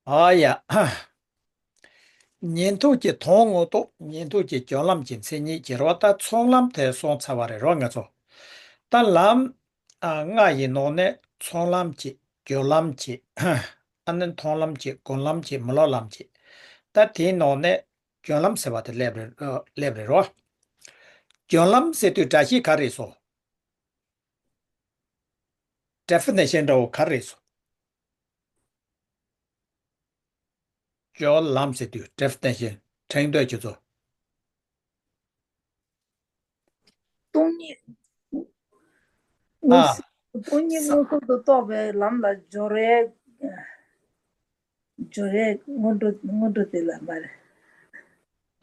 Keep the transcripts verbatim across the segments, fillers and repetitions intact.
ཨ་ཡ། ཉན་ཐོས་ཀྱི་དོན་དངོས་རྟོགས། ཉན་ཐོས་ཀྱི་སྦྱོར་ལམ་གྱི་མཚན་ཉིད་ཀྱི་རོ། ད་ཚོགས་ལམ་དེ་སོང་ཚར་བ་རེད་རོ། ང་ཚོ་ད་ལམ་ཨ་ལྔ་ཡི་ནང་ནས་ཚོགས་ལམ་གྱི་སྦྱོར་ལམ་གྱི་ཨ་ནི་མཐོང་ལམ་གྱི་སྒོམ་ལམ་གྱི་མི་སློབ་ལམ་གྱི། ད་དེའི་ནང་ནས་སྦྱོར་ལམ་ཟེར་བ་དེ་སླེབས་རེད། ཨ་སླེབས་རེད་རོ། སྦྱོར་ལམ་ཟེར་དུས་སྒྲ་གཞི་ག་རེ་སོང་། ཌེ་ཕི་ནེ་ཤན་འདྲ་བོ་ག་རེ་སོང་། སྦྱོར་ལམ་ཟེར་དུས་ཌེ་ཕི་ནེ་ཤན་ཕྲེང་འདོད་ཀྱི་ཚོ། སྟོང་ཉིད་ཨ། མངོན་སུམ། སྟོང་ཉིད་མངོན་སུམ་དུ་རྟོགས་པའི་ལམ་ལ་སྦྱོར་བའི། སྦྱོར་བའི་སྔོན་འགྲོ། སྔོན་འགྲོ་དེ་ལ་མ་རེད།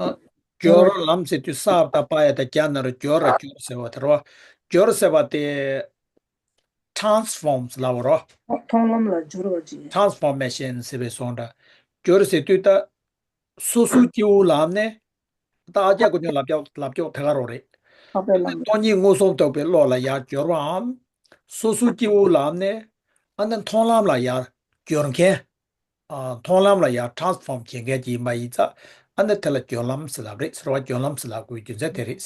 ཨ། སྦྱོར་ལམ་ཟེར་དུས་ས་བ་ད་པ་ཡ་ད་རྒྱ་ན་རོ། སྦྱོར་ར་སྦྱོར་ཟེར་བ་དེ་རོ། སྦྱོར་ཟེར་བ་དེ་ཊ་རན་སི་ཕོརམ་ལབ་པ་རོ། མཐོང་ལམ་ལ་སྦྱོར་བ་ཅིག་ཊ་རན་སི་ཕོར་མེ་ཤན་ཟེར་བའི་སོང་འདྲ། སྦྱོར་ཟེར་དུས་ད་སོ་སོའི་སྐྱེ་བོའི་ལམ་ནས། ད་ཨ་ཅག་ཀུན་སྤྱོད་ལབ་ཀྱོག་ལབ་ཀྱོག་དེ་ག་རོ་རེད། འཕགས་པའི་ལམ། སྟོང་ཉིད་མངོན་སུམ་རྟོགས་པའི་བློ་ལ་ཡར་སྦྱོར་བའམ། སོ་སོའི་སྐྱེ་བོའི་ལམ་ནས་ཨ་ནི་མཐོང་ལམ་ལ་ཡར་སྦྱོར་མཁན། ཨ། མཐོང་ལམ་ལ་ཡར་ཊ་རན་སི་ཕོརམ་བྱེད་མཁན་ཅིག་ཡིན་པ་ཡིན་ཙང་། ཨ་ནི་དེ་ལ་སྦྱོར་ལམ་ཟེར་ལབ་རེད་ཟེར་བ། སྦྱོར་ལམ་ཟེར་ལབ་དགོས་རྒྱུ་མཚན་དེ་རེད།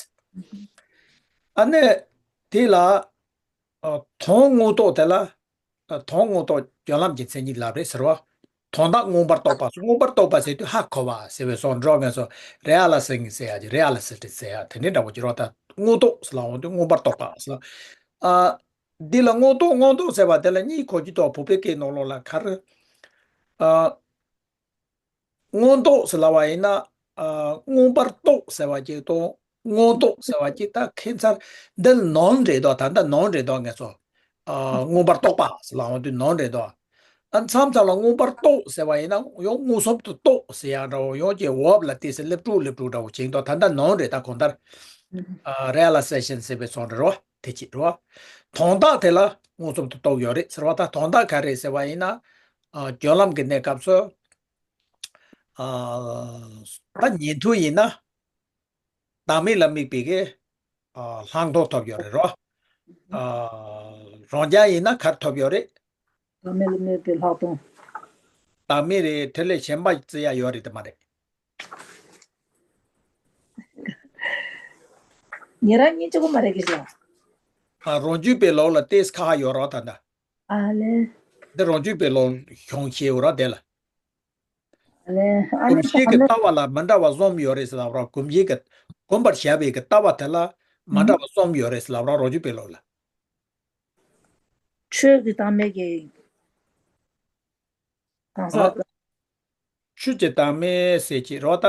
ཨ་ནི་དེ་ལ། ཨ། དོན་དངོས་རྟོགས་དེ་ལ། ཨ། དོན་དངོས་རྟོགས་སྦྱོར་ལམ་གྱི་མཚན་ཉིད་ལབ་རེད་ཟེར་བ། དོན་དག་མངོན་པར་རྟོགས་པ། མངོན་པར་རྟོགས་པ་ཟེར་དུས་ཧ་གོ་བ་ཟེར་བའི་སོང་འགྲོ། ངས་སོ་རེ་ཨ་ལ་སི་ཟེར་ཡ་ཅིག་རེ་ཨ་ལི་སི་ཊི་ཟེར་ཡ་དེ་འདྲའི་འདྲ་བོ་ཅིག་རོ། ད་དངོས་རྟོགས་ཟེར་ལབ་འོང་དུས་མངོན་པར་རྟོགས་པ་ཟེར་ལ། ཨ། འདི་ལ་མངོན་རྟོགས། མངོན་རྟོགས་ཟེར་བ་དེ་ལ་གཉིས་གོ་རྒྱུ་འདུག་བོད་པའི་སྐད་ནང་ལོགས་ལ་ག་རེ། ཨ། མངོན་རྟོགས་ཟེར་ལབ་པ་ཡིན་ན། ཨ། མངོན་པར་རྟོགས་ཟེར་བ་གཅིག་དང་། མངོན་རྟོགས་ཟེར་བ་གཅིག་ད་ཁྱད་མཚར། འདི་ནོན་རེད་དོ། ད་འདི་ནོན་རེད་དོ། ངས་སོ། ཨ། མངོན་པར་རྟོགས་པ་ཟེར་ལབ་འོང་དུས་ནོན་རེད་དོ། ཨ། མཚམས་མཚམས་ལ་མངོན་པར་རྟོགས་ཟེར་བ་ཡིན་ན་ཡང་མངོན་སུམ་དུ་རྟོགས་ཟེར་ཡ་འདྲ་བོ། ཡང་ཅིག་བར་ལ་ཏོག་ཙམ་ལེབ་དྲུག་ལེབ་དྲུག་འདྲ་བོ་བྱེད་དོ། ད་འདི་ནོན་རེད། ད་གང་ལྟར། ཨ། རེ་ཨ་ལི་སི་ཊེ་ཤན་ཟེར་བའི་སོང་འདྲ་རོ། དེ་གཅིག་རོ། དོན་དག་དེ་ལ་མངོན་སུམ་དུ་རྟོགས་ཡོད་རེད་ཟེར་བ། ད་དོན་དག་ག་རེ་ཟེར་བ་ཡིན་ན། ཨ། སྦྱོར་ལམ་གྱི་གནས་སྐབས་སུ། ཨ། ད་ཉན་ཐོས་ཡིན་ན། བདག་མེད་ལ་དམིགས་པའི་གི། ཨ། ལྷག་མཐོང་ཐོབ་ཡོད་རེད་རོ། ཨ། རང་རྒྱལ་ཡིན་ན་ག་རེ་ཐོབ་ཡོད་རེད། བདག་མེད་ལ་དམིགས་པའི་ལྷག་མཐོང་། བདག་མེད་རེད། དེ་ལས་གཞན་པ་བརྩི་ཡ་ཡོད་རེད་དེ་མ་རེད། ཉེ་རང་གཉིས་གཅིག་པོ་མ་རེད་གི་ཞོ། ཨ། རང་རྒྱུད་པའི་ལུགས་ལ་ཏོག་ཙམ་ཁག་ཡོད་རོ་ད་ལྟ། ཨ་ལེ། འདི་རང་རྒྱུད་པའི་ལུགས་གཞུང་བཤད་ཡོད་རོ་དེ་ལ། ཨ་ལེ། ཨ་ནི་གོམས་གཤིས་ཀྱི་ལྟ་བ་ལ་མི་འདྲ་བ་གསུམ་ཡོད་རེད་ཟེར་ལབ་རོ། གོམས་གཤིས་ཀྱི། གོམས་པར་བྱ་བའི་གི་ལྟ་བ་དེ་ལ་མི་འདྲ་བ་གསུམ་ཡོད་རེད་ཟེར་ལབ་རོ། རང་རྒྱུད་པའི་ལུགས་ལ། ཆོས་ཀྱི་བདག་མེད་ཀྱི་གང་ཟག་ཨ། ཆོས་ཀྱི་བདག་མེད་ཟེར་གྱི་རོ་ད།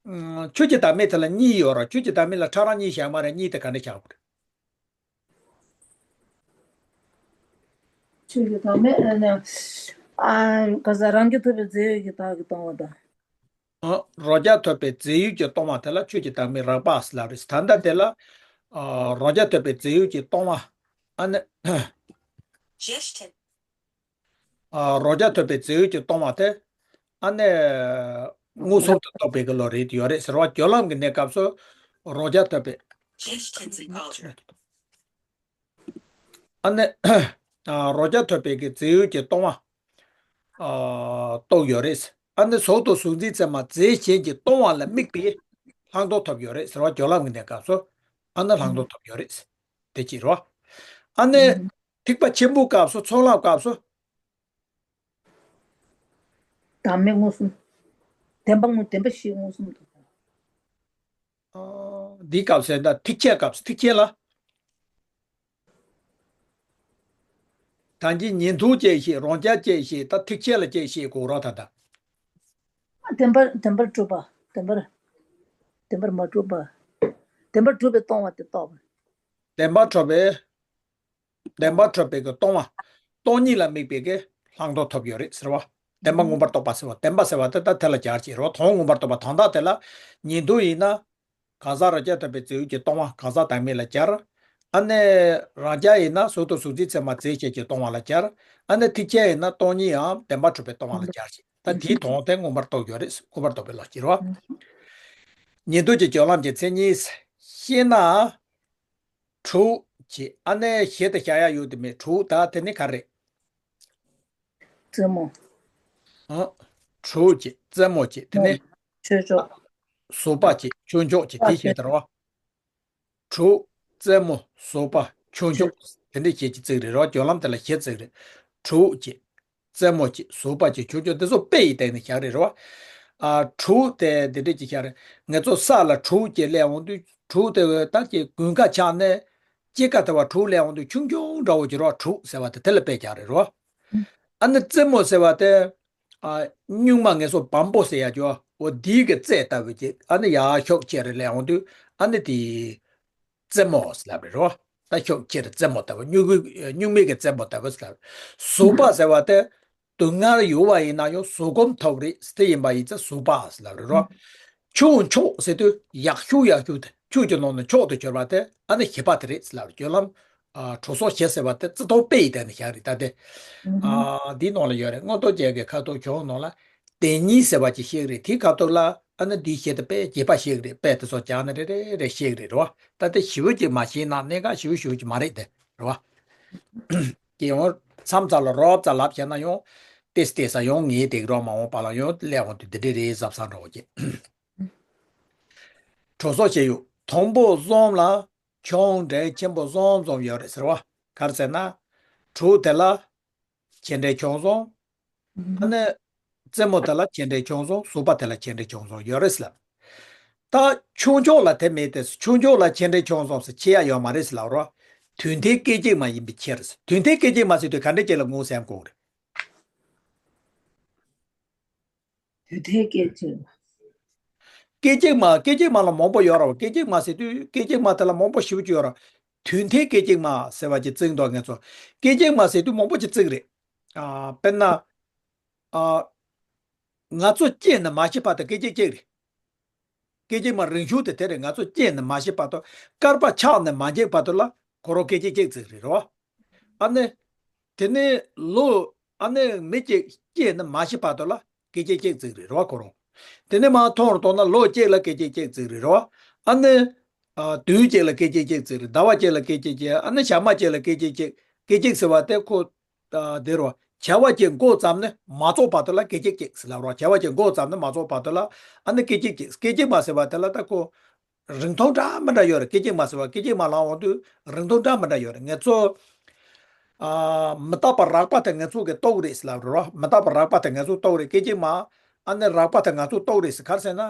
ཨ། ཆོས་ཀྱི་བདག་མེད་དེ་ལ་གཉིས་ཡོད་རོ། ཆོས་ཀྱི་བདག་མེད་ལ་ཕྲ་རགས་གཉིས་བཞག་མ་རེད། གཉིས་དེ་ག་འདྲ་བཞག་དགོས་རེད། ཆོས་ཀྱི་བདག་མེད་ཨ་ནི། ཨ། ག་ཟེར། རང་རྐྱ་ཐུབ་པའི་རྫས་ཡོད་ཀྱི་བདག་གིས་སྟོང་བ་དང་། ཨ། རང་རྐྱ་ཐུབ་པའི་རྫས་ཡོད་ཀྱིས་སྟོང་བ་དེ་ལ་ཆོས་ཀྱི་བདག་མེད་རགས་པ་ཟེར་ལབ་རེད། ད་ལྟ་དེ་ལ། ཨ། རང་རྐྱ་ཐུབ་པའི་རྫས་ཡོད་ཀྱིས་སྟོང་བ། ཨ་ནི། ཨ། རང་རྐྱ་ཐུབ་པའི་རྫས་ཡོད་ཀྱིས་སྟོང་བ་དེ། ཨ་ནི། མངོན་སུམ་དུ་རྟོགས་པའི་གི་ལུགས་རེད་ཡོད་རེད་ཟེར་བ། སྦྱོར་ལམ་གྱི་གནས་སྐབས་སུ་རང་རྐྱ་ཐུབ་པའི། ཨ་ནི། ཨ། རང་རྐྱ་ཐུབ་པའི་གི་རྫས་ཡོད་ཀྱིས་སྟོང་བ། ཨ། རྟོགས་ཡོད་རེད། ཨ་ནི་གཟུགས་དང་གཟུགས་འཛིན་ཚད་མ་རྫས་གཞན་གྱིས་སྟོང་བ་ལ་དམིགས་པའི་ལྷག་མཐོང་ཐོབ་ཡོད་རེད་ཟེར་བ། སྦྱོར་ལམ་གྱི་གནས་སྐབས་སུ་ཨ་ནི་ལྷག་མཐོང་ཐོབ་ཡོད་རེད། དེ་གཅིག་རོ། ཨ་ནི་ཐེག་པ་ཆེན་པོའི་སྐབས་སུ། ཚོགས་ལམ་སྐབས་སུ། བདག་མེད་མངོན་སུམ། བདེན་པ་མངོན། བདེན་པ་བཞི་མངོན་སུམ་དུ། ཨ། འདིའི་སྐབས་སུ་ད་ཐེག་ཆེན་སྐབས་སུ། ཐེག་ཆེན་ལ། ད་གིན་ཉན་ཐོས་བཅས་བཤད། རང་རྐྱ་བཅས་བཤད། ད་ཐེག་ཆེན་ལ་བཅས་བཤད་དགོས་རོ་ད་ལྟ། བདེན་པར། བདེན་པར་གྲུབ་པ། བདེན་པར། བདེན་པར་མ་གྲུབ་པ། བདེན་པར་གྲུབ་པས་སྟོང་བ་དེ་རྟོགས་པ། བདེན་པར་གྲུབ་པས། བདེན་པར་གྲུབ་པའི་གི་སྟོང་བ། སྟོང་ཉིད་ལ་དམིགས་པའི་གི་ལྷག་མཐོང་ཐོབ་ཡོད་རེད་ཟེར་བ། བདེན་པ་མངོན་པར་རྟོགས་པ་ཟེར་བ། བདེན་པ་ཟེར་བ་དེ་ད་དེ་ལ་སྦྱར་གྱི་རོ། དོན་མངོན་པར་རྟོགས་པ། དོན་དག་དེ་ལ་ཉན་ཐོས་ཡིན་ན། གང་ཟག་རང་རྐྱ་ཐུབ་པའི་རྫས་ཡོད་ཀྱིས་སྟོང་བ་གང་ཟག་བདག་མེད་ལ་སྦྱར། ཨ་ནི་རང་རྐྱ་ཡིན་ན་གཟུགས་དང་གཟུགས་འཛིན་ཚད་མ་རྫས་གཞན་གྱིས་སྟོང་བ་ལ་སྦྱར། ཨ་ནི་ཐེག་ཆེན་ཡིན་ན་སྟོང་ཉིད་འམ་བདེན་པར་གྲུབ་པས་སྟོང་བ་ལ་སྦྱར་ཞིང་། ད་དེའི་དོན་དེ་མངོན་པར་རྟོགས་ཡོད་རེད། མངོན་པར་རྟོགས་པའི་ལོ་ཅི་རོ། ཉན་ཐོས་ཀྱི་སྦྱོར་ལམ་གྱི་མཚན་ཉིད་ཤེས་ན། དྲུག་ཅེས། ཨ་ནི་གཞི་དེ་བཞག་ཡ་ཡོད་དེ་མེད། དྲུག་ད་དེ་ནི་ག་རེ། རྩེ་མོ། ཨ། དྲུག་བྱས་རྩེ་མོ་བྱས་དེ་ནས་ཆོས་ཕྱོགས། ཟུར་པ་བྱས་ཆོས་ཕྱོགས་བྱས་དེ་བྱས་དར་བ། དྲུག་རྩེ་མོ་ཟུར་པ་ཆོས་ཕྱོགས་དེ་འདྲ་བྱས་ཀྱི་བརྩིགས་རེད་རོ། སྦྱོར་ལམ་དེ་ལ་བཞི་བརྩིགས་རེད། དྲུག་བྱས། རྩེ་མོ་བྱས་ཟུར་པ་བྱས་ཆོས་ཕྱོགས་དེ་ཚོ་དཔེ་ཡི་སྟེང་ནས་བཞག་རེད་རོ། ཨ། དྲུག་དེ་འདི་འདྲ་ཅིག་བཞག་རེད། ང་ཚོ་ས་ལ་དྲུག་བྱས་སླེབས་འོང་དུས་དྲུག་དེ་ད་ཅིག་དགུན་ཁ་ཆགས་ནས་དཔྱིད་ཀ་དེ་བ་དྲུག་སླེབས་འོང་དུས་ཆུང་ཆུང་འདྲ་བོ་ཅིག་རོ། དྲུག་ཟེར་བ་དེ་དེ་ལ་དཔེ་བཞག་རེད་རོ། ཨ་ནི་རྩེ་མོ་ཟེར་བ་དེ། ཨ། སྨྱུག་མ་ངེས་སོ་བམ་པོ་ཟེར་ཡ་ཅོ། འོ་འདིའི་གི་རྩེ་ལྟ་བུ་ཅིག་ཨ་ནི་ཡར་ཤུགས་ཆེ་རུ་སླེབས་འོང་དུས་ཨ་ནི་དེ་རྩེ་མོ་ཟེར་ལབ་རེད་རོ། ད་ཤུགས་ཆེ་རུ་རྩེ་མོ་ལྟ་བུ། སྨྱུག་གུ་སྨྱུག་མའི་གི་རྩེ་མོ་ལྟ་བུ་ཟེར་ལབ། ཟུར་པ་ཟེར་བ་དེ་སྡུག་བསྔལ་ཡོད་པ་ཡིན་ན་ཡང་ཟུར་སྒོམ་ཐོབ་རེད་ཟེར་དེ་ཡིན་པ་ཡིན་ཙང་ཟུར་པ་ཟེར་ལབ་རེད་རོ། ཆུང་ཆོག་ཟེར་དུས་ཡག་ཤོས་ཡག་ཤོས་དེ་ཆུ་གི་ནང་ནས་མཆོག་ཏུ་གྱུར་པ་དེ་ཨ་ནི་བཞི་པ་དེ་རེད་ཟེར་ལབ་རེད། སྦྱོར་ལམ། ཨ། དྲུག་སོགས་བཞི་ཟེར་བ་དེ་རྩི་ཐོག་དཔེ་ཡི་སྟེང་ནས་བཞག་རེད་ད་དེ། ཨ། འདིའི་ནང་ལ་ཡོད་རེད། མངོན་རྟོགས་རྒྱན་གྱི་ཁ་ཐུག་གྱོང་ནང་ལ་དེ་ཉིད་ཟེར་བ་ཅིག་ཤེས་ཀྱི་རེད། དེའི་ཁ་ཐུག་ལ་ཨ་ནི་འདིའི་བཞི་དེ་དཔེ་རྒྱས་པ་ཤེས་ཀྱི་རེད། དཔེ་དེ་ཚོ་སྦྱངས་ནས་རེ་རེ་རེ་ཤེས་ཀྱི་རེད་རོ། ད་དེ་ཞིབ་པོ་ཅིག་མ་ཤེས་ན་གནད་འགག་ཞིབ་པོ་ཞིབ་པོ་ཅིག་མ་རེད་དེ་རེད་བ། ཀྱེ་ཡང་མཚམས་ཚ་ལ་རོབ་ཙ་ལབ་བྱས་ན་ཡང་ཏེས་ཏེས་ས་ཡང་ངེས་དེ་རོ། མ་འོངས་པ་ལ་ཡང་སླེབས་འོང་དུས་འདི་འདྲ་རེད་གཟབ་གཟབ་འགྲོ་གི། དྲུག་སོགས་བཞི་ཡོད། དང་པོ་གསུམ་ལ་ཆུང་འབྲིང་ཆེན་པོ་གསུམ་གསུམ་ཡོད་རེད་ཟེར་བ། ག་རེ་ཟེར་ན། དྲུག་དེ་ལ་ཆེ་འབྲིང་ཆུང་གསུམ། ཨ་ནི་རྩེ་མོ་དེ་ལ་ཆེ་འབྲིང་ཆུང་གསུམ། ཟུར་པ་དེ་ལ་ཆེ་འབྲིང་ཆུང་གསུམ་ཡོད་རེད་ཟེར་ལབ། ད་ཆུང་ཆོག་ལ་དེ་མེད་དེ། ཆུང་ཆོག་ལ་ཆེ་འབྲིང་ཆུང་གསུམ་ཟེར་ཕྱེ་ཡ་ཡོད་མ་རེད་ཟེར་ལབ་རོ། དུས་མཐའི་སྐད་ཅིག་མ་ཡིན་པའི་ཕྱིར། དུས་མཐའི་སྐད་ཅིག་མ་ཟེར་དུས་ག་འདྲ་ཅིག་ལ་ངོས་ཟིན་དགོས་རེད། དུས་མཐའི་སྐད་ཅིག་མ། སྐད་ཅིག་མ། སྐད་ཅིག་མ་ལ་མང་པོ་ཡོད་རེད་བ། སྐད་ཅིག་མ་ཟེར་དུས་སྐད་ཅིག་མ་དེ་ལ་མང་པོ་ཞེ་པོ་ཅིག་ཡོད་རེད། དུས་མཐའི་སྐད་ཅིག་མ་ཟེར་བ་ཅིག་བརྩིགས་འདུག་ངེད་ཚོ། སྐད་ཅིག་མ་ཟེར་དུས་མང་པོ་ཅིག་བརྩིགས་རེད། ཨ། དཔེར་ན། ཨ། ང་ཚོ་སྐྱེས་ནས་མ་ཤི་བར་དུ་སྐད་ཅིག་གཅིག་རེད། སྐད་ཅིག་མ་རིང་ཤོས་དེ་དེ་རེད། ང་ཚོ་སྐྱེས་ནས་མ་ཤི་བར་དུ། བསྐལ་པ་ཆགས་ནས་མ་འགྱེས་བར་དུ་ལ་ཁོ་རང་སྐད་ཅིག་གཅིག་བརྩིགས་རེད་རོ། ཨ་ནི། དེ་ནས་ལོ། ཨ་ནི་མི་གཅིག་སྐྱེས་ནས་མ་ཤི་བར་དུ་ལ་སྐད་ཅིག་གཅིག་བརྩིགས་རེད་རོ་ཁོ་རང་། དེ་ནས་མར་ཐོན་རུ་གཏོང་ན་ལོ་གཅིག་ལ་སྐད་ཅིག་གཅིག་བརྩིགས་རེད་རོ། ཨ་ནི། ཨ། དུས་གཅིག་ལ་སྐད་ཅིག་གཅིག་བརྩིགས་རེད། ཟླ་བ་གཅིག་ལ་སྐད་ཅིག་གཅིག་ཨ་ནི་ཞག་མ་གཅིག་ལ་སྐད་ཅིག་གཅིག་སྐད་ཅིག་ཟེར་བ་དེ་ཁོ། ཨ། དེ་རོ། བྱ་བ་གཅིག་འགོ་བརྩམས་ནས་མ་རྫོགས་བར་དུ་ལ་སྐད་ཅིག་གཅིག་ཟེར་ལབ་རོ། བྱ་བ་གཅིག་འགོ་བརྩམས་ནས་མ་རྫོགས་བར་དུ་ལ་ཨ་ནི་སྐད་ཅིག་གཅིག་སྐད་ཅིག་མ་ཟེར་བ་དེ་ལ་ད་ཁོ། རིང་ཐུང་འདྲ་མི་འདྲ་ཡོད་རེད། སྐད་ཅིག་མ་ཟེར་བ། སྐད་ཅིག་མ་ལབ་འོང་དུས་རིང་ཐུང་འདྲ་མི་འདྲ་ཡོད་རེད། ངེད་ཚོ། ཨ། མི་རྟག་པ་རགས་པ་དེ་ངེད་ཚོ་གི་རྟོགས་རེད་ཟེར་ལབ་རེད་རོ། མི་རྟག་པ་རགས་པ་དེ་ངེད་ཚོ་རྟོགས་རེད། སྐད་ཅིག་མ། ཨ་ནི་རགས་པ་དེ་ང་ཚོ་རྟོགས་རེད་ཟེར། ག་རེ་ཟེར་ན།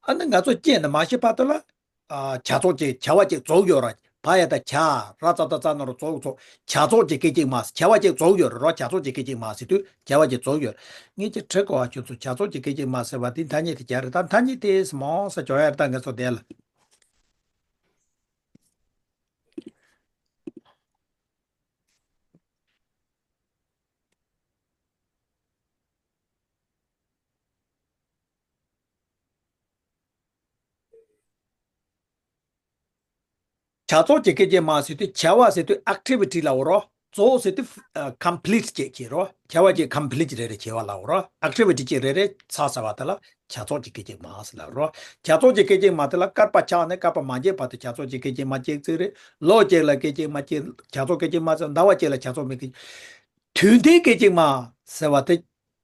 ཨ་ནི་ང་ཚོ་སྐྱེས་ནས་མ་ཤི་བར་དུ་ལ། ཨ། བྱ་ཚོགས་ཀྱི་བྱ་བ་ཅིག་རྫོགས་ཡོད་ར། བ་ཡ་ད་བྱ། ར་ཙ་ད་ཙ་ན་རོ་རྫོགས་རྫོགས། བྱ་ཚོགས་ཀྱི་སྐད་ཅིག་མ། བྱ་བ་ཅིག་རྫོགས་ཡོད་རེད་རོ། བྱ་ཚོགས་ཀྱི་སྐད་ཅིག་མ་ཟེར་དུས་བྱ་བ་ཅིག་རྫོགས་ཡོད། ངེད་ཀྱི་ཁྲི་ཀོ་བ་ཁྱོད་ཚོ་བྱ་ཚོགས་ཀྱི་སྐད་ཅིག་མ་ཟེར་བ་དེ་ཐ་སྙད་དེ་རྒྱག་རེད། ད་ཐ་སྙད་དེ་མང་ས་བྱོ་ཡ་རེད། ད་ངེད་ཚོ་བསྡད་ལ། བྱ་ཚོགས་ཀྱི་སྐད་ཅིག་མ་ཟེར་དུས་བྱ་བ་ཟེར་དུས་ཨེག་ཊི་བི་ཊི་ལབ་རོ། ཚོགས་ཟེར་དུས་ཨ། ཀམ་པི་ལིཊ་ཅིག་བྱེད་རོ། བྱ་བ་ཅིག་ཀམ་པི་ལིཊ་རེ་རེ་བྱེད་པ་ལབ་རོ། ཨེག་ཊི་བི་ཊི་ཅིག་རེ་རེ་ཚར་ཚར་བ་དེ་ལ་བྱ་ཚོགས་ཀྱི་སྐད་ཅིག་མ་ཟེར་ལབ་རོ། བྱ་ཚོགས་ཀྱི་སྐད་ཅིག་མ་དེ་ལ་བསྐལ་པ་ཆགས་ནས་བསྐལ་པ་མ་འགྱེས་བར་དུ་བྱ་ཚོགས་ཀྱི་སྐད་ཅིག་མ་གཅིག་བརྩིགས་རེད། ལོ་གཅིག་ལ་སྐད་ཅིག་མ་གཅིག་བྱ་ཚོགས་སྐད་ཅིག་མ་ཟེར། ཟླ་བ་གཅིག་ལ་བྱ་ཚོགས་མི་སྐད་ཅིག་དུས་མཐའི་སྐད་ཅིག་མ་ཟེར་བ་དེ་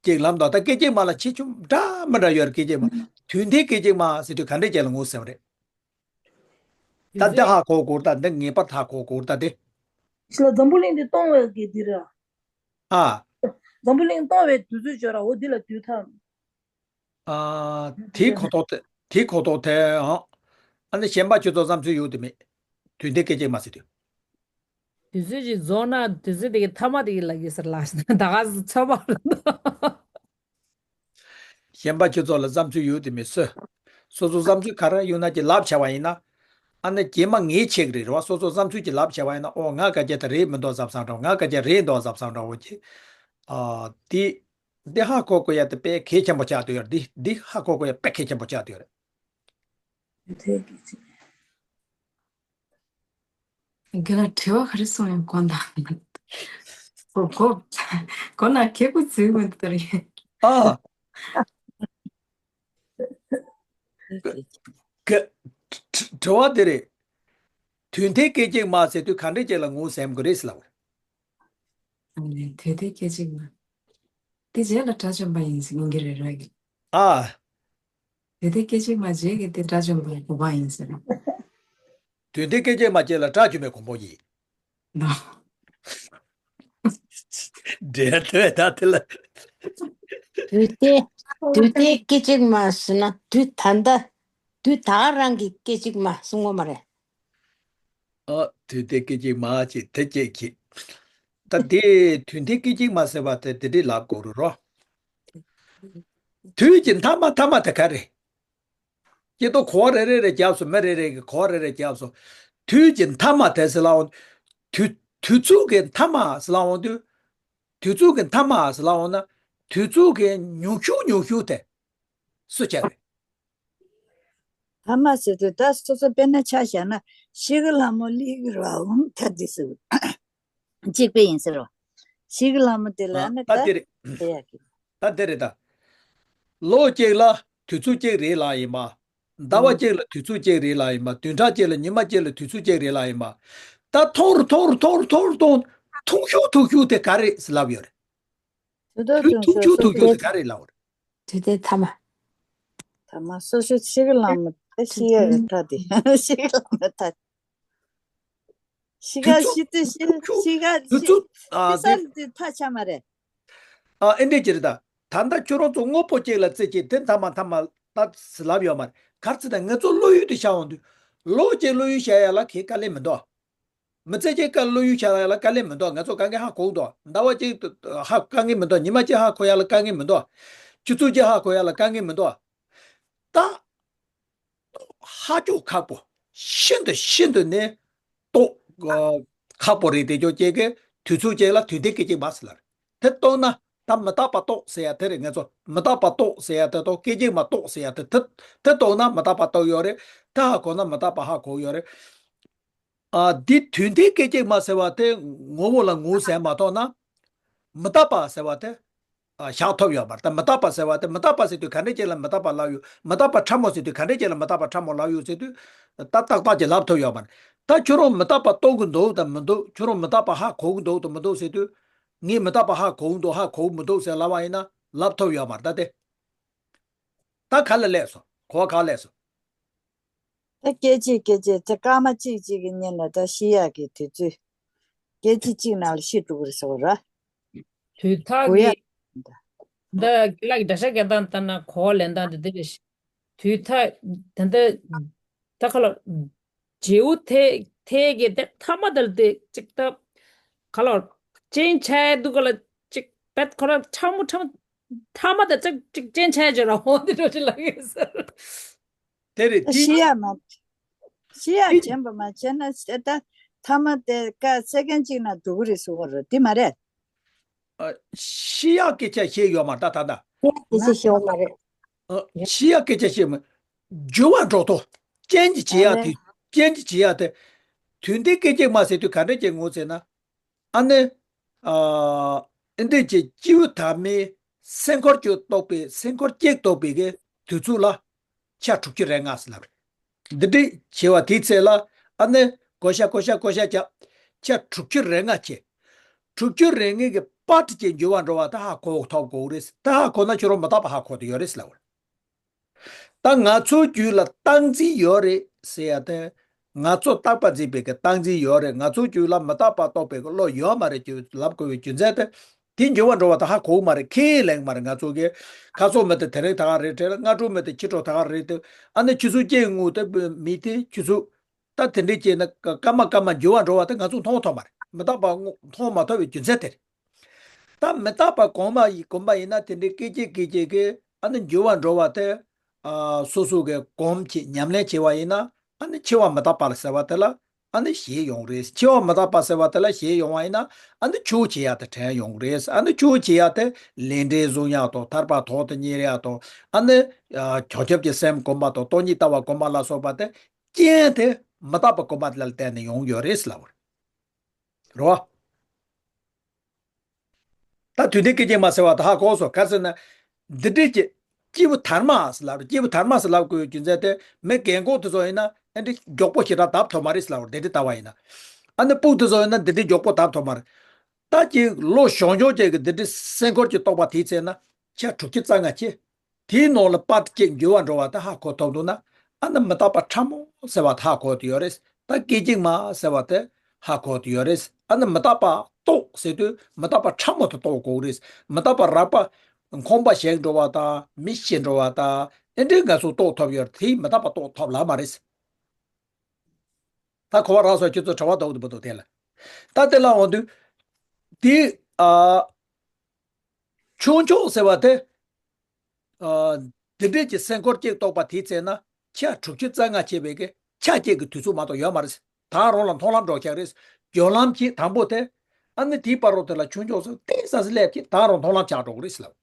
ཅིག་ལབ་འདུག་ད་སྐད་ཅིག་མ་ལ་ཆེ་ཆུང་འདྲ་མི་འདྲ་ཡོད་རེད། སྐད་ཅིག་མ། དུས་མཐའི་སྐད་ཅིག་མ་ཟེར་དུས་ག་འདྲས་ཅིག་ལ་ངོས་ཟིན་པ་རེད། ད་འདི་ཧ་གོ་དགོས་ད། འདི་ངེས་པར་ཧ་གོ་དགོས་ད་འདི། ཞི་ལ་འཛམ་བུ་གླིང་འདི་སྟོང་བའི་གི་འདི་རེད། ཨ། འཛམ་བུ་གླིང་སྟོང་བའི་དུས་ཚོད་ཅིག་ཡོད་ར། འོ་འདི་ལ་དུས་མཐའ། ཨ། དེའི་གོ་རྟོགས་དེ། དེའི་གོ་རྟོགས་དེ་ཨང་། ཨ་ནི་གཞན་པ་ཁྱོད་ཚོ་བསམ་ཚུལ་ཡོད་དེ་མེད། དུས་མཐའི་སྐད་ཅིག་མ་ཟེར་དུས། དུས་ཚོད་ཅིག་རྫོགས་ན་དུས་ཚོད་དེ་གི་མཐའ་མ་དེ་གི་ལ་གི་ཟེར་ལ་ད་ག་ཚོད་མ་རེད། གཞན་པ་ཁྱོད་ཚོ་ལ་བསམ་ཚུལ་ཡོད་དེ་མེད་སོ། སོ་སོ་བསམ་ཚུལ་ག་རེ་ཡོད་ན་ཅིག་ལབ་བྱ་བ་ཡིན་ན། ཨ་ནི་རྗེས་མ་ངས་བྱེད་ཀྱི་རེད་རེད་བ། སོ་སོ་བསམ་ཚུལ་ཅིག་ལབ་བྱ་བ་ཡིན་ན། ཨོ་ང་སྐད་ཆ་དེ་རེད་མི་འདུག་བསམ་བསམ་འདྲ་བོ། ང་སྐད་ཆ་རེད་འདུག་བསམ་བསམ་འདྲ་བོ་ཅིག་ཨ། དེ། འདི་ཧ་གོ་དགོས་ཡ་དེ་དཔེ་གལ་ཆེན་པོ་ཆགས་བསྡད་ཡོད་རེད། འདི་འདི་ཧ་གོ་དགོས་ཡ་དཔེ་གལ་ཆེན་པོ་ཆགས་བསྡད་ཡོད་རེད། དེ་གལ་ཆེ། རྒན་ལགས་དྲི་བ་ག་རེ་གསུང་ཡོད་དགོངས་དག་གོ་གོ་གོ་ན་ཁེ་ཁུ་ཚུལ་མི་འདུག་རེད། ཨ། ག་དྲི་བ་དེ་རེད། དུས་མཐའི་སྐད་ཅིག་མ་ཟེར་དུས་ག་འདྲས་ཅིག་ལ་ངོས་ཟིན་དགོས་རེད་ཟེར་ལབ་པ་རེད། དུས་མཐའི་སྐད་ཅིག་མ། དེ་རྗེས་ལ་དགྲ་བཅོམ་པ་ཡིན་ཟེར་ཡིན་གྱི་རེད་ར་གི། ཨ། དུས་མཐའི་སྐད་ཅིག་མ་རྗེས་ཀྱི་དེ་དགྲ་བཅོམ་པའི་གོ་འཕང་ཡིན་ཟེར། དུས་མཐའི་སྐད་ཅིག་མ་རྗེས་ལ་དགྲ་བཅོམ་པའི་གོ་འཕང་ཡིན། ན། འབྲེལ་ཐོས་ད་དེ་ལ། དུས་མཐའི་དུས་མཐའི་སྐད་ཅིག་མ་ཟེར་ན་དུས་ད་ལྟ་དུས་ད་ག་རང་གི་སྐད་ཅིག་མ་གསུང་གོ་མ་རེད། ཨ། དུས་མཐའི་སྐད་ཅིག་མ་ཅིག་དེ་སྐད་ཅིག་ད་དེ་དུས་མཐའི་སྐད་ཅིག་མ་ཟེར་བ་དེ་དེ་འདྲའི་ལབ་དགོས་རེད་རོ། དུས་ཀྱི་མཐའ་མ་མཐའ་མ་དེ་ག་རེད། སྐྱེ་ལྟོ་གོ་བ་རེ་རེ་རེ་བརྒྱབ་སོང་། མི་རེ་རེ་གི་གོ་བ་རེ་རེ་བརྒྱབ་སོང་། དུས་ཀྱི་མཐའ་མ་དེ་ཟེར་ལ་འོང་། དུས་དུས་ཚོད་ཀྱི་མཐའ་མ་ཟེར་ལ་འོང་དུས། དུས་ཚོད་ཀྱི་མཐའ་མ་ཟེར་ལ་འོང་ན། དུས་ཚོད་ཀྱི་ཉུང་ཤོས་ཉུང་ཤོས་དེ་སུ་བྱ་རེད། མཐའ་མ་ཟེར་དུས་ད་སོ་སོ་དཔེར་ན་ཆ་བཞག་ན་ཤི་གི་ལྷ་མོ་ལི་གི་ར་འོང་ད་འདི་ཟེར། གཅིག་པའི་ཡིན་ཟེར་རོ། ཤི་གི་ལྷ་མོ་དེ་ལ་ཨ་ནི་ད་ད་དེ་རེད། དེ་ཡ་གི། ད་དེ་རེད་ད། ལོ་གཅིག་ལ་དུས་ཚོད་གཅིག་རེད་ལ་ཡིན་པ། ཟླ་བ་ཨང་། གཅིག་ལ་དུས་ཚོད་གཅིག་རེད་ལ་ཡིན་པ། བདུན་ཕྲག་གཅིག་ལ་ཉི་མ་གཅིག་ལ་དུས་ཚོད་གཅིག་རེད་ལ་ཡིན་པ། ད་ཐོར་ཐོར་ཐོར་ཐོར་ཐོར་ཐུང་ཤོས་ཐུང་ཤོས་དེ་ག་རེད་ཟེར་ལབ་ཡོད་རེད། དུས་དུས་ཐུང་ཤོས་ཐུང་ཤོས་དེ་ག་རེད་ལབ་རེད། དུས་དེ་ཐ་མ། ཐ་མ་སོ་སོ་ཤི་གི་ལྷ་མོ་དེ་ཤི་ཡ་གི་ཐ་དེ་ཤི་གི་ལྷ་མོ་ཐ། ཤི་ག་དུས་ཚོད་ཤི་དུས་ཤི་ཤི་ག་དུས་ཤི་ཚོད་ཨ་ཤི་ས་དེ་དེ་ཐ་ཆ་མ་རེད། ཨ་ཨེ་འདྲས་ཅིག་རེད་ད། ད་ལྟ་ཁྱོད་རང་ཚོ་དངོས་པོ་གཅིག་ལ་རྩི་གཅིག་དེ་མཐའ་མ་མཐའ་མ་ལྟ་ཟེར་ལབ་ཡོད་མ་རེད། ག་རེ་ཟེར་ན་ང་ཚོ་བློ་ཡུལ་དུ་བཞག་འོང་དུས། ལོ་གཅིག་བློ་ཡུལ་བཞག་ཡ་ལ་གའི་དཀའ་ལས་མི་འདུག་མི་ཚེ་གཅིག་ཀ་བློ་ཡུལ་བཞག་ཡ་ལ་དཀའ་ལས་མི་འདུག་ང་ཚོ་གང་ག་ཧ་གོ་འདུག་ཟླ་བ་གཅིག་ཧ་དཀའ་ངལ་མི་འདུག་ཉི་མ་གཅིག་ཧ་གོ་ཡ་ལ་དཀའ་ངལ་མི་འདུག་ཆུ་ཚོད་གཅིག་ཧ་གོ་ཡ་ལ་དཀའ་ངལ་མི་འདུག་ད། ཧ་ཅང་ཁག་པོ། ཤིན་ཏུ་ཤིན་ཏུ་ནས་རྟོགས་ཁག་པོ་རེད་དེ་ཅོག་ཅེ་གི་དུས་ཚོད་ཅེ་ལ་དུས་མཐའི་སྐད་ཅིག་མ་ཟེར་ལ་རེད། དེ་རྟོགས་ན་ད་མི་རྟག་པ་རྟོགས་ཟེར་ཡ་དེ་རེད། ང་ཚོ་མི་རྟག་པ་རྟོགས་ཟེར་ཡ་དེ་དང་སྐད་ཅིག་མ་རྟོགས་ཟེར་ཡ་དེ་དེ་དེ་རྟོགས་ན་མི་རྟག་པ་རྟོགས་ཡོད་རེད། དེ་ཧ་གོ་ན་མི་རྟག་པ་ཧ་གོ་ཡོད་རེད། ཨ་འདི་དུས་མཐའི་སྐད་ཅིག་མ་ཟེར་བ་དེ་ངོ་བོ་ལ་ངོ་ཟེར་མ་གཏོགས་ན། མི་རྟག་པ་ཟེར་བ་དེ་ཨ་བཞག་ཐུབ་ཡོད་མ་རེད། ད་མི་རྟག་པ་ཟེར་བ་དེ་མི་རྟག་པ་ཟེར་དུས་ག་འདྲས་ཅིག་ལ་མི་རྟག་པ་ལབ་ཡོད། མི་རྟག་པ་ཕྲ་མོ་ཟེར་དུས་ག་འདྲས་ཅིག་ལ་མི་རྟག་པ་ཕྲ་མོ་ལབ་ཡོད་ཟེར་དུས། ད་ཏག་ཏག་ཅིག་ལབ་ཐུབ་ཡོད་མ་རེད། ད་ཁྱོད་རང་མི་རྟག་པ་རྟོགས་གི་འདུག་དང་མི་འདུག་ཁྱོད་རང་མི་རྟག་པ་ཧ་གོ་གི་འདུག་དང་མི་འདུག་ཟེར་དུས། ངས་མི་རྟག་པ་ཧ་གོ་གི་འདུག་ཧ་གོ་གི་མི་འདུག་ཟེར་ལབ་པ་ཡིན་ན་ལབ་ཐུབ་ཡོད་མ་རེད། ད་དེ་ད་ག་ལ་སླེབས་སོང་། གོ་བ་ག་ལ་སླེབས་སོང་། ད་སྐད་ཅིག་སྐད་ཅིག་ཅིག་སྐར་མ་གཅིག་གཅིག་གི་སྔོན་ལ་ད་ཤི་ཡག་གི་དུས་ཚོད། སྐད་ཅིག་གཅིག་ནང་ལ་ཤི་འགྲོ་གི་རེད་ཟེར་བ་ར། དུས་མཐའ་གི་འདི་ལག་གི་འདྲ་ཤ་སྐད་བཏང་ལྟ་ན་གོ་བ་ལེན་སྟངས་འདི་འདི་རེད། དུས་མཐའ་ད་ལྟ་ད་ག་ལ་རྗེའུ་ཐེ་ཐེ་གི་དེ་མཐའ་མ་དལ་དེ་ཅིག་ད་ག་ལ་ཅན་ཆ་ཡ་འདུག་ག་ལ་ཅིག་བེད་ཁོ་ར་ཕྲ་མོ་ཕྲ་མོ་མཐའ་མ་དལ་ཅིག་ཅིག་ཅན་ཆ་ཡ་ཅིག་ར་འོང་དེ་འདྲ་ཅིག་ལབ་ཡོད་ཟེར། དེ་རེད་དེ། ཤི་ཡ་མ། ཤི་ཡ་དེ་དྲན་པ་མ་བྱས་ན་ད་ཐ་མ་དེ་ཀ་སེ་ཀན་གཅིག་ན་འགྲོ་གི་རེད་ཟེར་བ་རེད། དེ་མ་རེད། ཨ། ཤི་ཡ་སྐད་ཆ་བཤད་ཡོད་མ་རེད་ད་ད་ད། ཤི་ཡ་སྐད་ཆ་བཤད་ཡོད་མ་རེད། ཨ། ཤི་ཡ་སྐད་ཆ་བཤད་མ། འགྱུར་བ་འགྲོ་ཐོ། ཅན་གྱི་བྱེད་ཡ་དེ། ཨ་ཅན་གྱི་བྱེད་ཡ་དེ། དུས་མཐའི་སྐད་ཅིག་མ་ཟེར་དུས་ག་འདྲ་ཅིག་ངོ་ཟེར་ན། ཨ་ནི། ཨ། ཨེ་འདྲས་ཀྱི་སྐྱེས་བུ་དར་མའི་སེམས་ཁར་གཅིག་གཏོགས་པའི་སེམས་ཁར་གཅིག་གཏོགས་པའི་གི་དུས་ཚོད་ལ་ཆ་དྲུག་ཅུ་རེ་ལྔ་ཟེར་ལབ་རེད། འདི་འདྲས་བྱེད་པ་དེའི་ཚེ་ལ་ཨ་ནི་བགོ་བཤའ་བགོ་བཤའ་བགོ་བཤའ་བྱ། ཆ་དྲུག་ཅུ་རེ་ལྔ་བྱེད། དྲུག་ཅུ་རེ་ལྔའི་གི་པར་ཏི་ཅན་འགྱུར་བ་འགྲོ་བ་ད་ཧ་གོ་ཐུབ་དགོས་རེད། ད་ཧ་གོ་ན་ཁྱོད་རང་མི་རྟག་པ་ཧ་གོ་དུ་ཡོད་རེད་ཟེར་ལབ་རེད། ད་ང་ཚོའི་རྒྱུད་ལ་རྟག་འཛིན་ཡོད་རེད་ཟེར་ཡ་དེ། ང་ཚོ་རྟག་པ་འཛིན་པའི་གི་རྟག་འཛིན་ཡོད་རེད། ང་ཚོའི་རྒྱུད་ལ་མི་རྟག་པ་རྟོགས་པའི་གི་བློ་ཡོད་མ་རེད་ཅེས་ལབ་དགོས་པའི་རྒྱུ་མཚན་དེ། དེ་འགྱུར་བ་འགྲོ་བ་ད་ཧ་གོ་གི་མ་རེད། ཁས་ལེན་གི་མ་རེད། ང་ཚོ་གི་ཁ་སང་མི་དེ་དེ་རིང་ད་ག་རེད་དྲན། སྔ་དྲོ་མི་དེ་ཕྱི་དྲོ་ད་ག་རེད་དེ། ཨ་ནི་ཆུ་ཚོད་བརྒྱད་སྔོན་དེ་མི་དེ་ཆུ་ཚོད། ད་དེ་འདྲས་བྱས་ན་སྐར་མ་སྐར་མ་འགྱུར་བ་འགྲོ་བ་དེ་ང་ཚོས་མཐོང་ཐུབ་མ་རེད། མི་རྟག་པ་མཐོང་མ་ཐུབ་པའི་རྒྱུ་མཚན་དེ་རེད། ད་མི་རྟག་པ་གོམས་པ་ཡིན་གོམས་པ་ཡིན་ན་དེ་འདྲའི་སྐད་ཅིག་སྐད་ཅིག་གིས་ཨ་ནི་འགྱུར་བ་འགྲོ་བ་དེ། ཨ། སོ་སོ་གི་གོམས་གྱིས་ཉམས་ལེན་བྱས་པ་ཡིན་ན་ཨ་ནི་འཆི་བ་མི་རྟག་པ་ལ་ཟེར་བ་དེ་ལ་ཨ་ནི་ཞེད་ཡོང་རེད། འཆི་བ་མི་རྟག་པ་ཟེར་བ་དེ་ལ་ཞེད་ཡོང་བ་ཡིན་ན་ཨ་ནི་ཆོས་བྱེད་ཡ་དེ་དྲན་ཡོང་རེད། ཨ་ནི་ཆོས་བྱེད་ཡ་དེ་ལས་འབྲས་བཟུང་ཡ་དང་ཐར་པ་ཐོག་ཏུ་གཉེར་ཡ་དང་ཨ་ནི་བྱང་ཆུབ་ཀྱི་སེམས་སྒོམ་པ་དང་སྟོང་ཉིད་ལྟ་བ་སྒོམ་པ་ལ་སོགས་པ་དེ་རྐྱེན་དེ་མི་རྟག་པ་སྒོམ་པ་དེ་ལ་བརྟེན་ནས་ཡོང་ཡོད་རེད་ཟེར་ལབ་པ་རེད། རེད་བ། ད་དུས་མཐའི་སྐད་ཅིག་མ་ཟེར་བ་ད་ཧ་གོ་སོང་། ག་རེ་ཟེར་ན། འདི་འདྲས་ཀྱི་སྐྱེས་བུ་དར་མ་ཟེར་ལབ་རེད། སྐྱེས་བུ་དར་མ་ཟེར་ལབ་དགོས་རྒྱུ་མཚན་དེ་མི་རྒན་གོག་དེ་ཚོ་ཡིན་ན་ཨ་འདྲས་མགྱོགས་པོ་ཞེ་དྲག་བརྡབ་ཐུབ་མ་རེད་ཟེར་ལབ་རེད། འདི་འདྲས་ལྟ་བ་ཡིན་ན། ཨ་ནི་སྤུ་གུ་དེ་ཚོ་ཡིན་ན་འདི་འདྲས་མགྱོགས་པོ་བརྡབ་ཐུབ་མ་རེད། ད་ཅིག་བློ་བཞོ་འཇོག་ཅན་གྱི་འདི་འདྲའི་སེམས་འཁོར་གྱི་རྟོག་པ་དེའི་ཚེ་ན་ཁྱད་དྲུག་ཅུ་རྩ་ལྔ་སྐྱེ། དེའི་ནང་ལ་པར་གཅིག་འགྱུར་བ་འགྲོ་བ་དེ་ཧ་གོ་ཐུབ་འདུག་ན། ཨ་ནི་མི་རྟག་པ་ཕྲ་མོ་ཟེར་བ་དེ་ཧ་གོ་ཐུབ་ཡོད་རེད། ད་སྐད་ཅིག་མ་ཟེར་བ་དེ་ཧ་གོ་ཐུབ་ཡོད་རེད། ཨ་ནི་མི་རྟག་པ་རྟོགས་ཟེར་དུས་མི་རྟག་པ་ཕྲ་མོ་དེ་རྟོགས་དགོས་རེད། མི་རྟག་པ་རགས་པ་ཁོམ་པ་ཞིག་འགྲོ་བ་དང་མི་ཞིག་འགྲོ་བ་དང་ཨེ་འདྲའི་ང་ཚོ་རྟོགས་ཐུབ་ཡོད་རེད། དེ་མི་རྟག་པ་རྟོགས་ཐུབ་ལ་མ་རེད། ད་གོ་བ་རག་སོང་། ཁྱོད་ཚོ་དྲི་བ་འདུག་འདུག་མི་འདུག་དེ་ལ། ད་དེ་ལ་འོང་དུས། དེ། ཨ། ཆུང་ཆུང་ཟེར་བ་དེ། ཨ། འདི་འདྲས་ཀྱི་སེམས་འཁོར་གཅིག་རྟོགས་པ་དེའི་ཚེ་ན་ཁྱད་དྲུག་ཅུ་རྩ་ལྔ་སྐྱེ་བའི་གི་ཆ་སྐྱེ་གི་དུས་ཚོད་མ་གཏོགས་ཡོད་མ་རེད། ད་རུང་ལ་མཐོང་ལམ་འགྲོ་ཁྱག་རེད། སྦྱོར་ལམ་གྱི་དང་པོ་དེ། ཨ་ནི་དེའི་བར་རོ་དེ་ལ་ཆུང་ཆུང་ཟེར་ཏེ་ས་སི་ལེབ་ཀྱི་ད་རུང་མཐོང་ལམ་ཆགས་འགྲོ་གི་རེད་ཟེར་ལབ།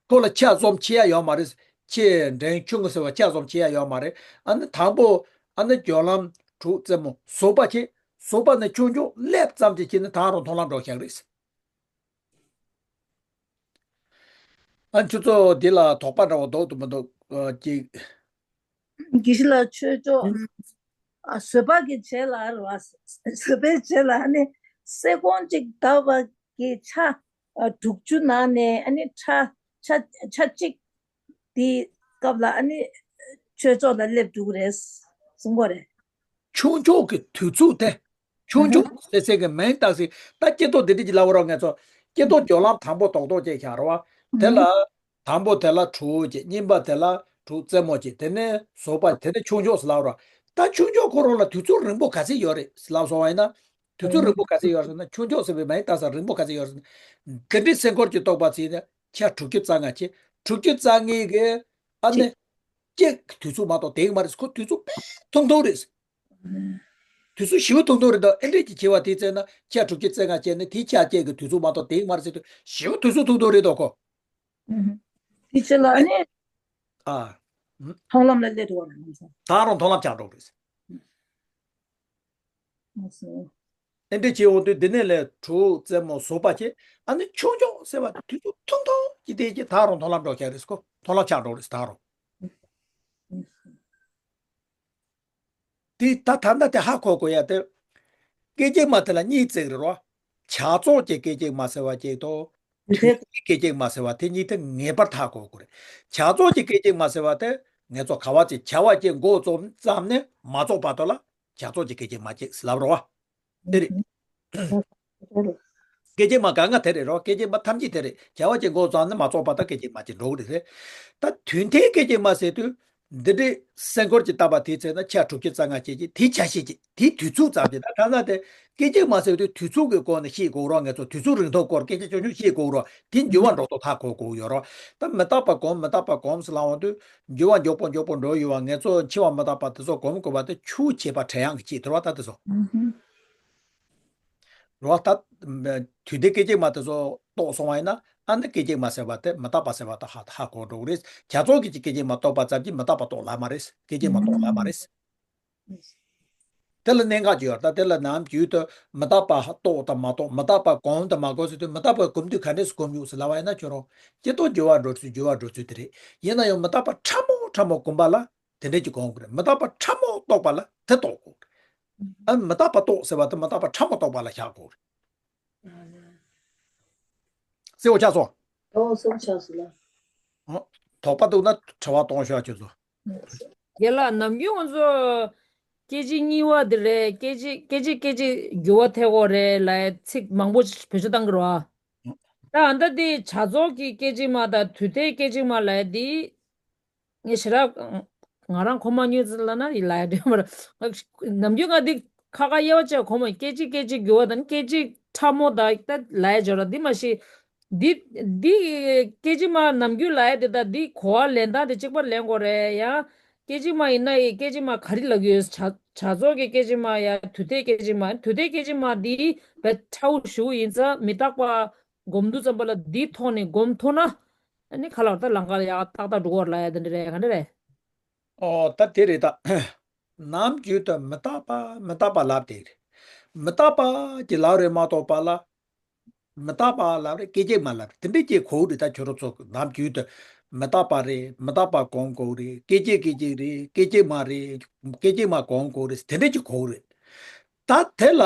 ཁོ་ལ་ཆ་ཙམ་ཆེ་ཡ་ཡོད་མ་རེད། ཆེ་འབྲིང་ཆུང་གི་ཟེར་བ་ཆ་ཙམ་ཆེ་ཡ་ཡོད་མ་རེད། ཨ་ནི་དང་པོ། ཨ་ནི་སྦྱོར་ལམ་དྲུག་རྩེ་མོ་ཟུར་པ་ཆེ། ཟུར་པ་ནི་ཆུང་ཆུང་ལེབ་ཙམ་གྱི་ཁྱེད་ནི་ད་རུང་མཐོང་ལམ་འགྲོ་ཤག་རེད། ཨ་ཁྱོད་ཚོ་འདི་ལ་དོགས་པ་འདྲ་བོ་འདུག་འདུག་མི་འདུག་ཨ། ཅིག་དགེ་བཤེས་ལགས་ཆོས་ཕྱོགས། ཨ། བཟོད་པ་གི་རྗེས་ལ་རེད་བ། བཟོད་པའི་རྗེས་ལ་ཨ་ནི་སེ་ཀོན་གཅིག་ལྡབ་པ་གི་ཆ། ཨ། དྲུག་ཅུ་ནང་ནས་ཨ་ནི་ཕྲ། ཆ་ཆ་གཅིག་དེའི་སྐབས་ལ་ཨ་ནི་ཆོས་ཕྱོགས་ལ་སླེབས་འགྲོ་གི་རེད་གསུང་གི་རེད། ཆུང་ཆུང་གི་དུས་ཚོད་དེ། ཆུང་ཆུང་ཟེར་ཟེར་གི་མིང་བཏགས་ཟིན། ད་སྐྱེ་སྟོབས་འདི་འདྲ་ཅིག་ལབ་རོགས། ངེད་ཚོ་སྐྱེ་སྟོབས་སྦྱོར་ལམ་དང་པོ་རྡོག་རྡོག་ཅིག་བཞག་རོགས། དེ་ལ་དང་པོ་དེ་ལ་དྲུག་ཅིག་གཉིས་པ་དེ་ལ་དྲུག་རྩེ་མོ་ཅིག་དེ་ནས་ཟུར་པ། དེ་ནས་ཆུང་ཆུང་ཟེར་ལབ་རོགས། ད་ཆུང་ཆུང་ཁོ་རང་ལ་དུས་ཚོད་རིང་པོ་ག་ཚད་ཡོད་རེད་ལབ་སོང་བ་ཡིན་ན། དུས་ཚོད་རིང་པོ་ག་ཚད་ཡོད་རེད་ཟེར་ན། ཆུང་ཆུང་ཟེར་བའི་མིང་བཏགས་ས་རིང་པོ་ག་ཚད་ཡོད་རེད་ཟེར་ན། འདི་འདྲའི་སེམས་འཁོར་གྱི་རྟོག་པ་ཚིག་ནས་ཆ་དྲུག་ཅུ་རྩ་ལྔ་ཆེ། དྲུག་ཅུ་རྩ་ལྔའི་གི་ཨ་ནི་གཅིག་གི་དུས་ཚོད་མ་གཏོགས་དེ་མ་རེད། ཁོ་དུས་ཚོད་དཔེ་ཐུང་ཐུང་རེད། དུས་ཚོད་ཞེ་པོ་ཐུང་ཐུང་རེད་འདུག་ཨེ་འདྲས་ཀྱི་ཆེ་བ་དེ་བཙལ་ན་ཆ་དྲུག་ཅུ་རྩ་ལྔ་བྱས་ནས་དེའི་ཆ་བཅས་ཀྱི་དུས་ཚོད་མ་གཏོགས་དེ་མ་རེད་ཟེར་དུས་ཞེ་པོ་དུས་ཚོད་ཐུང་ཐུང་རེད་འདུག་གོ། ཨུ་ཧུ། དེ་ཕྱི་ལ་ནི་ཨ། ཨུ། མཐོང་ལམ་ལ་སླེབས་འགྲོ་བ་རེད་མ་གཏོགས། ད་རུང་མཐོང་ལམ་ཆགས་འགྲོ་གི་རེད། ཨ་སོ། ཨེ་འདྲས་བྱས་འོང་དུས་འདི་ནས་ལས་དྲུག་རྩེ་མོ་ཟུར་པ་བྱས། ཨ་ནི་ཆུང་ཆུང་ཟེར་བ་དེ་དུས་ཚོད་ཐུང་ཐུང་གི་དེ་གྱིས་ད་རུང་མཐོང་ལམ་འགྲོ་ཀྱག་རེད་ཀོ། མཐོང་ལམ་ཆགས་འགྲོ་རེད་ད་རུང་། དེ་ད་ད་ལྟ་དེ་ཧ་གོ་དགོས་ཡ་དེ། སྐད་ཅིག་མ་དེ་ལ་གཉིས་བརྩེགས་རེད་རོ། བྱ་རྫོགས་ཀྱི་སྐད་ཅིག་མ་ཟེར་བ་གཅིག་དང་། དུས་མཐའི་སྐད་ཅིག་མ་ཟེར་བ་དེ་གཉིས་དེ་ངེས་པར་ཧ་གོ་དགོས་རེད། བྱ་རྫོགས་ཀྱི་སྐད་ཅིག་མ་ཟེར་བ་དེ་ངེད་ཚོ་ག་བ་ཅིག་བྱ་བ་ཅིག་འགོ་རྩོམ་ཙམ་ནས་མ་རྫོགས་བར་དུ་ལ་བྱ་རྫོགས་ཀྱི་སྐད་ཅིག་མ་གཅིག་ལབ་རོ། དེ་རེད། སྐད་ཅིག་མ་གང་ག་དེ་རེད་རོ། སྐད་ཅིག་མ་ཐམས་ཅད་དེ་རེད། བྱ་བ་ཅིག་འགོ་བརྩམས་ནས་མ་རྫོགས་བར་དུ་སྐད་ཅིག་མ་ཅིག་འགྲོ་གི་རེད། ད་དུས་མཐའི་སྐད་ཅིག་མ་ཟེར་དུས། འདི་འདྲའི་སེམས་འཁོར་གྱི་བཏགས་པ་དེའི་ཚེ་ན་ཆ་དྲུག་ཅུ་རྩ་ལྔ་བྱས་ཀྱི་དེའི་ཆ་ཤས་ཀྱི་དེའི་དུས་ཚོད་ཙམ་གྱི་ད་ཐ་ན་དེ་སྐད་ཅིག་མ་ཟེར་དུས་དུས་ཚོད་ཀྱི་སྐོར་ནས་ཤེས་དགོས་རོགས། ངེད་ཚོ་དུས་ཚོད་རིང་ཐུང་སྐོར་སྐད་ཆ་ཆུང་ཆུང་ཤེས་དགོས་རོགས། དེ་འགྱུར་བ་འགྲོ་སྟངས་ཧ་གོ་དགོས་ཡོད་རོགས། ད་མི་རྟག་པ་སྒོམ་མི་རྟག་པ་སྒོམ་ཟེར་ལབ་འོང་དུས་འགྱུར་བ་མགྱོགས་པོ་མགྱོགས་པོ་འགྲོ་ཡོད་བ། ངེད་ཚོ་འཆི་བ་མི་རྟག་པ་དེ་ཚོ་སྒོམ་དགོས་པ་དེ་ཆུ་བྱེད་པ་བྲེལ་ཡང་གི་ཅིག་དེ་རོགས་ད་དེ་ཚོ། རོགས་ད། དུས་མཐའི་སྐད་ཅིག་མ་དེ་ཚོ་རྟོགས་སོང་བ་ཡིན་ན་ཨ་ནི་སྐད་ཅིག་མ་ཟེར་བ་དེ་མི་རྟག་པ་ཟེར་བ་དེ་ཧ་ཧ་གོ་འགྲོ་གི་རེད། བྱ་རྫོགས་ཀྱི་སྐད་ཅིག་མ་རྟོགས་པ་ཙམ་གྱིས་མི་རྟག་པ་རྟོགས་ལ་མ་རེད། སྐད་ཅིག་མ་རྟོགས་ལ་མ་རེད། དེ་ལ་གནད་འགག་ཅིག་ཡོད་རེད། ད་དེ་ལ་ནམ་རྒྱུན་དུ་མི་རྟག་པ་རྟོགས་དང་མ་རྟོགས། མི་རྟག་པ་གོམས་དང་མ་གོམས་ཟེར་དུས་མི་རྟག་པ་གོམས་དུས་ག་འདྲས་སུ་གོམས་ཡོང་ཟེར་ལབ་པ་ཡིན་ན་ཁྱོད་རང་སྐྱེ་སྟོབས་འགྱུར་བ་འགྲོ་ཚུལ་འགྱུར་བ་འགྲོ་ཚུལ་དེ་རེད། ཡིན་ན་ཡང་མི་རྟག་པ་ཕྲ་མོ་ཕྲ་མོ་གོམས་པ་ལ། དེ་འདྲས་ཀྱི་གོམས་དགོས་རེད། མི་རྟག་པ་ཕྲ་མོ་རྟོགས་པ་ལ་དེ་རྟོགས་དགོས་རེད། ཨ་མི་རྟག་པ་རྟོགས་ཟེར་བ་དེ་མི་རྟག་པ་ཕྲ་མོ་རྟོགས་པ་ལ་བཞག་དགོས་རེད། གསལ་པོ་ཆགས་སོང་། ཨོ་གསལ་པོ་ཆགས་སོང་ལ། ཨོ། དོགས་པ་འདུག་ན་དྲི་བ་གཏོང་ཤོག་ཁྱོད་ཚོ། རྒན་ལགས་ནམ་རྒྱུན་ང་ཚོ་སྐད་ཅིག་གཉིས་པ་དེ་རེད། སྐད་ཅིག་སྐད་ཅིག་སྐད་ཅིག་འགྱུར་བ་ཐེབས་ཀྱི་ཡོད་རེད་ལབ་ཚིག་མང་པོ་བེད་སྤྱོད་བཏང་གི་རེད་བ། ད་ཨ་ད་དེ་བྱ་རྫོགས་ཀྱི་སྐད་ཅིག་མ་དང་དུས་མཐའི་སྐད་ཅིག་མ་ལབ་དེ། ངས་ཞེ་དྲག་ང་རང་ཁོ་མ་ཉོས་ཚུལ་ལ་ན་ཡིན་ལ་ཡ་འདྲེ་མར། ནམ་རྒྱུན་ང་འདི་ཁ་ཁ་དབྱེ་བ་བྱས་གོ་མ། སྐད་ཅིག་སྐད་ཅིག་འགྱུར་བ་དང་སྐད་ཅིག་ཕྲ་མོ་དང་ད་ལ་ཡ་སྦྱོར་བ་འདི་མ་ཤེས། འདི་འདི་སྐད་ཅིག་མ་ནམ་རྒྱུན་ལ་ཡ་དེ་དང་འདི་གོ་བ་ལེན་སྟངས་དེ་གཅིག་པ་ལེན་དགོས་རེད་ཡ། སྐད་ཅིག་མ་ཡིན་ན་ཡི་སྐད་ཅིག་མ་ག་རེ་ལབ་ཀྱི་ཡོད། བྱ་བྱ་རྫོགས་ཀྱི་སྐད་ཅིག་མ་ཡ་དུས་མཐའི་སྐད་ཅིག་མ། དུས་མཐའི་སྐད་ཅིག་མ་འདི་བས་ཕྲ་བོ་ཞེ་པོ་ཡིན་ཙང་མི་རྟག་པ་སྒོམ་དུས་ཙམ་པ་ལ་འདིའི་ཐོག་ནས་སྒོམ་ཐུབ་ན། ཨ་ནི་ཁ་ལག་ད་ལམ་ཁ་ལ་ཡག་ཏག་ཏག་འགྲོ་གི་ཡོད་རེད་ལབ་ཡ་དེ་འདྲ་རེད། ག་འདྲ་རེད། ཨོ་ད་དེ་རེད་ད། ནམ་རྒྱུན་དུ་མི་རྟག་པ་མི་རྟག་པ་ལབ་དེ་རེད། མི་རྟག་པ་གྱི་ལབ་རེད་མ་གཏོགས་པ་ལ། མི་རྟག་པ་ལབ་རེད། སྐད་ཅིག་མ་ལབ་རེད། དེ་འདྲ་ཅིག་གོ་རེད། ད་ཁྱོད་རང་ཚོ་ནམ་རྒྱུན་དུ་མི་རྟག་པ་རེད། མི་རྟག་པ་གོམས་གོ་རེད། སྐད་ཅིག་སྐད་ཅིག་རེད། སྐད་ཅིག་མ་རེད། སྐད་ཅིག་མ་གོམས་གོ་རེད། དེ་འདྲ་ཅིག་གོ་རེད། ད་དེ་ལ།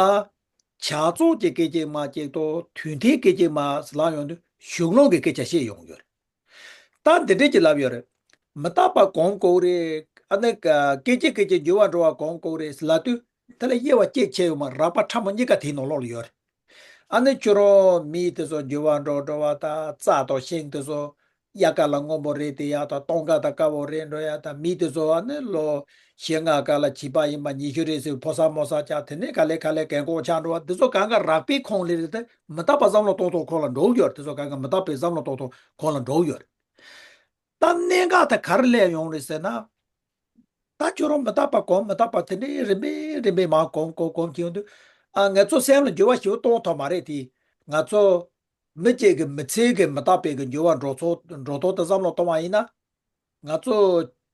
བྱ་ཚོགས་ཀྱི་སྐད་ཅིག་མ་གཅིག་དང་དོན་མཐའི་སྐད་ཅིག་མ་ལབ་ཡོང་དུས་གཞུང་ལུགས་ཀྱི་སྐད་ཆ་བཤད་ཡོང་གི་ཡོད་རེད། ད་འདི་འདྲས་ཀྱི་ལབ་ཡོད་རེད། མི་རྟག་པ་གོམས་དགོས་རེད། ཨ་ནི་སྐད་ཅིག་སྐད་ཅིག་འགྱུར་བ་འགྲོ་བ་གོམས་དགོས་རེད་ལབ་དུས་དེ་ལ་དབྱེ་བ་གཅིག་ཕྱེ་ཡོད་མ་རེད། རགས་པ་ཕྲ་མོ་གཉིས་ཀ་དེའི་ནང་ལོགས་ལ་ཡོད་རེད། ཨ་ནི་ཁྱོད་རང་མི་དེ་ཚོ་འགྱུར་བ་འགྲོ་འགྲོ་བ་དང་རྩྭ་དང་ཤིང་དེ་ཚོ་དབྱར་ཁ་ལ་སྔོན་པོ་རེད་དེ་ཡག་དང་སྟོན་ཁ་དང་དཀར་པོ་རེད་འགྲོ་ཡག་དང་མི་དེ་ཚོ་ཨ་ནི་ལོ་བཞི་ལྔ་ཀ་ལ་བྱིས་པ་ཡིན་པ་ཉི་ཤུ་རེད་ཟེར་ཕོ་གསར་མོ་གསར་ཆགས་དེ་ནས་ག་ལེ་ག་ལེ་རྒན་གོག་ཆགས་འགྲོ་བ་འདི་ཚོ་གང་ག་རགས་པའི་ཁོངས་ལ་རེད་དེ་མི་རྟག་པ་བསམ་བློ་གཏོང་ཐོག་ཁོངས་ལ་འགྲོ་གི་ཡོད་རེད། དེ་ཚོ་གང་ག་མི་རྟག་པའི་བསམ་བློ་གཏོང་ཐོག་ཁོངས་ལ་འགྲོ་གི་ཡོད་རེད། ད་གནད་འགག་དེ་ག་རེ་སླེབས་ཡོང་རེད་ཟེར་ན། ད་ཁྱོད་རང་མི་རྟག་པ་གོམས་མི་རྟག་པ་དེ་འདྲའི་རིམ་པས་རིམ་པས་མར་གོམས་གོམས་གོམས་ཀྱི་ཡོང་དུས། ཨ་ང་ཚོ་སེམས་ལ་འགྱུར་བ་ཞེ་པོ་གཏོང་ཐུབ་མ་རེད་དེ། ང་ཚོ་མི་གཅིག་གི་མི་ཚེ་གི་མི་རྟག་པའི་གི་འགྱུར་བ་འགྲོ་ཚོ་འགྲོ་སྟངས་དེ་བསམ་བློ་གཏོང་བ་ཡིན་ན། ང་ཚོ་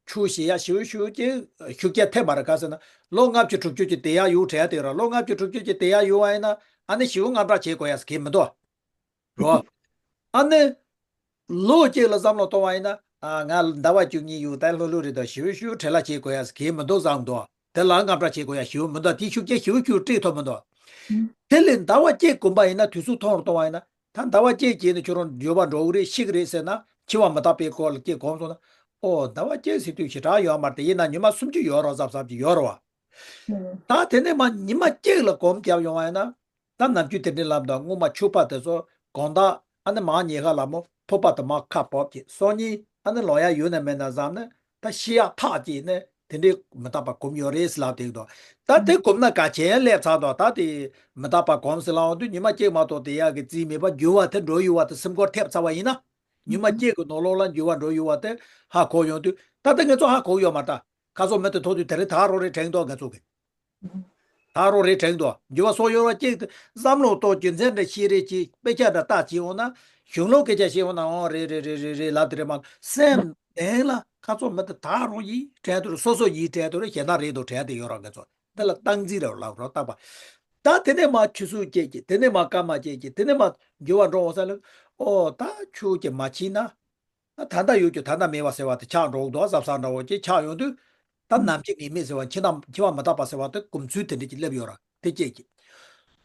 ཆུ་བཞེས་ཡ་ཞེ་པོ་ཞེ་པོ་ཅིག་ཤུགས་རྐྱེན་ཐེབས་མ་རེད། ག་ཟེར་ན་ལོ་ལྔ་བཅུ་དྲུག་ཅུ་ཅིག་བསྡད་ཡ་ཡོད་དྲན་དེ་ར། ལོ་ལྔ་བཅུ་དྲུག་ཅུ་ཅིག་བསྡད་ཡ་ཡོད་བ་ཡིན་ན་ཨ་ནི་ཞེ་པོ་དངངས་སྐྲག་བྱེད་དགོས་ཡ་ཟེར་གི་མི་འདུག་རོ། ཨ་ནི། ལོ་གཅིག་ལ་བསམ་བློ་གཏོང་བ་ཡིན་ན། ཨ་ང་ཟླ་བ་བཅུ་གཉིས་ཡོད་ད་ལྷོད་ལྷོད་རེད་དོ། ཞེ་པོ་ཞེ་པོ་བྲེལ་བ་བྱེད་དགོས་ཡ་གི་མི་འདུག་བསམ་འདུག་དེ་ལ་དངངས་སྐྲག་བྱེད་དགོས་ཡ་ཞེ་པོ་མི་འདུག་དེ་ཤུགས་རྐྱེན་ཞེ་པོ་ཞེ་པོ་སྤྲད་ཐུབ་མི་འདུག་དེ་ལས་ཟླ་བ་གཅིག་གོམས་པ་ཡིན་ན་དུས་ཚོད་ཐུང་རུ་གཏོང་བ་ཡིན་ན་ད་ཟླ་བ་གཅིག་རྗེས་ནས་ཁྱོད་རང་འགྱུར་བ་འགྲོ་གི་རེད་ཤི་གི་རེད་ཟེར་ན་འཆི་བ་མི་རྟག་པའི་སྐོར་ལ་གཅིག་གོམས་སོང་ན། ཨོ་ཟླ་བ་གཅིག་ཟེར་དུས་ཞེ་དྲག་ཡོད་མ་རེད་དེ་ཡིན་ན་ཉི་མ་སུམ་ཅུ་ཡོད་རོགས་བསམ་བསམ་གྱི་ཡོད་རོགས་བ། ད་དེ་ནས་མ་ཉི་མ་གཅིག་ལ་གོམས་བརྒྱབ་ཡོང་བ་ཡིན་ན། ད་ནམ་རྒྱུན་དེ་འདྲའི་ལབ་དང་སྔོན་མ་ཕྱུ་པ་དེ་ཚོ་དགོང་དག་ཨ་ནི་མར་ཉལ་ཁ་ལ་མོ་ཕོར་པ་དེ་མར་ཁ་བབས་ཀྱི་སང་ཉིན་ཨ་ནི་ལོག་ཡ་ཡོད་ན་མེད་ན་བསམ་ནས་ད་ཤི་ཡག་ཐག་བཅད་ནས་དེ་འདྲའི་མི་རྟག་པ་གོམས་ཡོད་རེད་ཟེར་ལབ་དེ་འདུག་ད་དེ་གོམས་ན་ག་བྱེད་ཡ་སླེབས་ཚར་དོ། ད་དེ་མི་རྟག་པ་གོམས་ཟེར་ལབ་འོང་དུས་ཉི་མ་གཅིག་མ་གཏོགས་བསྡད་ཡག་གི་རྩིས་མེད་པ་འགྱུར་བ་དེ་འགྲོ་ཡོད་བ་དེ་སེམས་ཁུར་ཐེབས་ཚར་བ་ཡིན་ན་ཉི་མ་གཅིག་གི་ནང་ལོགས་ལ་འགྱུར་བ་འགྲོ་ཡོད་བ་དེ་ཧ་གོ་ཡོང་དུས་ད་ལྟ་ངེད་ཚོ་ཧ་གོ་ཡོད་མ་རེད། ད་ཁ་སང་མི་དེ་ཐོག་དུས་དེ་རིང་ད་རོགས་རེད་དྲན་འདུག་ང་ཚོ་གི་ད་རོགས་རེད་དྲན་འདུག་འགྱུར་བ་སོགས་ཡོད་ར་གཅིག་བསམ་བློ་གཏོང་རྒྱུ་མཚན་འདྲ་ཤེས་རེད་ཅེས་དཔེ་ཆ་འདྲ་བལྟ་བྱས་འོང་ན་གཞུང་ལུགས་སྐད་ཆ་བཤད་འོང་ན་འོང་རེད་རེད་རེད་རེད་རེད་ལབ་དེ་རེད་མ་སེམས་གཏིང་ལ་ཁ་ཚོ་མི་དེ་ད་རོགས་ཡིན་དྲན་དུ་རེད། སོ་སོ་ཡིན་དྲན་དུ་རེད། གཞན་དག་རེད་འདུག་དྲན་དེ་ཡོད་ར་ང་ཚོ་འདི་ལ་སྟངས་འཛིན་རེད་ལབ་རོགས་བཏགས་པ། ད་དེ་ནས་མ་ཆུ་ཚོད་སྐྱེས་ཀྱི་དེ་ནས་མ་སྐར་མ་སྐྱེས་ཀྱི་དེ་ནས་མ་འགྱུར་བ་འགྲོ་འོང་ས་ལ་ཨོ་ད་ཆུ་ཀྱི་མ་ཕྱིན་ན། ད་ད་ལྟ་ཡོད་ཀྱི་ད་ལྟ་མེད་པ་ཟེར་བ་དེ་ཆགས་འགྲོ་གི་འདུག་གཟབ་གཟབ་འདྲ་བོ་ཅིག་ཆགས་ཡོང་དུས་ད་ནམ་འཆི་ངེས་མེད་ཟེར་བ་འཆི་ན་འཆི་བ་མི་རྟག་པ་ཟེར་བ་དེ་གོམས་ཚུལ་དེ་འདྲ་ཅིག་སླེབས་ཡོད་ར་དེ་སྐད་ཅིག་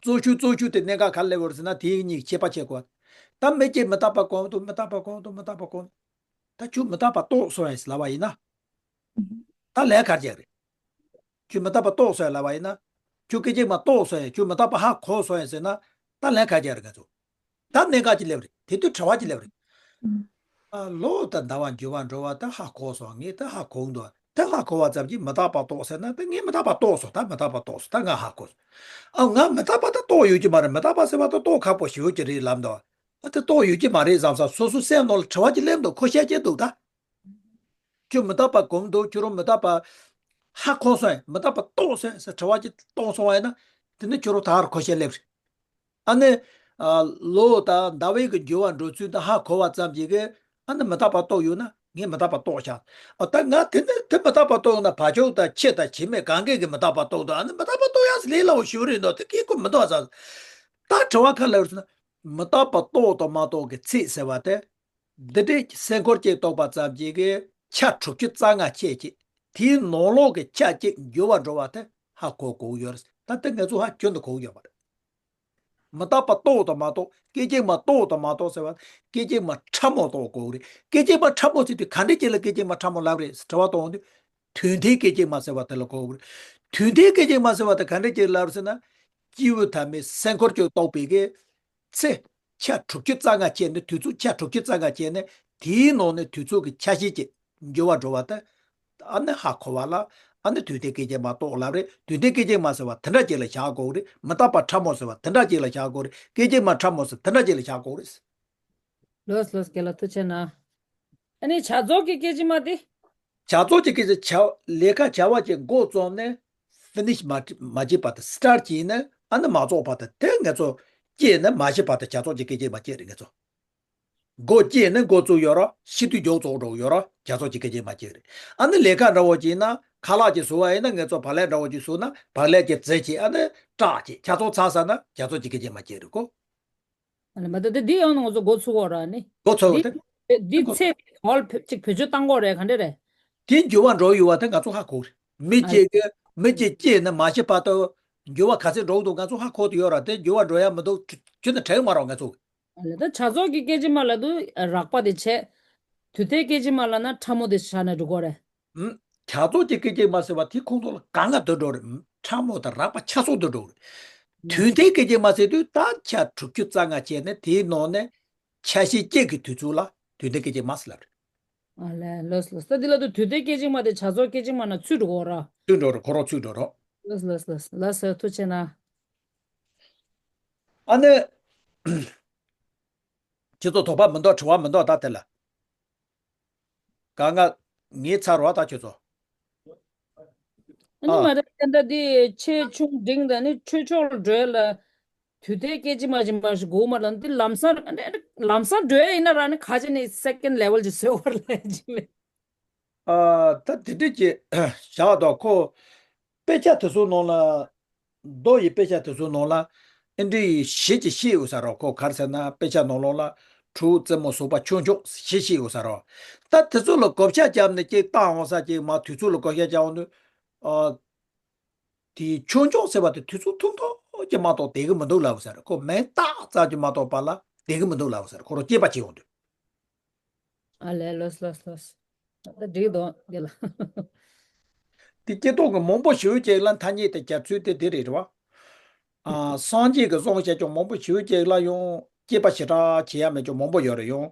གཙོ་ཆུ་གཙོ་ཆུ་དེ་གནད་འགག་ག་སླེབས་ཡོད་རེད་ཟེར་ན་དེའི་གཉིས་ཁྱད་པར་ཕྱེ་དགོས། ད་མི་གཅིག་མི་རྟག་པ་གོམས་འདུག་མི་རྟག་པ་གོམས་འདུག་མི་རྟག་པ་གོམས། ད་ཁྱོད་མི་རྟག་པ་རྟོགས་སོང་ཡ་ཟེར་ལབ་པ་ཡིན་ན། ད་ལན་ག་རྒྱག་རེད། ཁྱོད་མི་རྟག་པ་རྟོགས་སོང་ཡ་ལབ་པ་ཡིན་ན། ཁྱོད་སྐད་ཅིག་མ་རྟོགས་སོང་ཡ་ཁྱོད་མི་རྟག་པ་ཧ་གོ་སོང་ཡ་ཟེར་ན། ད་ལན་ག་རྒྱག་རེད་ང་ཚོ། ད་གནད་འགག་ཅིག་སླེབས་རེད། དེ་དུས་དྲི་བ་ཅིག་སླེབས་རེད། ཨ་ལོ་ད་ཟླ་བ་འགྱུར་བ་འགྲོ་བ་ད་ཧ་གོ་སོང་། ངས་ད་ཧ་གོ་འདུག་ད་ཧ་གོ་བ་ཙམ་གྱིས་མི་རྟག་པ་རྟོགས་ཟེར་ན་ད་ངས་མི་རྟག་པ་རྟོགས་སོང་། ད་མི་རྟག་པ་རྟོགས་སོང་། ད་ང་ཧ་གོ་སོང་། ཨ་ང་མི་རྟག་པ་ད་རྟོགས་ཡོད་ཀྱི་མ་རེད། མི་རྟག་པ་ཟེར་བ་ད་རྟོགས་ཁག་པོ་ཞེ་པོ་ཅིག་རེད་ལབ་འདུག་ཨ་ད་རྟོགས་ཡོད་ཀྱི་མ་རེད་བསམ་ས་སོ་སོ་སེམས་ནང་ལ་དྲི་བ་ཅིག་སླེབས་འདུག་ཁོ་བཤད་ཀྱི་འདུག་ད་ཁྱོད་མི་རྟག་པ་གོམས་འདུག་ཁྱོད་རང་མི་རྟག་པ་ཧ་གོ་སོང་། མི་རྟག་པ་རྟོགས་སོང་ཟེར་དྲི་བ་ཅིག་གཏོང་སོང་བ་ཡིན་ན་དེ་ནི་ཁྱོད་རང་ད་རུ་ཁོ་བཤད་སླེབས་རེད། ཨ་ནི། ཨ་ལོ་དང་ཟླ་བའི་གི་འགྱུར་བ་འགྲོ་ཚུལ་དང་ཧ་གོ་བ་ཙམ་གྱིས་གི་ཨ་ནི་མི་རྟག་པ་རྟོགས་ཡོད་ན་ངས་མི་རྟག་པ་རྟོགས་ཤག་ཨ་ད་ང་དེ་ནི་དེ་མི་རྟག་པ་རྟོགས་ཡོད་ན་བ་ཕྱུགས་དང་ཁྱི་དང་བྱེ་མའི་གང་གས་གི་མི་རྟག་པ་རྟོགས་འདུག་ཨ་ནི་མི་རྟག་པ་རྟོགས་ཡག་ཟེར་ལས་སླ་བོ་ཞིག་རེད་འདུག་དེ་སྐད་ཁོ་མི་འདུག་ཨ་ཟེར། ད་དྲི་བ་ག་ལ་ཡོད་ཟེར་ན། མི་རྟག་པ་རྟོགས་དང་མ་རྟོགས་ཀྱི་ཚད་ཟེར་བ་དེ། འདི་འདྲའི་སེམས་ཁུར་གཅིག་རྟོགས་པ་ཙམ་གྱིས་གི་ཆ་དྲུག་ཅུ་རྩ་ལྔ་ཁྱེད་ཀྱི་དེའི་ནང་ལོགས་ཀྱི་ཆ་གཅིག་འགྱུར་བ་འགྲོ་བ་དེ་ཧ་གོ་གོ་གི་ཡོད་རེད། ད་ལྟ་ང་ཚོ་ཧ་ཁྱོན་དུ་གོ་གི་ཡོད་མ་རེད། མི་རྟག་པ་རྟོགས་དང་མ་རྟོགས། སྐད་ཅིག་མ་རྟོགས་དང་མ་རྟོགས་ཟེར་བ། སྐད་ཅིག་མ་ཕྲ་མོ་རྟོགས་དགོས་རེད། སྐད་ཅིག་མ་ཕྲ་མོ་ཟེར་དུས་ག་འདྲ་ཅིག་ལ་སྐད་ཅིག་མ་ཕྲ་མོ་ལབ་རེད་དྲི་བ་གཏོང་དུས། དོན་མཐའི་སྐད་ཅིག་མ་ཟེར་བ་དེ་ལ་གོ་དགོས་རེད། དོན་མཐའི་སྐད་ཅིག་མ་ཟེར་བ་དེ་ག་འདྲ་ཅིག་ལབ་ཟེར་ན། སྐྱེས་བུ་དམ་པའི་སེམས་ཁུར་གཅིག་རྟོགས་པའི་གི་ཚེ། ཆ་དྲུག་ཅུ་རྩ་ལྔ་ཁྱེར་ནས་དུས་ཚོད་ཆ་དྲུག་ཅུ་རྩ་ལྔ་ཁྱེར་ནས་དེའི་ནང་ནས་དུས་ཚོད་ཀྱི་ཆ་ཤས་ཀྱི་འགྱུར་བ་འགྲོ་བ་དེ། ཨ་ནི་ཧ་གོ་བ་ལ་ཨ་ནི་དུས་མཐའི་སྐད་ཅིག་མ་རྟོགས་ལབ་རེད། དུས་མཐའི་སྐད་ཅིག་མ་ཟེར་བ་དེ་འདྲ་ཅིག་ལ་བཞག་དགོས་རེད། མི་རྟག་པ་ཕྲ་མོ་ཟེར་བ་དེ་འདྲ་ཅིག་ལ་བཞག་དགོས་རེད། སྐད་ཅིག་མ་ཕྲ་མོ་ཟེར་དེ་འདྲ་ཅིག་ལ་བཞག་དགོས་རེད། ལོས་ལོས་རྒན་ལགས་ཐུགས་རྗེ་གནང་། ཨ་ནི་བྱ་རྫོགས་ཀྱི་སྐད་ཅིག་མ་དེ། བྱ་རྫོགས་ཀྱི་སྐད་ཅིག་བྱ་ལས་ཀ་བྱ་བ་ཅིག་འགོ་བརྩམས་ནས་ཕི་ནིཤ་མ་མ་བྱས་བར་དུ་སི་ཊར་བྱས་ནས་ཨ་ནི་མ་རྫོགས་བར་དུ་དེ་ང་ཚོ་སྐྱེས་ནས་མ་ཤི་བར་དུ་བྱ་རྫོགས་ཀྱི་སྐད་ཅིག་མ་སྐྱེས་རེད། ང་ཚོ་འགོ་སྐྱེས་ནས་འགོ་བཙུགས་ཡོད་ར་ཤི་དུས་མཇུག་རྫོགས་འགྲོ་ཡོད་ར་བྱ་རྫོགས་ཀྱི་སྐད་ཅིག་མ་སྐྱེས་རེད། ཨ་ནི་ལས་ཀ་འདྲ་བོ་བྱས་ན་ཁ་ལག་ཅིག་བཟོ་བ་ཡིན་ན་ང་ཚོ་བག་ལེབ་འདྲ་བོ་ཅིག་བཟོ་ན་བག་ལེབ་ཀྱི་རྫས་ཀྱིས་ཨ་ནི་བཀྲག་ཅིག་ཆ་ཚང་ཚར་ས་ན་བྱ་རྫོགས་ཀྱི་སྐད་ཅིག་མ་སྐྱེས་རེད་གོ། ཨ་ནི་མ་ད་དེ་འདི་ཡང་ན་ང་ཚོ་འགོ་ཚུགས་འོ་ར་ནི། འགོ་ཚུགས་འོ་དེ། འདི་འགོ་ཚེ་བོལ་ཅིག་བེད་སྤྱོད་བཏང་གོ་རེད་ག་འདྲ་རེད། དེ་འགྱུར་བ་འགྲོ་ཡོད་བ་དེ་ང་ཚོ་ཧ་གོ་རེད། མི་ཨ་གཅིག་གི་མི་གཅིག་སྐྱེས་ནས་མ་ཤི་བར་དུ་ འགྱུར་བ་ག་ཚད་འགྲོ་འདུག་ང་ཚོ་ཧ་གོ་དུ་ཡོད་ར། དེ་འགྱུར་བ་འགྲོ་ཡ་མི་འདུག་ཁྱོད་ནི་དྲན་མ་རོགས་ང་ཚོ། ཨ་ལས། ད་བྱ་རྫོགས་ཀྱི་སྐད་ཅིག་མ་ལ་དུ་རགས་པ་དེ་བྱས། དུས་མཐའི་སྐད་ཅིག་མ་ལ་ན་ཕྲ་མོ་དེ་བྱས་ན་འགྲིག་གོ་རེད། ཨུམ། བྱ་རྫོགས་ཀྱི་སྐད་ཅིག་མ་ཟེར་བ་དེ་ཁོང་ཚོ་ལ་གང་ག་འདོད་འགྲོ་རེད། ཨུམ། ཕྲ་མོ་དང་རགས་པ་ཆ་སོགས་འདོད་འགྲོ་རེད། དུས་མཐའི་སྐད་ཅིག་མ་ཟེར་དུས་ད་ཆ་དྲུག་ཅུ་རྩ་ལྔ་བྱས་ནས་དེའི་ནང་ནས་ཆ་ཤས་གཅིག་གི་དུས་ཚོད་ལ་དུས་མཐའི་སྐད་ཅིག་མ་ཟེར་ལབ་རེད། ཨ་ལས། ལོས་ལོས། ད་འདི་ལ་དུ་དུས་མཐའི་སྐད་ཅིག་མ་དེ་བྱ་རྫོགས་སྐད་ཅིག་མ་ན་ཚུད་འགྲོ་གོ་ར། ཚུད་འགྲོ་རེད། ཁོ་རང་ཚུད་འགྲོ་རེད། ལོས་ལོས་ལོས། ལ་སོ་ཐུགས་ཆེ་ན། ཨ་ནི། ཁྱེད་ཚོ་དོགས་པ་མི་འདུག་དྲི་བ་མི་འདུག་ད་དེ་ལ། གང་ག་ངའི་ཚར་བ་ད་ཁྱེད་ཚོ། ཨ་ནི་ཨ། མ་རེད། ད་འདི་ཆེ་ཆུང་འབྲིང་དང་ནི་ཆོས་ཕྱོགས་འགྲོས་ལ་དུས་མཐའི་སྐད་ཅིག་མ་ཅིག་མ་ཞིག་དགོས་མ་ལ། འདི་ལམ་སང་ལམ་སང་འགྲོས་ཡིན་ན་ར་ནི་ཁ་ཆེ་ནི་second level་ཅིག་བཟོས་བར་ལ་ཅིག་ལས། ཨ། ད་དེ་འདྲ་ཅིག་བཞག་དང་ཁོ། དཔེ་ཆ་དེ་ཚོ་ནང་ལ། མདོ་ཡི་དཔེ་ཆ་དེ་ཚོ་ནང་ལ། ཨེ་འདྲའི་བཞི་ཅིག་བཤད་ཡོད་ས་རེད། ཁོ་ག་རེ་ཟེར་ན་དཔེ་ཆ་ནང་ལོགས་ལ། དྲུག་རྩེ་མོ་ཟུག་པ་ཆུང་ཆུང་བཞི་བཤད་ཡོད་ས་རེད། ད་དེ་ཚོ་ལ་བགོ་བཤའ་བརྒྱབ་ནས་ཅིག་བཏང་འོང་ས་ཅིག་མ་དུས་ཚོད་ལ་བགོ་བཤའ་བརྒྱབ་འོང་དུས། ཨ། དེ་ཆུང་ཆུང་ཟེར་བ་དེ་དུས་ཚོད་ཐུང་ཐུང་ཅིག་མ་གཏོགས་བསྡད་གི་མི་འདུག་ལབ་ས་རེད། ཁོ་མིང་བཏགས་ཙམ་ཅིག་མ་གཏོགས་པ་ལ་བསྡད་གི་མི་འདུག་ལབ་ས་རེད། ཁོ་རང་སྐྱེས་པ་བྱེད་འོང་དུས། ཨ་ལས། ལོས་ལོས་ལོས། ད་འགྲིག་འདུག་འདི་ལ། དེ་སྐྱེ་སྟོབས་ཀྱི་མང་པོ་ཞེ་པོ་ཅིག་ལ་ཐ་སྙད་དེ་སྦྱར་ཚུལ་དེ་དེ་རེད་བ། ཨ། སངས་རྒྱས་ཀྱིས་གསུངས་བཞག་ཀྱང་མང་པོ་ཞེ་པོ་ཅིག་ལ་ཡང་དཔྱད་པ་ཞེ་དྲག་བྱེད་ཡ་མེད་ཀྱང་མང་པོ་ཡོད་རེད། ཡང་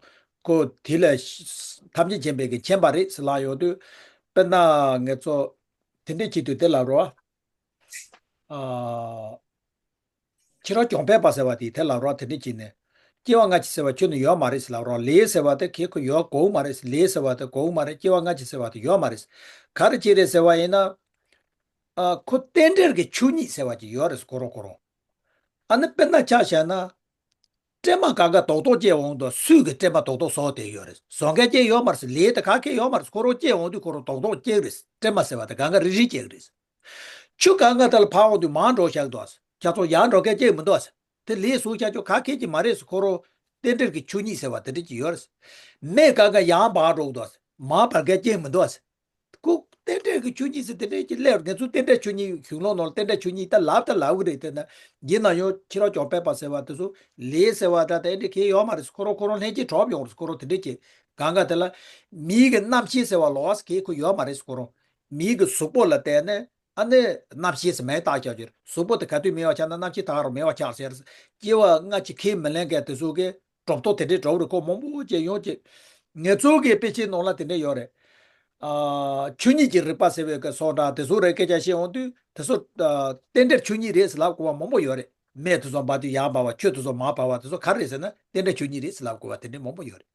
ཁོ་དེ་ལ་ཐམས་ཅད་མཁྱེན་པས་ཀྱིས་མཁྱེན་པ་རེད་ཟེར་ལབ་ཡོང་དུས། དཔེར་ན་ང་ཚོ་དེ་འདྲས་བྱེད་དུས་དེ་ལབ་རོགས། ཨ། ཁྱེད་རང་གྱོང་སྤེལ་པ་ཟེར་བ་དེ་དེ་ལབ་རོགས། དེ་འདྲ་བྱས་ནས། སྐྱེ་བ་སྔ་ཕྱི་ཟེར་བ་ཁྱོན་ནས་ཡོད་མ་རེད་ཟེར་ལབ་རོགས། ལས་ཟེར་བ་དེ་ཁྱེད་ཁོ་ཡོད་དགོས་མ་རེད། ལས་ཟེར་བ་དེ་དགོས་མ་རེད། སྐྱེ་བ་སྔ་ཕྱི་ཟེར་བ་དེ་ཡོད་མ་རེད། ག་རེ་བྱས་རེད་ཟེར་བ་ཡིན་ན། ཨ། ཁོ་རྟེན་འབྲེལ་གྱི་ཆོས་ཉིད་ཟེར་བ་ཅིག་ཡོད་རེད་ཁོ་རང་ཁོ་རང་། ཨ་ནི་དཔེར་ན་ཆ་བཞག་ན། སྲན་མ་གང་ག་རྡོག་རྡོག་སྐྱེས་འོང་དུས་སུས་ཀྱི་སྲན་མ་རྡོག་རྡོག་བཟོ་བསྡད་ཡོད་རེད། བཟོ་མཁན་ཅིག་ཡོད་མ་རེད། ལས་དེ་ག་གེ་ཡོད་མ་རེད། ཁོ་རང་སྐྱེས་འོང་དུས་ཁོ་རང་རྡོག་རྡོག་སྐྱེས་རེད། སྲན་མ་ཟེར་བ་དེ་གང་ག་རིལ་རིལ་སྐྱེས་རེད། ཆུ་གང་ག་དེ་ལ་ཕར་འོང་དུས་མར་འགྲོ་བཞག་འདུག་ཁྱེད་ཚོ་ཡར་འགྲོ་མཁན་ཅིག་མི་འདུག་དེ་ལས་བཟོ་བཞག་ཆོག་ག་གེ་ཅིག་མ་རེད། ཁོ་རང་རྟེན་འབྲེལ་གྱི་ཆོས་ཉིད་ཟེར་བ་དེ་འདྲ་ཅིག་ཡོད་རེད། མེ་གང་ག་ཡར་འབར་འགྲོ་འདུག་མར་འབར་མཁན་ཅིག་མི་འདུག་ཁོ་རྟེན་འབྲེལ་གྱི་ཆོས་ཉིད་ཟེར་དེ་འདྲ་ཅིག་སླེབས། ང་ཚོ་རྟེན་འབྲེལ་ཆོས་ཉིད་གཞུང་ལུགས་ནང་ལ་རྟེན་འབྲེལ་ཆོས་ཉིད་ད་ལབ་ད་ལབ་གི་རེད། དེ་ན་ཡིན་ན་ཡང་ཁྱེད་རང་གྱོང་སྤེལ་པ་ཟེར་བ་དེ་ཚོ་ལས་ཟེར་བ་ད་དེ་འདྲ་གང་ཡང་ཡོད་མ་རེད། ཁོ་རང་ཁོ་རང་ལྷན་སྐྱེས་གྲོངས་ཡོང་རེད། ཁོ་རང་དེ་འདྲ་ཅིག་གང་ག་དེ་ལ་མིའི་གི་རྣམ་ཤེས་ཟེར་བ་ལོགས་ཀྱི་ཁོ་ཡོད་མ་རེད། ཁོ་རང་མིའི་གི་གཟུགས་པོ་ལ་བརྟེན་ནས། ཨ་ནི་རྣམ་ཤེས་སུ་མེ་བཏགས་བཞག་རྒྱུ་རེད། གཟུགས་པོ་དེ་ག་དུས་མེ་བ་ཆགས་ན་རྣམ་ཤེས་ད་ག་རང་མེ་བ་ཆགས་ཟེར། སྐྱེ་བ་སྔ་ཕྱི་ཁས་མི་ལེན་མཁན་དེ་ཚོ་གིས་གྲུབ་རྟོག་དེ་འདྲའི་འདྲ་བོ་རེད། ཁོ་མང་པོ་ཅིག་ཡོང་ཅིག་ང་ཚོ་གི་དཔེ་ཆའི་ནང་ལ་དེ་འདྲ་ཡོད་རེད། ཨ། ཆོས་ཉིད་ཀྱི་རིག་པ་ཟེར་བའི་གི་སོགས་འདྲ་དེ་ཚོ་རེད། སྐད་ཆ་བཤད་འོང་དུས་དེ་ཚོ། ཨ། རྟེན་འབྲེལ་ཆོས་ཉིད་རེད་ཟེར་ལབ་དགོས་པ་མང་པོ་ཡོད་རེད། མེ་དེ་ཚོ་འབར་དུས་ཡར་འབར་བ། ཆུ་དེ་ཚོ་མར་འབར་བ་དེ་ཚོ་ག་རེ་རེད་ཟེར་ན་རྟེན་འབྲེལ་ཆོས་ཉིད་རེད་ཟེར་ལབ་དགོས་པ་དེ་འདྲ་མང་པོ་ཡོད་རེད།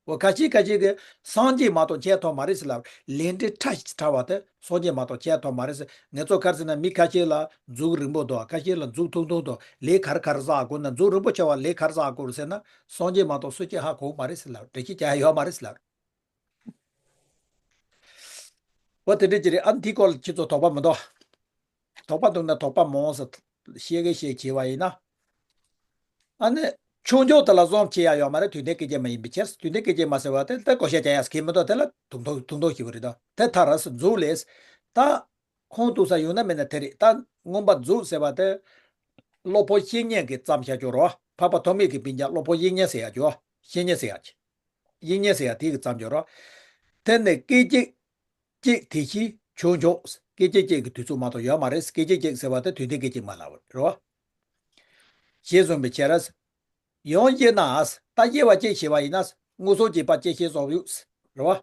འོ། ཁ་ཤས་ཁ་ཤས་ཀྱིས་སངས་རྒྱས་མ་གཏོགས་ཁྱད་ཐོབ་མ་རེད་ཟེར་ལབ། ལས་འབྲས་ཕྲ་ཞིང་ཕྲ་བ་དེ་སངས་རྒྱས་མ་གཏོགས་ཁྱད་ཐོབ་མ་རེད་ཟེར། ང་ཚོ་ག་རེ་ཟེར་ན་མི་ཁ་ཤས་ལ་མཛུབ་རིང་པོ་འདུག་ཁ་ཤས་ལ་མཛུབ་ཐུང་ཐུང་འདུག་ལས་ག་རེ་ག་རེ་བསགས་དགོས་ན། མཛུབ་རིང་པོ་ཆེ་བ་ལས་ག་རེ་བསགས་དགོས་རེད་ཟེར་ན། སངས་རྒྱས་མ་གཏོགས་སུ་གཅིག་ཧ་གོ་མ་རེད་ཟེར་ལབ། འགྲེལ་བཤད་རྒྱག་ཡ་ཡོད་མ་རེད་ཟེར་ལབ། འོ། དེ་འདྲ་ཅིག་རེད། ཨ། འདིའི་སྐོར་ལ་ཁྱེད་ཚོ་དོགས་པ་མི་འདུག་དོགས་པ་འདུག་ན་དོགས་པ་མང་ཙམ་བཤད་གི་བཤད་བྱས་པ་ཡིན་ན། ཨ་ནི་ཆོས་འབྱུང་དེ་ལ་བཟུང་བྱེད་ཡ་ཡོད་མ་རེད། དུས་མཐའི་སྐད་ཅིག་མ་ཡིན་པའི་ཕྱིར། དུས་མཐའི་སྐད་ཅིག་མ་ཟེར་བ་དེ་ལ་བགོ་བཤའ་རྒྱག་ཡ་གང་ཡང་མི་འདུག་དེ་ལ་དུང་ཐོག་དུང་ཐོག་ཞིག་རེད་དོ། དེ་མཐར་མཛུབ་ལས། ད་ཁུངས་གཏུགས་ས་ཡོད་ན་མེད་ན་དེ་རེད། ད་མངོན་པ་མཛུབ་ཟེར་བ་དེ་སློབ་དཔོན་བཤེས་གཉེན་གྱིས་བརྩམས་བཞག་རྒྱུ་རེད་བ། འཕགས་པ་ཐོགས་མེད་ཀྱི་སྤུན་ཀྱག་སློབ་དཔོན་བཤེས་གཉེན་ཟེར་ཡ་རྒྱུ། བཤེས་གཉེན་ཟེར་ཡ་ཅིག་བཤེས་གཉེན་ཟེར་ཡ་དེ་གིས་བརྩམས་རྒྱུ་རེད། དེ་ནས་སྐད་ཅིག་གཅིག་དེ་བཞིན་ཆོས་འབྱུང་། སྐད་ཅིག་གཅིག་གི་དུས་ཚོད་མ་གཏོགས་ཡོད་མ་རེད། སྐད་ཅིག་གཅིག་ཟེར་བ་དེ་དུས་མཐའི་སྐད་ཅིག་མ་ལབ་རེད་བ། ཞེས་གསུངས་པའི་ཕྱིར། ཡང་དབྱེ་ན། ད་དབྱེ་བ་གཅིག་ཕྱེ་བ་ཡིན་ན། མངོན་སུམ་རྗེས་དཔག་བཅད་ཤེས་གསུམ་ཡོད། རེད་བ།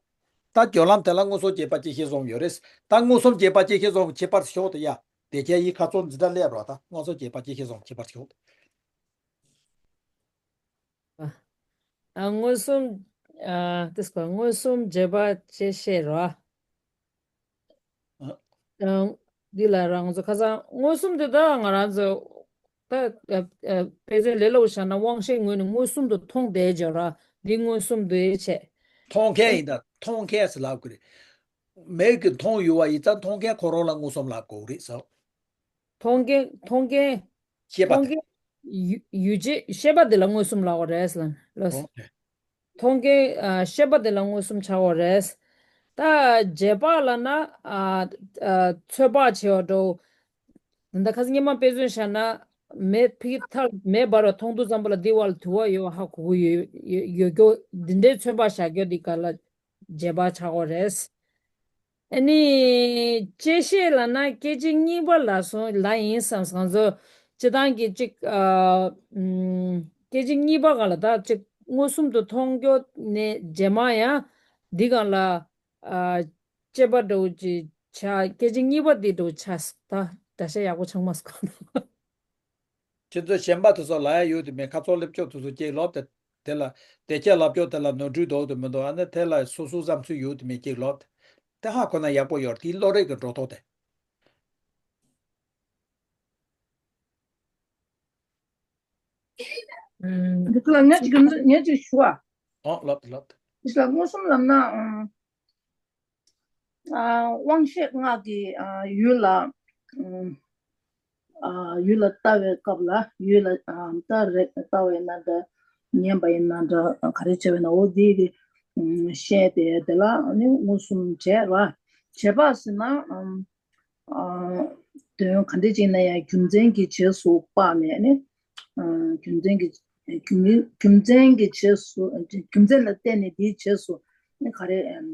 ད་སྦྱོར་ལམ་དེ་ལ་མངོན་སུམ་རྗེས་དཔག་བཅད་ཤེས་གསུམ་ཡོད་རེད། ད་མངོན་སུམ་རྗེས་དཔག་བཅད་ཤེས་གསུམ་ཁྱད་པར་ཤོག་དེ་ཡ། དེ་ཁྱེད་ཡིག་ཁ་ཚོན་འདི་འདྲ་སླེབས་རོགས། ད་མངོན་སུམ་རྗེས་དཔག་བཅད་ཤེས་གསུམ་ཁྱད་པར་ཤོག་ཨ། མངོན་སུམ། ཨ། དེ་སྐོར་མངོན་སུམ་རྗེས་དཔག་བཅད་ཤེས་རོ། ཨ། ཨ། འདི་ལ་རང་ཚོ་ཁ་སང་མངོན་སུམ་དེ་ད་ང་རང་ཚོ་ད། ཨ། ཨ། དཔེ་མཚོན་ལས་སླ་པོ་བཞག་ན་དབང་ཤེས་ངོས་ནས་མངོན་སུམ་དུ་མཐོང་བསྡད་ཀྱི་ར། འདི་མངོན་སུམ་དུ་ཡིད་ཆེས། མཐོང་མཁན་ཡིན་ད། མཐོང་མཁན་ཟེར་ལབ་དགོས་རེད། མིག་གིས་མཐོང་ཡོད་པ་ཡིན་ཙང་མཐོང་མཁན་ཁོ་རང་ལ་མངོན་སུམ་ལབ་དགོས་རེད་ཟེར། མཐོང་མཁན། མཐོང་མཁན། ཤེས་པ་མཐོང་དེ། མཁན། ཡུལ་ཡུལ་ཅན་ཤེས་པ་དེ་ལ་མངོན་སུམ་ལབ་པ་རེད་ཟེར་ལ། ལོས། ཨོ་ཁེ། མཐོང་མཁན། ཨ། ཤེས་པ་དེ་ལ་མངོན་སུམ་ཆགས་པ་རེད། ད་རྗེས་དཔག་ལབ་ན། ཨ། ཨ། ཚོད་དཔག་བྱེད་པ་འདྲ་བོ། ད་ཁ་སང་སྔོན་མ་དཔེ་མཚོན་བཞག་ན། མེ་ཕི་ཐར་མེ་འབར་བ་མཐོང་དུས་ཙམ་པ་ལ་འདི་བར་ལ་དུ་བ་ཡོད་ཧ་གོ་གི་ཡོད་ཡོད་ཡོད་རྒྱུ་འདི་འདྲའི་མཚོན་པ་བཞག་རྒྱུ་འདི་ག་ལ་རྗེས་དཔག་ཆགས་ཀྱི་རེད། ཨ་ནི། དཔྱད་ཤེས་ལབ་ན་སྐད་ཅིག་གཉིས་པ་ལ་སོང་ལ་ཡིན་བསམ་སོང་ཚོ། སྤྱི་བཏང་གི་གཅིག་ཨ། ཨམ། སྐད་ཅིག་གཉིས་པ་ག་ལ་ད་གཅིག་མངོན་སུམ་དུ་མཐོང་རྒྱུ་ནས་རྗེས་མ་ཡང་འདི་ག་ལ། ཨ། དཔྱད་པ་འདྲ་བོ་ཅིག་བྱ་སྐད་ཅིག་གཉིས་པ་འདི་འདྲ་བོ་ཆགས་ད་འདྲ་ཤ་ཡག་པོ་ཆགས་མ་སོང་། ཁྱེད་ཚོ་གཞན་པ་དེ་ཚོ་ལ་ཡ་ཡོད་དུ་མེད་ཁ་ཚོགས་སླེབས་ཕྱོགས་དེ་ཚོ་ཅིག་ལོབ་དེ་དེ་ལ་དེ་ཁྱེད་ལབ་ཕྱོགས་དེ་ལ་ནོར་འཁྲུལ་འདོགས་དུ་མི་འདུག་ཨ་ནི་དེ་ལ་སོ་སོ་བསམ་ཚུལ་ཡོད་དུ་མེད་ཅིག་ལོབ་དེ་ཧ་གོ་ན་ཡག་པོ་ཡོད་དེའི་བློ་རིག་གི་འགྲོ་ཐོག་དེ། ཨུམ། འདི་ལ་ངས་ཅིག་ངས་ཅིག་ཞུ་བ། ཨོ་ལོབ་ལོབ། འདི་ལ་མངོན་སུམ་ལབ་ན་ཨུམ། ཨ། དབང་ཤེས་ལྔ་གིས་ཨ། ཡུལ་ལ་ཨམ། ཨ། ཡུལ་ལ་ལྟ་བའི་སྐབས་ལ་ཡུལ་ལ་ཨ། ལྟ་རེག་ལྟ་བ་ཡིན་ན་འདྲ། ཉན་པ་ཡིན་ན་འདྲ་ག་རེ་བྱས་པ་ཡིན་ན་འོ་དེ་གི་ཨམ། ཤེས་ཏེ་དེ་ལ་ནི་མངོན་སུམ་བྱས་ར། རྗེས་དཔག་ཟེར་ན་ཨམ། ཨ། དོན་ག་འདྲ་ཅིག་ན་ཡང་རྒྱུ་མཚན་གྱི་རྗེས་སུ་དཔག་ནས་ནི། ཨ། རྒྱུ་མཚན་གྱི་རྒྱུ་རྒྱུ་མཚན་གྱི་རྗེས་སུ་རྒྱུ་མཚན་ལ་བརྟེན་ནས་དེའི་རྗེས་སུ་ནི་ག་རེ། ཨམ།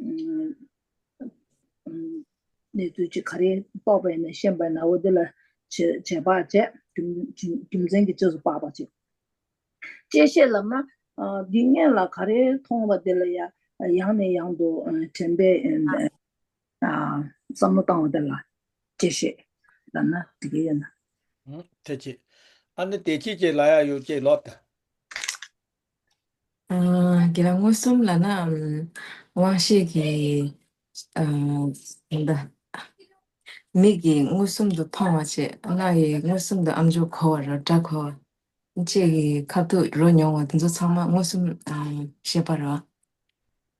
གནས་ཚུལ་ཅིག་ག་རེ་དཔོག་པ་ཡིན་ན་ཤེས་པ་ཡིན་ན་འོ་དེ་ལ་རྗེས་རྗེས་དཔག་བྱས་རྒྱུ་རྒྱུ་རྒྱུ་མཚན་གྱི་རྗེས་སུ་དཔག་པ་ཅིག་དཔྱད་ཤེས་ལབ་ན་ཨ། འདི་སྔོན་ལ་ག་རེ་མཐོང་བ་དེ་ལ་ཡ་ཡང་ནས་ཡང་དུ་ཨ། དྲན་པས་ཨ། བསམ་བློ་བཏང་བ་དེ་ལ་དཔྱད་ཤེས་ལབ་ན་འགྲིག་གི་ཡོད་ན། ཨུ། དེ་ཅི། ཨ་ནི་དེ་ཅི་ཅི་ལ་ཡ་ཡོད་ཅེས་ལོབ་དང་། ཨ། དགེ་ལགས་མངོན་སུམ་ལབ་ན་ཨམ། དབང་ཤེས་ཀྱི་ཨ། ད་མིག་གིས་མངོན་སུམ་དུ་མཐོང་བ་བྱས་རྣ་ཡིས་མངོན་སུམ་དུ་ཨམ་ཅོག་གོ་བ་ར་སྒྲ་གོ་བ། ལྕེ་གིས་ཁ་ཐུག་རོ་མྱོང་བ་དེ་ཚོ་ཚང་མ་མངོན་སུམ་ཨ། ཤེས་པ་རེད།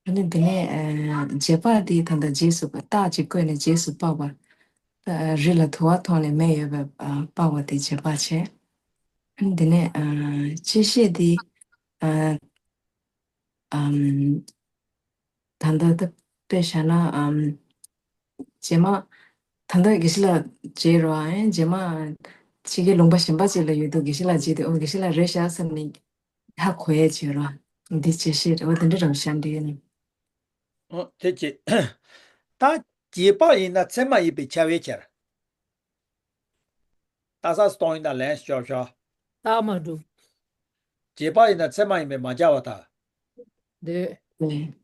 ཨ་ནི་དེ་ནས་ཨ། རྗེས་དཔག་འདི་ད་ལྟ་རྗེས་སུ་རྟགས་ཅིག་བཀོད་ནས་རྗེས་སུ་དཔག་པ། ཨ། རི་ལ་དུ་བ་མཐོང་ནས་མེ་ཡོད་པའི་ཨ། དཔག་པ་དེ་རྗེས་དཔག་བྱས། ཨ་ནི་དེ་ནས་ཨ། དཔྱད་ཤེས་འདི་ཨ། ཨམ། ད་ལྟ་ད་དཔེ་བཞག་ན་ཨམ། རྗེས་མ། ད་ལྟ་དགེ་བཤེས་ལགས་མཇལ་རོགས་ཨེ། རྗེས་མ་ཕྱི་རྒྱལ་ལུང་པ་གཞན་པ་ཅིག་ལ་ཡོད་དུས་དགེ་བཤེས་ལགས་མཇལ་དུས་ཨོ་དགེ་བཤེས་ལགས་རེད་ཤག་བསམ་ནས་ཧ་གོ་ཡས་བྱེད་རོགས། འདི་དཔྱད་ཤེས་རེད་བ། དེ་འདྲ་རང་བཞག་འདི་ཡིན། ཨོ་དེ་ཅི། ད་རྗེས་དཔག་ཡིན་ན་ཚད་མ་ཡིན་པའི་ཁྱབ་པའི་ཕྱིར། ད་ས་སྟོང་ཡིན་ན་ལན་ཤོར་ཤོར། ད་མ་འགྲོ། རྗེས་དཔག་ཡིན་ན་ཚད་མ་ཡིན་པས་མ་ཁྱབ་པ་དང་། འདོད།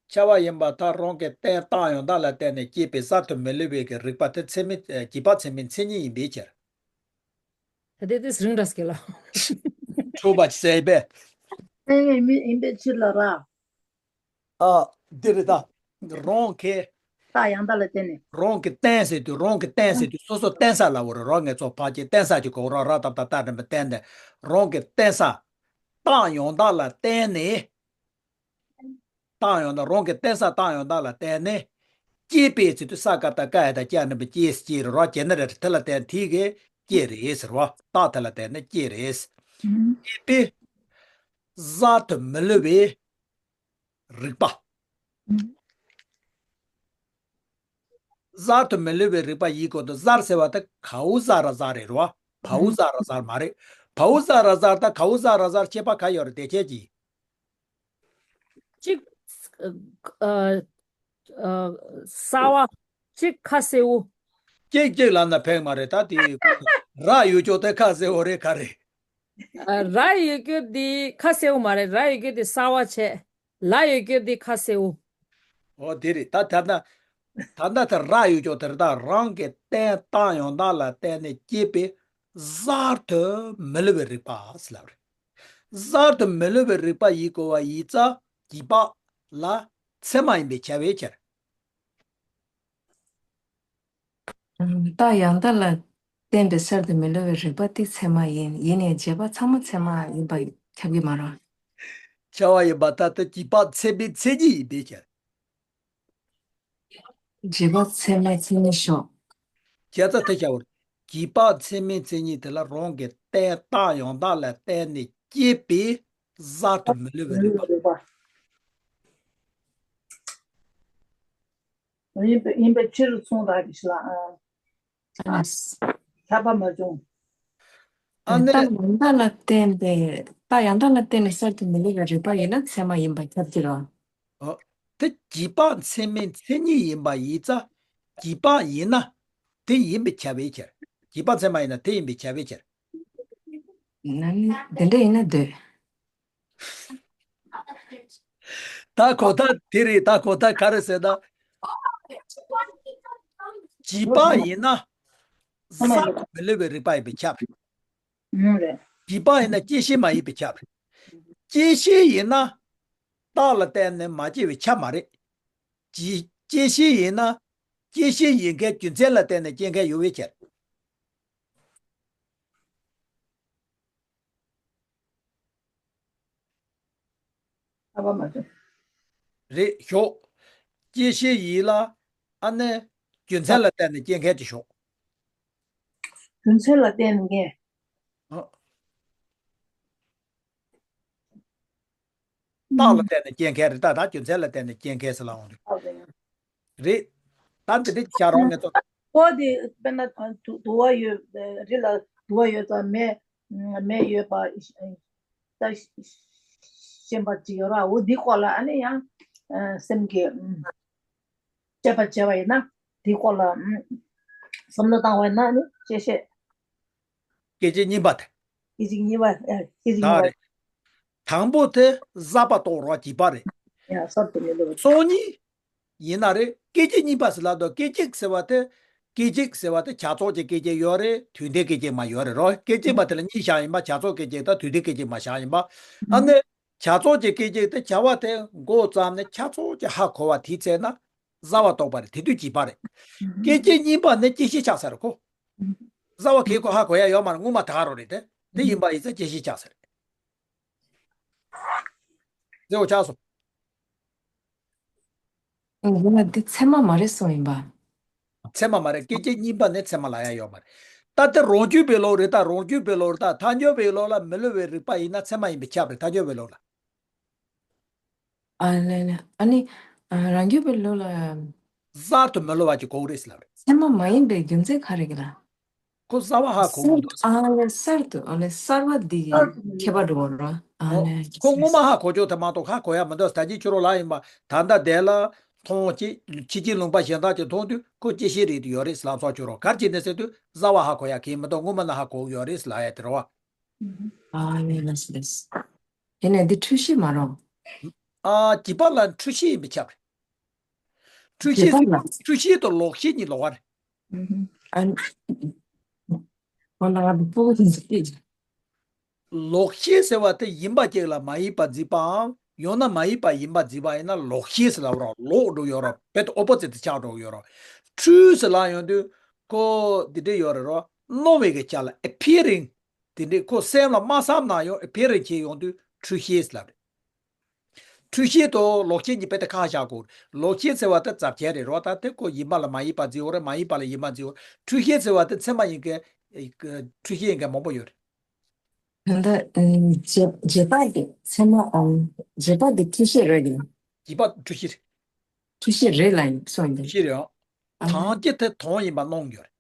ཁྱབ་པ་ཡིན་པར་ཐལ། རང་གི་རྟེན་རྟགས་ཡང་དག་ལ་བརྟེན་ནས་སྐྱེས་པའི་གསར་དུ་མི་བསླུ་བའི་གི་རིག་པ་དེ་ཚད་མའི་རྗེས་དཔག་ཚད་མའི་མཚན་ཉིད་ཡིན་པའི་ཕྱིར། ད་དེ་དེ་རིང་འདྲ་སྐད་ལ། འཁྲུལ་པ་ཟད་པས། ཨེ་ཡིན་པའི་ཕྱིར་ལ་ར། ཨ། འདི་རེད་ད། རང་གི། རྟགས་ཡང་དག་ལ་བརྟེན་ནས། རང་གི་རྟེན་ཟེར་དུས་རང་གི་རྟེན་ཟེར་དུས་སོ་སོ་རྟེན་ས་ལ་འོ་རེད་རོ། ངེད་ཚོ་ཕལ་ཆེར་རྟེན་ས་ཀྱི་གོ་ར་ར་ཏབ་ཏ་ཏ་འདྲ་མི་བརྟེན་ནས་རང་གི་རྟེན་ས། རྟགས་ཡང་དག་ལ་བརྟེན་ནས། རྟགས་ཡང་དག་རང་གི་རྟེན་ས་རྟགས་ཡང་དག་ལ་བརྟེན་ནས། སྐྱེས་པའི་ཚེ་དུས་ས་ཀ་ད་ཀ་ཡ་ད་ཀྱ་འདྲ་མི་སྐྱེས་སྐྱེས་རེད་རོ། སྐྱེས་ནི་རེད་དེ་ལ་བརྟེན་དེ་གི་སྐྱེས་རེད་ཟེར་བ། རྟགས་དེ་ལ་བརྟེན་ནས་སྐྱེས་རེད། སྐྱེས་པའི་གསར་དུ་མི་བསླུ་བའི་རིག་པ། གསར་དུ་མི་བསླུ་བའི་རིག་པ་ཡིན་དགོས་འདུག་གསར་ཟེར་བ་དེ་གའུ་ཟ་ར་ཟ་རེད་རོ། བའུ་ཟ་ར་ཟར་མ་རེད། བའུ་ཟ་ར་ཟར་དང་གའུ་ཟ་ར་ཟར་ཁྱད་པར་ག་ཡོད་རེད་དེ་ཁྱེད་ཀྱིས། གཅིག་ཨ། ཨ། གསར་བ། གཅིག་ཁ་གསལ་བོ། གཅིག་གཅིག་ལབ་ན་ཕན་མ་རེད་ད་དེ། ར་ཡོད་ཅོག་དེ་ཁ་གསལ་བོ་རེད་ག་རེད། ཨ། ར་ཡོད་རྒྱུ་དེ་ཁ་གསལ་བོ་མ་རེད། ར་ཡོད་རྒྱུ་དེ་གསར་བ་བྱས། ལ་ཡོད་རྒྱུ་དེ་ཁ་གསལ་བོ། ཨོ་དེ་རེད་ད། ད་ལྟ་ད་ལྟ་དེ་ར་ཡོད་ཅོག་དེ་རེད་ད། རང་གི་རྟེན་རྟགས་ཡང་དག་ལ་བརྟེན་ནས་སྐྱེས་པའི་གསར་དུ་མི་བསླུ་བའི་རིག་པ་ཟེར་ལབ་རེད། གསར་དུ་མི་བསླུ་བའི་རིག་པ་ཡིན་དགོས་པ་ཡིན་ཙང་རྗེས་དཔག་ལ་ཚད་མ་ཡིན་པས་ཁྱབ་པའི་ཕྱིར། རྟགས་ཡང་དག་ལ་བརྟེན་པའི་གསར་དུ་མི་བསླུ་བའི་རིག་པ་དེ་ཚད་མ་ཡིན། ཡིན་ནའི་རྗེས་དཔག་ཚང་མ་ཚད་མ་ཡིན་པ་ཁྱབ་ཀྱི་མ་རེད། ཁྱབ་པ་ཡིན་པར་ཐལ། དེ་རྗེས་དཔག་ཚད་མའི་མཚན་ཉིད་ཡིན་པའི་ཕྱིར། རྗེས་དཔག་ཚད་མའི་མཚན་ཉིད་ཤོག་བྱས་ཙང་དེ་བྱ་བར། རྗེས་དཔག་ཚད་མའི་མཚན་ཉིད་དེ་ལ་རང་གི་རྟེན་རྟགས་ཡང་དག་ལ་བརྟེན་ནས་སྐྱེས་པའི་གསར་དུ་མི་བསླུ་བའི་རིག་པ། ཡིན་པའི་ཡིན་པའི་ཕྱིར་གསུངས་ར་གི་ཤི་ལ་ཨ། ཨ། ཐར་པ་མ་བྱུང་། ཨ་ནི། རྟགས་ཡང་དག་ལ་བརྟེན་པའི་རྟགས་ཡང་དག་ལ་བརྟེན་ནས་གསར་དུ་མི་སླེབས་པའི་རིགས་པ་ཡིན་ན་ཚད་མ་ཡིན་པ་ཁྱབ་ཀྱི་རེད། ཨོ། དེ་རྗེས་དཔག་ཚད་མའི་མཚན་ཉིད་ཡིན་པ་ཡིན་ཙང་། རྗེས་དཔག་ཡིན་ན་དེ་ཡིན་པས་ཁྱབ་པའི་ཕྱིར། རྗེས་དཔག་ཚད་མ་ཡིན་ན་དེ་ཡིན་པས་ཁྱབ་པའི་ཕྱིར། ན་ནི་དེ་འདྲ་ཡིན་ན་འདོད། ད་གོ་ད་དེ་རེད། ད་གོ་ད་ག་རེ་ཟེར་ན། རྗེས་དཔག་ཡིན་ན་གསར་དུ་མི་སླེབས་པའི་རིགས་པ་ཡིན་པས་ཁྱབ། ཨང་རེད། རྗེས་དཔག་ཡིན་ན་སྐྱེད་ཤེས་མ་ཡིན་པས་ཁྱབ། སྐྱེད་ཤེས་ཡིན་ན་རྟགས་ལ་བརྟེན་ནས་མ་སྐྱེས་པས་ཁྱབ་མ་རེད། སྐྱེད་སྐྱེད་ཤེས་ཡིན་ན་སྐྱེད་ཤེས་ཡིན་མཁན་རྒྱུ་མཚན་ལ་བརྟེན་ནས་སྐྱེ་མཁན་ཡོད་པའི་ཕྱིར། ཨ་བ་མ་བྱུང་། རེད་ཞོག་སྐྱེད་ཤེས་ཡིན་ལ་ཨ་ནི་རྒྱུ་མཚན་ལ་བརྟེན་ནས་སྐྱེ་མཁན་ཅིག་ཞོག་རྒྱུ་མཚན་ལ་བརྟེན་ནས་སྐྱེ། ཨ། རྟགས་ལ་བརྟེན་ནས་སྐྱེ་མཁན་རེད། ད་ད་རྒྱུ་མཚན་ལ་བརྟེན་ནས་སྐྱེ་མཁན་ཟེར་ལ་འོང་དུས། རེད། ད་འདི་འདྲ་བྱ་རོགས་ངེད་ཚོ། ཀོ་དེ་དཔེར་ན་དུ་དུ་བ་ཡོད། རི་ལ་དུ་བ་ཡོད་ཙང་མེ་མེ་ཡོད་པ་ད་ཤེས་པ་ཅིག་ཡོད་ར། འོ་འདི་སྐོར་ལ་ཨ་ནི་ཡང་སེམས་ཀྱི་དཔྱད་པ་བྱས་པ་ཡིན་ན་འདི་སྐོར་ལ་བསམ་བློ་བཏང་བ་ཡིན་ན་ཨ་ནི་སྐྱེད་ཤེས། སྐད་ཅིག་གཉིས་པ་དེ། སྐད་ཅིག་གཉིས་པ། ཨ། སྐད་ཅིག་གཉིས་པ། རེད། དང་པོ་དེ་གསར་པ་རྟོགས་རོགས་བྱེད་པ་རེད། ཡང་གསར་དུ་མི་འདུག་སོ་གཉིས་ཡིན་ན་རེད། སྐད་ཅིག་གཉིས་པ་ཟེར་ལབ་འདུག་སྐད་ཅིག་ཟེར་བ་དེ། སྐད་ཅིག་ཟེར་བ་དེ་བྱ་ཚོགས་ཀྱི་སྐད་ཅིག་ཡོད་རེད། དུས་མཐའི་སྐད་ཅིག་མ་ཡོད་རེད་རོ། སྐད་ཅིག་པ་དེ་ལ་གཉིས་བཞག་ཡིན་པ། བྱ་ཚོགས་སྐད་ཅིག་དང་དུས་མཐའི་སྐད་ཅིག་མ་བཞག་ཡིན་པ། ཨ་ནི། བྱ་ཚོགས་ཀྱི་སྐད་ཅིག་དེ་བྱ་བ་དེ་འགོ་བརྩམས་ནས་ཆ་ཚང་ཅིག་ཧ་གོ་བ་དེའི་ཚེ་ན་གསར་པ་རྟོགས་པ་རེད། དེ་དུས་བྱེད་པ་རེད། སྐད་ཅིག་གཉིས་པ་ནི་སྐྱེད་ཤེས་ཆགས་ས་རེད་ཁོ། གསར་པ་གས་ཁོ་ཧ་གོ་ཡ་ཡོད་མ་རེད། སྔོན་མ་ད་ག་རང་རེད་དེ། དེ་ཡིན་པ་ཡིན་ཙང་སྐྱེད་ཤེས་ཆགས་ས་རེད། ཟེར་བ་ཆགས་སོང་། འོ་ན་འདི་ཚད་མ་མ་རེད་གསུངས་ཡིན་པ། ཚད་མ་མ་རེད། སྐད་ཅིག་གཉིས་པ་ནི་ཚད་མ་ལབ་ཡ་ཡོད་མ་རེད། ད་དེ་རང་རྒྱུད་པའི་ལུགས་རེད། ད་རང་རྒྱུད་པའི་ལུགས་རེད། ད་ཐལ་འགྱུར་བའི་ལུགས་ལ་མི་སླེབས་པའི་རིགས་པ་ཡིན་ན་ཚད་མ་ཡིན་པས་ཁྱབ་རེད། ཐལ་འགྱུར་བའི་ལུགས་ལ། ཨ་ལེ་ལེ། ཨ་ནི། ཨ། རང་རྒྱུད་པའི་ལུགས་ལ། གསར་དུ་མི་སླེབས་པ་ཅིག་དགོས་རེད་ཟེར་ལབ་རེད། ཚད་མ་མ་ཡིན་པའི་རྒྱུ་མཚན་ག་རེ་གི་ལ། ཁོ་གསར་པ་ཧ་གོ་གི་མི་འདུག་ཨ་ལེ་གསར་དུ། ཨ་ལེ་གསར་པ་འདི་གི་ཁྱད་པར་འགྲོ་བ་རེད། ཨ་ལེ། ཁོ་སྔོན་མ་ཧ་གོ་ཆོག་དེ་མ་གཏོགས་ཧ་གོ་ཡ་མི་འདུག་ད་ཅི་ཁྱོད་རང་ལ་ཡིན་པ་ད་ལྟ་དེ་ལ་མཐོང་ཅིག་ཕྱི་ཕྱི་ལུང་པ་གཞན་དག་ཅིག་མཐོང་དུས་ཁོ་སྐྱེད་ཤེས་རེད་དུ་ཡོད་རེད་ལབ་སོང་། ཁྱོད་རང་གར་ཅིག་ནས་ཟེར་དུས་གསར་པ་ཧ་གོ་ཡ་གི་མི་འདུག་སྔོན་མ་ན་ཧ་གོ་གི་ཡོད་རེད་ལབ་ཡ་དེ་རེད་བ། ཨ་ལེ་ལགས་སོ་ལགས་སོ། ཡིན་ནའི་འདི་འཁྲུལ་ཤེས་མ་རེད། ཨ། རྗེས་དཔག་ལ་འཁྲུལ་ཤེས་ཡིན་པས་ཁྱབ་རེད། འཁྲུལ་ཤེས་ཟེར་འཁྲུལ་ཤེས་དང་ལོག་ཤེས་གཉིས་ལོགས་ཀ་རེད། ཨ། འོ་ན་ང་ཚོ་སྤུ་གུ་དེ་ཚོ་སྐད་ཆ། ལོག་ཤེས་ཟེར་བ་དེ་ཡིན་པ་ཅིག་ལ་མ་ཡིན་པ་འཛིན་པའམ། ཡང་ན་མ་ཡིན་པ་ཡིན་པ་འཛིན་པ་ཡིན་ན་ལོག་ཤེས་ཟེར་ལབ་རོགས། ལོག་འགྲོ་ཡོད་རོགས། དཔེ་དེ་ཨོ་པོ་ཛིཊ་དེ་ཆགས་འགྲོ་ཡོད་རོགས། འཁྲུལ་ཟེར་ལབ་ཡོང་དུས་ཁོ་འདི་འདྲ་ཡོད་རེད་རོགས། སྣང་བའི་གི་ཆ་ལ་ཨེ་པི་ཡ་རིང་། དེ་འདྲས་ཁོ་སེམས་ལ་མ་བསམ་ན་ཡང་ཨེ་པི་ཡ་རིང་བྱེད་ཡོང་དུས་འཁྲུལ་ཤེས་ལབ་རེད། འཁྲུལ་ཤེས་དང་ལོག་ཤེས་གཉིས་དཔེ་དེ་ཁ་བཞག་དགོས། ལོག་ཤེས་ཟེར་བ་དེ་རྩ་ཆེན་རེད་རོ། ད་དེ་ཁོ་ཡིན་པ་ལ་མ་ཡིན་པ་འཛིན་ཡོད་རེད། མ་ཡིན་པ་ལ་ཡིན་པ་འཛིན་ཡོད་རེད། འཁྲུལ་ཤེས་ཟེར་བ་དེ་ཚད་མ་ཡིན་མཁན། འཁྲུལ་ཤེས་ཡིན་མཁན་མང་པོ་ཡོད་རེད། ད་ལྟ་རྗེས་རྗེས་དཔག་གི་ཚད་མ་ཨང་། རྗེས་དཔག་དེ་འཁྲུལ་ཤེས་རེད་གི། རྗེས་དཔག་འཁྲུལ་ཤེས་རེད། འཁྲུལ་ཤེས་རེད་ལབ་ཡིན་སོང་ཡིན། འཁྲུལ་ཤེས་རེད་ཨང་། དང་རྐྱེན་དེ་དོན་ཡིན་པ་སྣང་ཡོད་རེད།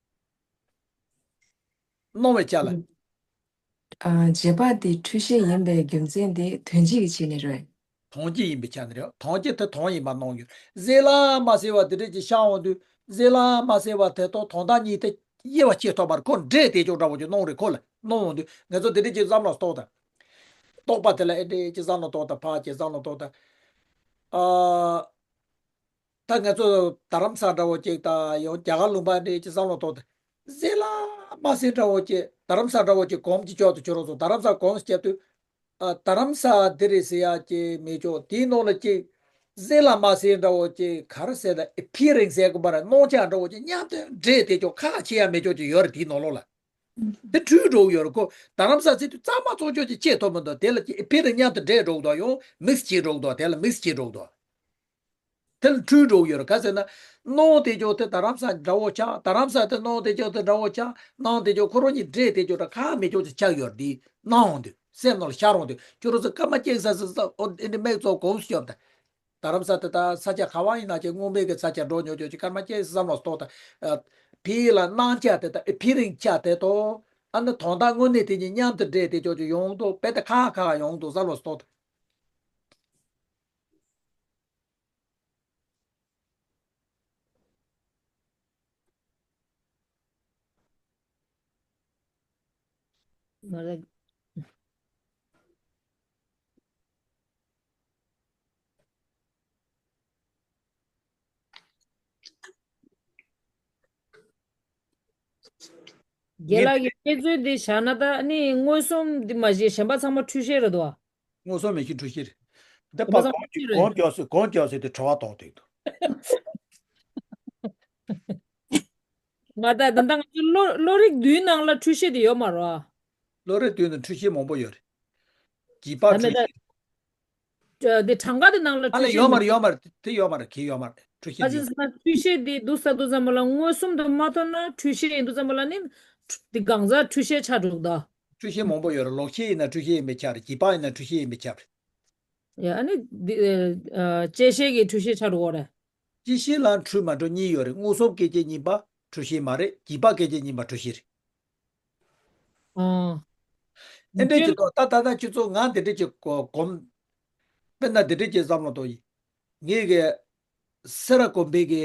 སྣང་བའི་ཆ་ལ། ཨ། རྗེས་དཔག་འདི་འཁྲུལ་ཤེས་ཡིན་པའི་རྒྱུ་མཚན་དེ་དོན་སྤྱི་གི་ཆ་ནས་རེད། དོན་སྤྱི་ཡིན་པའི་ཆ་ནས་རེད། དོན་སྤྱི་དེ་དོན་ཡིན་པ་སྣང་ཡོད། གཟེར་ལ་མ་གཟེར་བ་དེ་འདྲས་ཀྱི་ཤར་འོང་དུས་གཟེར་ལ་མ་གཟེར་བ་དེ་དང་དོན་དག་གཉིས་དེ་དབྱེ་བ་ཕྱེ་ཐུབ་པ་རེད། ཁོ་འདྲེས་དེ་ཅོག་འདྲ་བོ་ཅིག་སྣང་རེད། ཁོ་ལ་སྣང་འོང་དུས་ང་ཚོ་དེ་འདྲས་ཀྱི་བསམ་བློ་གཏོང་དང་། རྟོག་པ་དེ་ལ་ཨེ་འདྲས་ཀྱི་བསམ་བློ་གཏོང་དང་། ཕར་ཀྱི་བསམ་བློ་གཏོང་དང་། ཨ། ད་ང་ཚོ་རྡ་རམ་ས་འདྲ་བོ་ཅིག་དང་ཡང་རྒྱ་གར་ལུང་པ་འདྲ་ཅིག་བསམ་བློ་གཏོང་དུས། གཟེར་ལ་མ་གཟེར་འདྲ་བོ་ཅིག་རྡ་རམ་ས་འདྲ་བོ་ཅིག་གོམས་ཀྱི་ཕྱོགས་དུ་ཁྱོད་རང་ཚོ་རྡ་རམ་ས་གོམས་བྱེད་དུས། ཨ། རྡ་རམ་ས་འདི་རེད་ཟེར་ཡ་ཅིག་མེད་ཅོག་དེའི་ནང་ལ་ཅིག་གཟེར་ལ་མ་གཟེར་འདྲ་བོ་ཅིག་ག་རེ་ཟེར་ན་ཨེ་པི་ཡ་རིང་ཟེར་དགོས་པ་རེད། སྣང་ཆ་འདྲ་བོ་ཅིག་མཉམ་དུ་འདྲེས་དེ་ཅོག་ཁ་ཕྱེ་ཡ་མེད་ཅོག་ཅིག་ཡོད་རེད་དེའི་ནང་ལོགས་ལ། དེ་འཁྲུལ་འགྲོ་གི་ཡོད་རེད་ཁོ། རྡ་རམ་ས་ཟེར་དུས་གཙང་མ་ཚོགས་ཆོས་ཅིག་ཕྱེ་ཐུབ་མི་འདུག་དེ་ལ་ཅིག་ཨེ་པི་ཡ་རིང་མཉམ་དུ་འདྲེས་འགྲོ་གི་འདུག་ཡང་མིག་སི་བྱེད་འགྲོ་གི་འདུག་དེ་ལ་མིག་སི་བྱེད་འགྲོ་གི་འདུག་དེ་ལ་འཁྲུལ་འགྲོ་གི་ཡོད་རེད། ག་ཟེར་ན། སྣང་དེ་ཅོག་དེ་རྡ་རམ་ས་འདྲ་བོ་ཆགས། རྡ་རམ་ས་དེ་སྣང་དེ་ཅོག་དེ་འདྲ་བོ་ཆགས། སྣང་དེ་ཅོག་ཁོ་རང་གཉིས་འདྲེས་དེ་ཅོག་འདྲ་ཁ་མེད་ཅོག་ཅིག་ཆགས་ཡོད་རེད། དེ་སྣང་འོང་དུས་སེམས་ནང་ལ་ཤར་འོང་དུས་ཁྱོད་རང་ཚོ་སྐར་མ་གཅིག་ས་ས་ས་ཨོ་ཨེ་འདྲ་མིག་ཙོག་གོམས་སུ་བཅོམ་དང་། རྡ་རམ་ས་དེ་ད་ས་ཆ་ག་བ་ཡིན་ན་ཅིག་སྔོན་མའི་གི་ས་ཆ་འགྲོ་ཉོ་ཆོག་ཅིག་སྐར་མ་གཅིག་ས་བསམ་བློ་གཏོང་དང་། ཨ། ཕི་ཡི་ལ་སྣང་ཆ་དེ་དང་ཨེ་ཕི་རིང་ཆ་དེ་དང་། ཨ་ནི་དོན་དག་དངོས་གནས་དེ་གཉིས་མཉམ་དུ་འདྲེས་ཏེ་ཅོག་ཅོག་ཡོང་དུས་དཔེ་དེ་ཁ་ཁ་ཡོང་དུས་ས་ལོ་སྟོད། མ་རེད། རྒན་ལགས་ཀྱི་དཔེ་མཛོད་འདི་བཞག་ན་ད་ནི་མངོན་སུམ་འདི་མ་གཞི་གཞན་པ་ཚང་མ་འཁྲུལ་བཤད་རེད་དོ། མངོན་སུམ་མེད་ཀྱི་འཁྲུལ་བཤད་རེད། འདི་ཕ་གོང་གི་གོང་རྒྱག་སྲིད་གོང་རྒྱག་སྲིད་དེ་དྲི་བ་གཏོང་འདུག་མ་ད་ད་ལྟ་ང་ཚོ་བློ་བློ་རིག་བསྡུས་ནང་ལ་འཁྲུལ་བཤད་དེ་ཡོད་མ་རེད་བ། བློ་རིག་བསྡུས་ནང་འཁྲུལ་བཤད་མང་པོ་ཡོད་རེད། རྒྱུད་པ་ད་མེད་འཁྲུལ་ད། བཤད། དེ་གྲངས་ཀ་དེ་ནང་ལ་ཨ་ལས་འཁྲུལ་ཡོད་མ་རེད་བཤད་ཡོད་མ་རེད་དེ་ཡོད་མ་རེད་གི་ཡོད་མ་རེད་འཁྲུལ་བཤད་ཨ་ཅེ་མེད། ཟེར་ན་འཁྲུལ་བཤད་དེ་སྡུག་ས་སྡུག་ས་མོ་ལ་མངོན་སུམ་དུ་མ་མཐོང་ན་འཁྲུལ་བཤད་ཡིན་སྡུག་ས་མོ་ལ་ནི་དེ་གང་ཟག་འཁྲུལ་བཤད་ཆགས་འགྲོ་གི་ད། འཁྲུལ་བཤད་མང་པོ་ཡོད་རེད། ལོག་བཤད་ཡིན་ན་འཁྲུལ་བཤད་ཡིན་པས་ཁྱབ་རེད། རྒྱུད་པ་ཡིན་ན་འཁྲུལ་བཤད་ཡིན་པས་ཁྱབ་རེད། ཡ་ཨ་ནི་འདི་ཨ་བཅད་ཤེས་ཀྱི་འཁྲུལ་བཤད་ཆགས་འགྲོ་གི་རེད། བཅད་ཤེས་ལ་འཁྲུལ་མ་འཁྲུལ་གཉིས་ཡོད་རེད། མངོན་སུམ་སྐད་ཅིག་གཉིས་པ་འཁྲུལ་བཤད་མ་རེད། རྒྱུད་པ་སྐད་ཅིག་གཉིས་པ་འཁྲུལ་བཤད་རེད། ཨ། ཨེ་འདྲས་ཀྱི་འདུག་ད་ད་ལྟ་ཁྱེད་ཚོ་ང་འདི་འདྲས་ཀྱི་གོ་གོམ། དཔེར་ན་འདི་འདྲས་ཀྱི་བསམ་བློ་གཏོང་ཡིན། ངེད་ཀྱི་སེ་ར་དགོན་པའི་གི་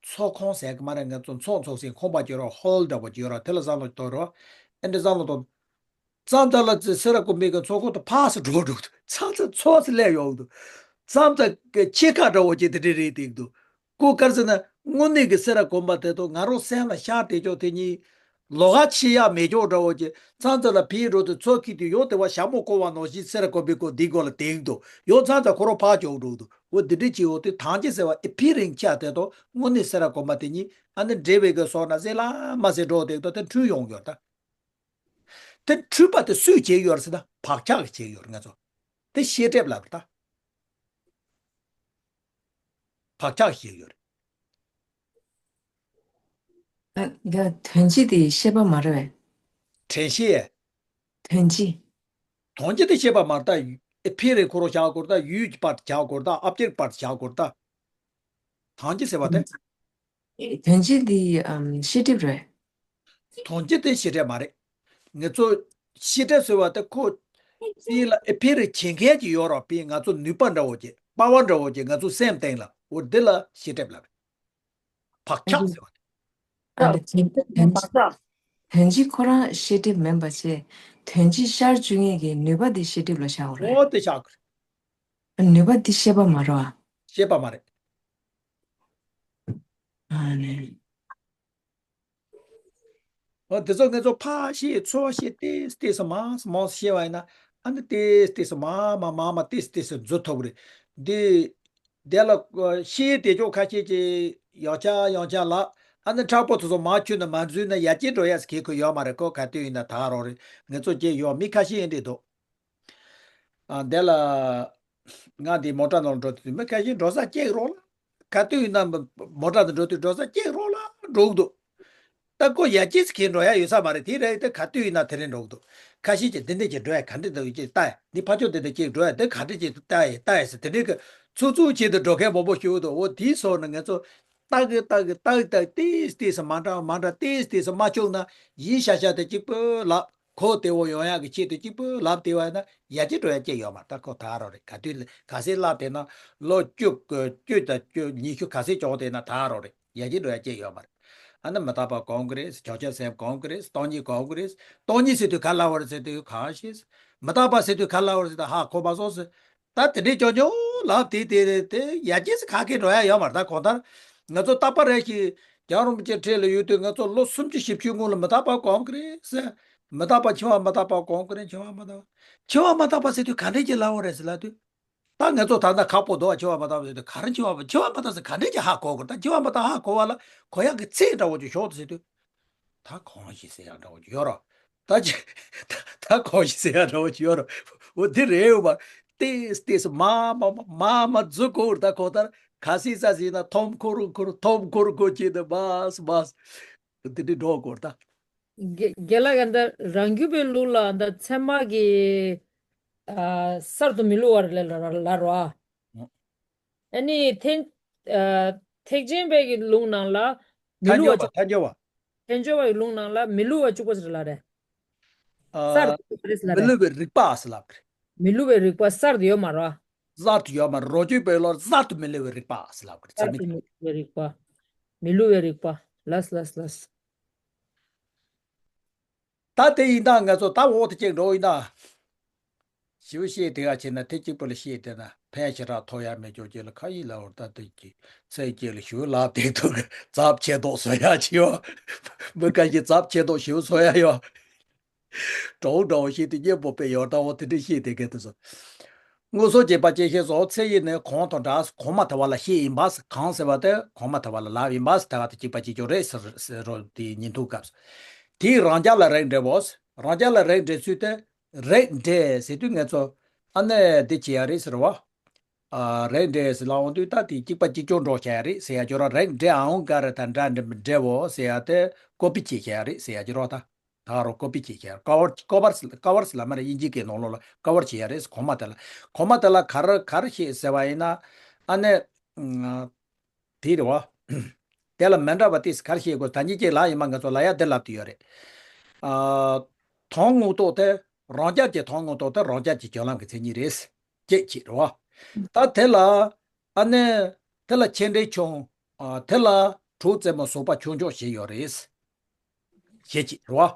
ཚོགས་ཁང་ཟེར་གི་མ་རེད། ང་ཚོ་ཚོགས་འཚོགས་སའི་ཁང་པ་ཅིག་ཡོད་རེད། ཧོལ་འདྲ་པོ་ཅིག་ཡོད་རེད། དེ་ལ་བསམ་བློ་གཏོང་རོགས། ཨེ་འདྲས་བསམ་བློ་གཏོང་། མཚམས་མཚམས་ལ་ཙི་སེ་ར་དགོན་པའི་གི་ཚོགས་ཁང་དུ་ཕར་ཚུར་འགྲོ་འགྲོ་འདུག་མཚམས་མཚམས་ཚོགས་སུ་སླེབས་ཡོང་འདུག་མཚམས་མཚམས་ཀྱི་ཕྱེད་ཀ་འདྲ་བོ་ཅིག་དེ་འདྲས་རེད་འདུག་ཀོ་དཀར་ཟེར་ན་དངོས་གནས་ཀྱི་སེ་ར་དགོན་པ་དེ་དང་ང་རང་སེམས་ལ་ཤར་བསྡད་ཀྱོག་དེ་གཉིས་ལོགས་ཀ་ཕྱེ་ཡག་མེད་ཀྱོག་འདྲ་བོ་ཅིག་མཚམས་མཚམས་ལ་ཕེབས་འགྲོ་དུས་ཚོགས་ཀྱི་དུས་ཡོད་དེ་བ་ཞྭ་མོ་བསྐོར་བ་ནང་བཞིན་སེ་ར་དགོན་པའི་སྐོར་འདིའི་སྐོར་ལ་དེང་དུ་ཡོད་མཚམས་མཚམས་ཁོ་རང་ཕར་ཀྱོག་འགྲོ་འདུག་འོ་འདི་འདྲས་ཅིག་འོ་དེ་ཐང་ཆེན་ཟེར་བ་ཨེ་ཕི་རིང་ཆ་དེ་དང་དངོས་གནས་སེ་ར་དགོན་པ་དེ་གཉིས་ཨ་ནི་འབྲེལ་བའི་གི་སོགས་ན་ཟེར་ལ་མ་ཟེར་འགྲོ་དེ་དང་དེ་འཁྲུལ་ཡོང་ཡོད་ད། དེ་འཁྲུལ་པ་དེ་སུས་བྱས་ཡོད་རེད་ཟེར་ན་བག་ཆགས་ཀྱིས་བྱས་ཡོད་རེད། ང་ཚོ་དེ་ཤེས་སྒྲིབ་ལབ་རེད་ད། བག་ཆགས་ཀྱིས་བྱས་ཡོད་རེད། ཨ། འདི་དོན་སྤྱི་དེ་ཤེས་པ་མ་རེད་པས། དྲན་ཤེས། དོན་སྤྱི། དོན་སྤྱི་དེ་ཤེས་པ་མ་རེད་ད། ཨེ་ཕི་རེ་ཁོ་རང་བཞག་དགོས་རེད་ད། ཡུལ་གྱི་བར་དུ་བཞག་དགོས་རེད་ད། ཨབ་ཅེག་བར་དུ་བཞག་དགོས་རེད་ད། དོན་སྤྱི་ཟེར་བ་དེ། དོན་སྤྱི་འདི་ཨམ་ཤེས་སྒྲིབ་རེད། དོན་སྤྱི་དེ་ཤེས་སྒྲིབ་མ་རེད། ང་ཚོ་ཤེས་སྒྲིབ་ཟེར་བ་དེ་ཁོ་པི་ལ་ཨེ་ཕི་རེ་བྱེད་མཁན་གྱི་ཡོད་རོགས་པི་ང་ཚོ་ནུས་པ་འདྲ་བོ་ཅིག་པ་བ་འདྲ་བོ་ཅིག་ང་ཚོ་སེམས་སྟེང་ལ་འོ་འདི་ལ་ཤེས་སྒྲིབ་ལབ་རེད། བག་ཆགས་ཟེར་བ་དེ། ཨ་ལ་དོན་དོན་སྤྱི་དོན་སྤྱི་ཁོ་རང་ཤེས་སྒྲིབ་མིན་པ་བྱས་དོན་སྤྱི་ཤར་བཅུག་མཁན་གྱི་ནུས་པ་དེ་ཤེས་སྒྲིབ་ལ་བཞག་དགོས་རེད། འོ་དེ་བཞག་དགོས་རེད། ནུས་པ་འདི་ཤེས་པ་མ་རེད་བ། ཤེས་པ་མ་རེད། ཨ་ནི། འོ་དེ་ཚོ་ངེད་ཚོ་ཕར་ཤེས་ཚུར་ཤེས་ཏེས་ཏེས་སུ་མང་སུ་མང་སུ་ཤེས་པ་ཡིན་ན་ཨ་ནི་ཏེས་ཏེས་སུ་མ་མ་མ་མ་ཏེས་ཏེས་སུ་འཛུལ་ཐུབ་རེད། འདི་དེ་ལ་ཤེས་དེ་ཅོག་ཁ་ཤས་ཀྱིས་ཡང་ཆ་ཡང་ཆ་ལ་ཨ་ནི་མཁྲེགས་པོ་དེ་ཚོ་མ་ཁྱོད་ནི་མ་འཛུལ་ན་ཡར་རྒྱས་འགྲོ་ཡ་ཟེར་གི་ཁོ་ཡོད་མ་རེད། ཁོ་ག་དུས་ཡིན་ན་ད་རོགས་རེད། ངེད་ཚོ་ཀྱི་ཡོད་མི་ཁ་ཤས་ཡིན་འདྲི་འདུག་ཨ་འདི་ལ་ང་འདི་མོ་ཊ་ནང་འགྲོ་དུས་མི་ཁ་ཤས་འགྲོ་ས་སྐྱེག་རོགས་ལ། ག་དུས་ཡིན་ན་མོ་ཊ་དང་འགྲོ་དུས་འགྲོ་ས་སྐྱེག་རོགས་ལ་འགྲོ་གི་འདུག་ད་ཁོ་ཡ་ཅིས་ཁྱེད་འགྲོ་ཡ་ཡོད་ས་མ་རེད། དེ་རེད་དེ་ག་དུས་ཡིན་ན་དེ་རིང་འགྲོ་གི་འདུག་ཁ་ཤས་ཀྱིས་འདི་འདྲས་ཀྱིས་འགྲོ་ཡ་ག་འདྲས་འདུག་ཅེས་ལྟ་ཡ། འདི་ཕ་ཕྱོགས་འདི་འདྲས་ཀྱིས་འགྲོ་ཡ་འདི་ག་འདྲས་ཀྱིས་ལྟ་ཡ་ལྟ་ཡ་ཟེར་དེ་འདྲས་ཀྱི་ཚུགས་ཚུགས་བྱེད་དུ་འགྲོ་མཁན་མང་པོ་ཞིག་འདུག་འོ་དེའི་སོགས་ནི་ངེད་ཚོ་ཏག་གི་ཏག་གི་ཏག་ཏག་ཏིས་ཏིས་མ་འདྲ་མ་འདྲ་ཏིས་ཏིས་མ་བཅུག་ན་ཡིན་ཤ་ཤ་དེ་གཅིག་པུ་ལ། གོ་བདེ་བོ་ཡོང་ཡག་གི་ཆེད་དུ་གཅིག་པུ་ལབ་བདེ་བ་ཡིན་ན་ཡར་རྒྱས་འགྲོ་ཡག་ཅིག་ཡོད་མ་རེད། ད་ཁོ་ད་རོགས་རེད། ག་དུས་ག་ཚོད་ལབ་བསྡད་ན་ལོ་བཅུ་བཅུ་དང་བཅུ་ཉི་ཤུ་ག་ཚོད་བྱུང་བསྡད་ན་ད་རོགས་རེད། ཡར་རྒྱས་འགྲོ་ཡག་ཅིག་ཡོད་མ་རེད། ཨ་ནི་མི་རྟག་པ་གོང་གི་རེད། བྱང་ཆུབ་སེམས་གོང་གི་རེད། སྟོང་ཉིད་གོང་གི་རེད། སྟོང་ཉིད་ཟེར་དུས་ག་ལབ་པ་རེད་ཟེར་དུས་གང་ཤེས། མི་རྟག་པ་ཟེར་དུས་ག་ལབ་པ་རེད་ཟེར་དུས་ཧ་གོ་མ་སོང་ཟེར། ད་དེ་འདྲའི་ཅོ་ཅོ་ལབ་དེ་དེ་དེ་ཡར་རྒྱས་སུ་ག་གེ་འགྲོ་ཡག་ཡོད་མ་རེད། ད་གང་ལྟར་ང་ཚོ་རྟག་པ་རེ་ཞིག་རྒྱལ་བ་རིན་པོ་ཆེ་འཁྲིས་ལ་ཡོད་དུས་ང་ཚོ་ལོ་སུམ་ཅུ་བཞི་བཅུའི་སྔོན་ལ་མི་རྟག་པ་གོང་གི་རེད་ཟེར། མི་རྟག་པ་འཆི་བ་མི་རྟག་པ་གོང་གི་རེད། འཆི་བ་མི་རྟག་པ། འཆི་བ་མི་རྟག་པ་ཟེར་དུས་ག་འདྲས་ཀྱི་ལབ་པ་རེད་ཟེར་ལབ་དུས། ད་ང་ཚོ་ད་ལྟ་ཁག་པོ་འདུག་བ། འཆི་བ་མི་རྟག་པ་ཟེར་དུས་ག་རེ་འཆི་བ་མ་འཆི་བ་མི་རྟག་ཟེར་ག་འདྲས་ཀྱི་ཧ་གོ་དགོས། ད་འཆི་བ་མི་རྟག་ཧ་གོ་བ་ལ་གོ་ཡག་གི་ཚད་འདྲ་བོ་ཅིག་ཤོག་ཟེར་དུས། ད་གོང་ཞིག་ཟེར་ཡག་འདྲ་བོ་ཅིག་ཡོད་རོ། ད་ཅི། ད་ད་གོང་ཞིག་ཟེར་ཡག་འདྲ་བོ་ཅིག་ཡོད་རོ། འོ་དེ་རེད་ཡོད་པ། ཏེས་ཏེས་མ་མ་མ་མ་མ་འཛུལ་གོ་ད་གོ་ད་ག་སི་ས་སི་ན་ཐོམ་ཁོ་རུ་ཁོ་རུ་ཐོམ་ཁོ་རུ་ཁོ་ཅི་ད་མ་མ་དེ་འདྲ་འགྲོ་གོ་ད། རྒན་རྒན་ལགས་ཀྱིས་འདི་རང་རྒྱུད་པའི་ལུགས་ལ་འདི་ཚད་མ་གི་ཨ་གསར་དུ་མི་བསླུ་བ་རེད་ལ་ལ་ལ་རོ། ཨ་ནི་ཐེག་ཨ་ཐེག་ཆེན་པའི་གི་ལུགས་ནང་ལ་ མི་ཐལ་བླུག་པ་འགྱུར་བ། ཐལ་འགྱུར་བ། ཐལ་འགྱུར་བ་ཡི་ལུང་ནང་ལ་མི་བླུག་པ་གཅིག་པ་ཟེར་ལབ་རེད། གསར་ཨ། དུ་ཡོད་མ་རེད་ཟེར་ལབ་མི་རེད། བླུག་པའི་རིག་པ་ཟེར་ལབ་རེད། མི་བླུག་པའི་རིག་པ་གསར་དུ་ཡོད་མ་རེད། གསར་དུ་ཡོད་མ་རེད། རོ་བཅུད་པའི་ལོར་གསར་དུ་མི་བླུག་པའི་རིག་པ་ཟེར་ལབ་རེད། རྩ་གསར་མི་དུ་མི་བླུག་པའི་རིག་པ། མི་བླུག་པའི་རིག་པ། ལགས་ལགས་ལགས། ད་དེ་ཡིན་ད་ང་ཚོ་ད་འོག་ཏུ་གཅིག་འགྲོ་ཡིན་ད། ཞིབ་བཤད་དེ་ག་བྱས་ན་དེ་གཅིག་པུ་ལ་བཤད་དེ་ན་ཕན་ཞེ་དྲག་ཐོགས་ཡ་མེད་ཅོག་ཅེ་ལ་ཁ་ཡིག་ལ་འོར་ད་དེ་གི་ཚེ་སྐྱེལ་ཞུ་ལབ་དེ་ཐུག་ཛབ་ཆེ་མདོག་བཟོ་ཡ་ཅི་ཡོ། མི་ཁ་ཤས་ཛབ་ཆེ་མདོག་ཞིབ་བཟོ་ཡ་ཡོ། འགྲོ་འགྲོ་བཤད་དེ་སྙན་པོ་དཔེ་ཡོར་ད་འོ་དེ་འདྲ་བཤད་དེ་ག་དེ་སོ། དངོས་སུ་སྐྱེས་པ་སྐྱེ་ཤེས་སོགས་ཚེ་ཡི་ནི་གོང་དང་འདྲ་གོང་མ་ཐལ་བ་ལ་བཤད་ཡིན་པ་གང་ཟེར་བ་དེ་གོང་མ་ཐལ་བ་ལ་ལབ་ཡིན་པ་ད་ག་དེ་གཅིག་པ་གཅིག་ཀྱང་རེད་ཟེར་ཟེར་རོ་དེ་ཉིན་ཐུག་སྐབས་སུ། དེའི་རང་རྒྱལ་ལ་རེག་འདྲེ་བོ། རང་རྒྱལ་ལ་རེག་འདྲེ་ཚུལ་དེ། རེག་འདྲེ་ཟེར་དུས་ངས་ཚོ་ཨ་ནེ་འདི་བྱེད་ཡ་རེད་ཟེར་བ། ཨ་རེག་འདྲེ་ཟེར་ལ་འོང་དུས་ད་དེ་གཅིག་པ་གཅིག་ཀྱང་འགྲོ་བྱ་ཡ་རེད་ཟེར་ཡ་ཅོ་ར་རེག་འདྲེ་ཨང་ག་རེ་དང་འདྲ་འདྲེ་བོ་ཟེར་ཡ་དེ་ཀོ་པི་བྱེད་བྱ་ཡ་རེད་ཟེར་ཡ་ཅོ་ར་ད། ད་རོ་ཀོ་པི་བྱེད་ཀྱི་ཀ་བར་ཀ་བར་ཀ་བར་ལ་མ་རེད། དབྱིན་ཇི་སྐད་ནང་ལོགས་ལ་ཀ་བར་བྱེད་ཡ་རེད། གོང་མ་དེ་ལ་གོང་མ་དེ་ལ་ག་རེ་ག་རེ་བཤད་ཟེར་བ་ཡིན་ན་ཨ་ནེ་དེ་རེད་བ། དེ་ལ་མི་འདྲ་བ་ཏིས་ག་རེ་བཤད་དགོས་ད་ཉིད་ཀྱི་ལ་ཡིན་མ་ང་ཚོ་ལ་ཡ་དེ་ལབ་དུ་ཡོད་རེད། ཨ་དོན་དངོས་ཐོག་དེ་རང་རྒྱལ་གྱི་དོན་དངོས་ཐོག་དེ་རང་རྒྱལ་གྱི་སྤྱོད་ལམ་གྱི་མཚན་ཉིད་རེད། ཅེས་བྱེད་རེད་བ། ད་དེ་ལ་ཨ་ནེ་དེ་ལ་ཆེ་འབྲིང་ཆུང་ཨ་དེ་ལ་དྲུག་རྩེ་མོ་ཟུག་པ་ཆུང་ཆུང་ཞིག་ཡོད་རེད། ཞེས་བྱེད་རོ།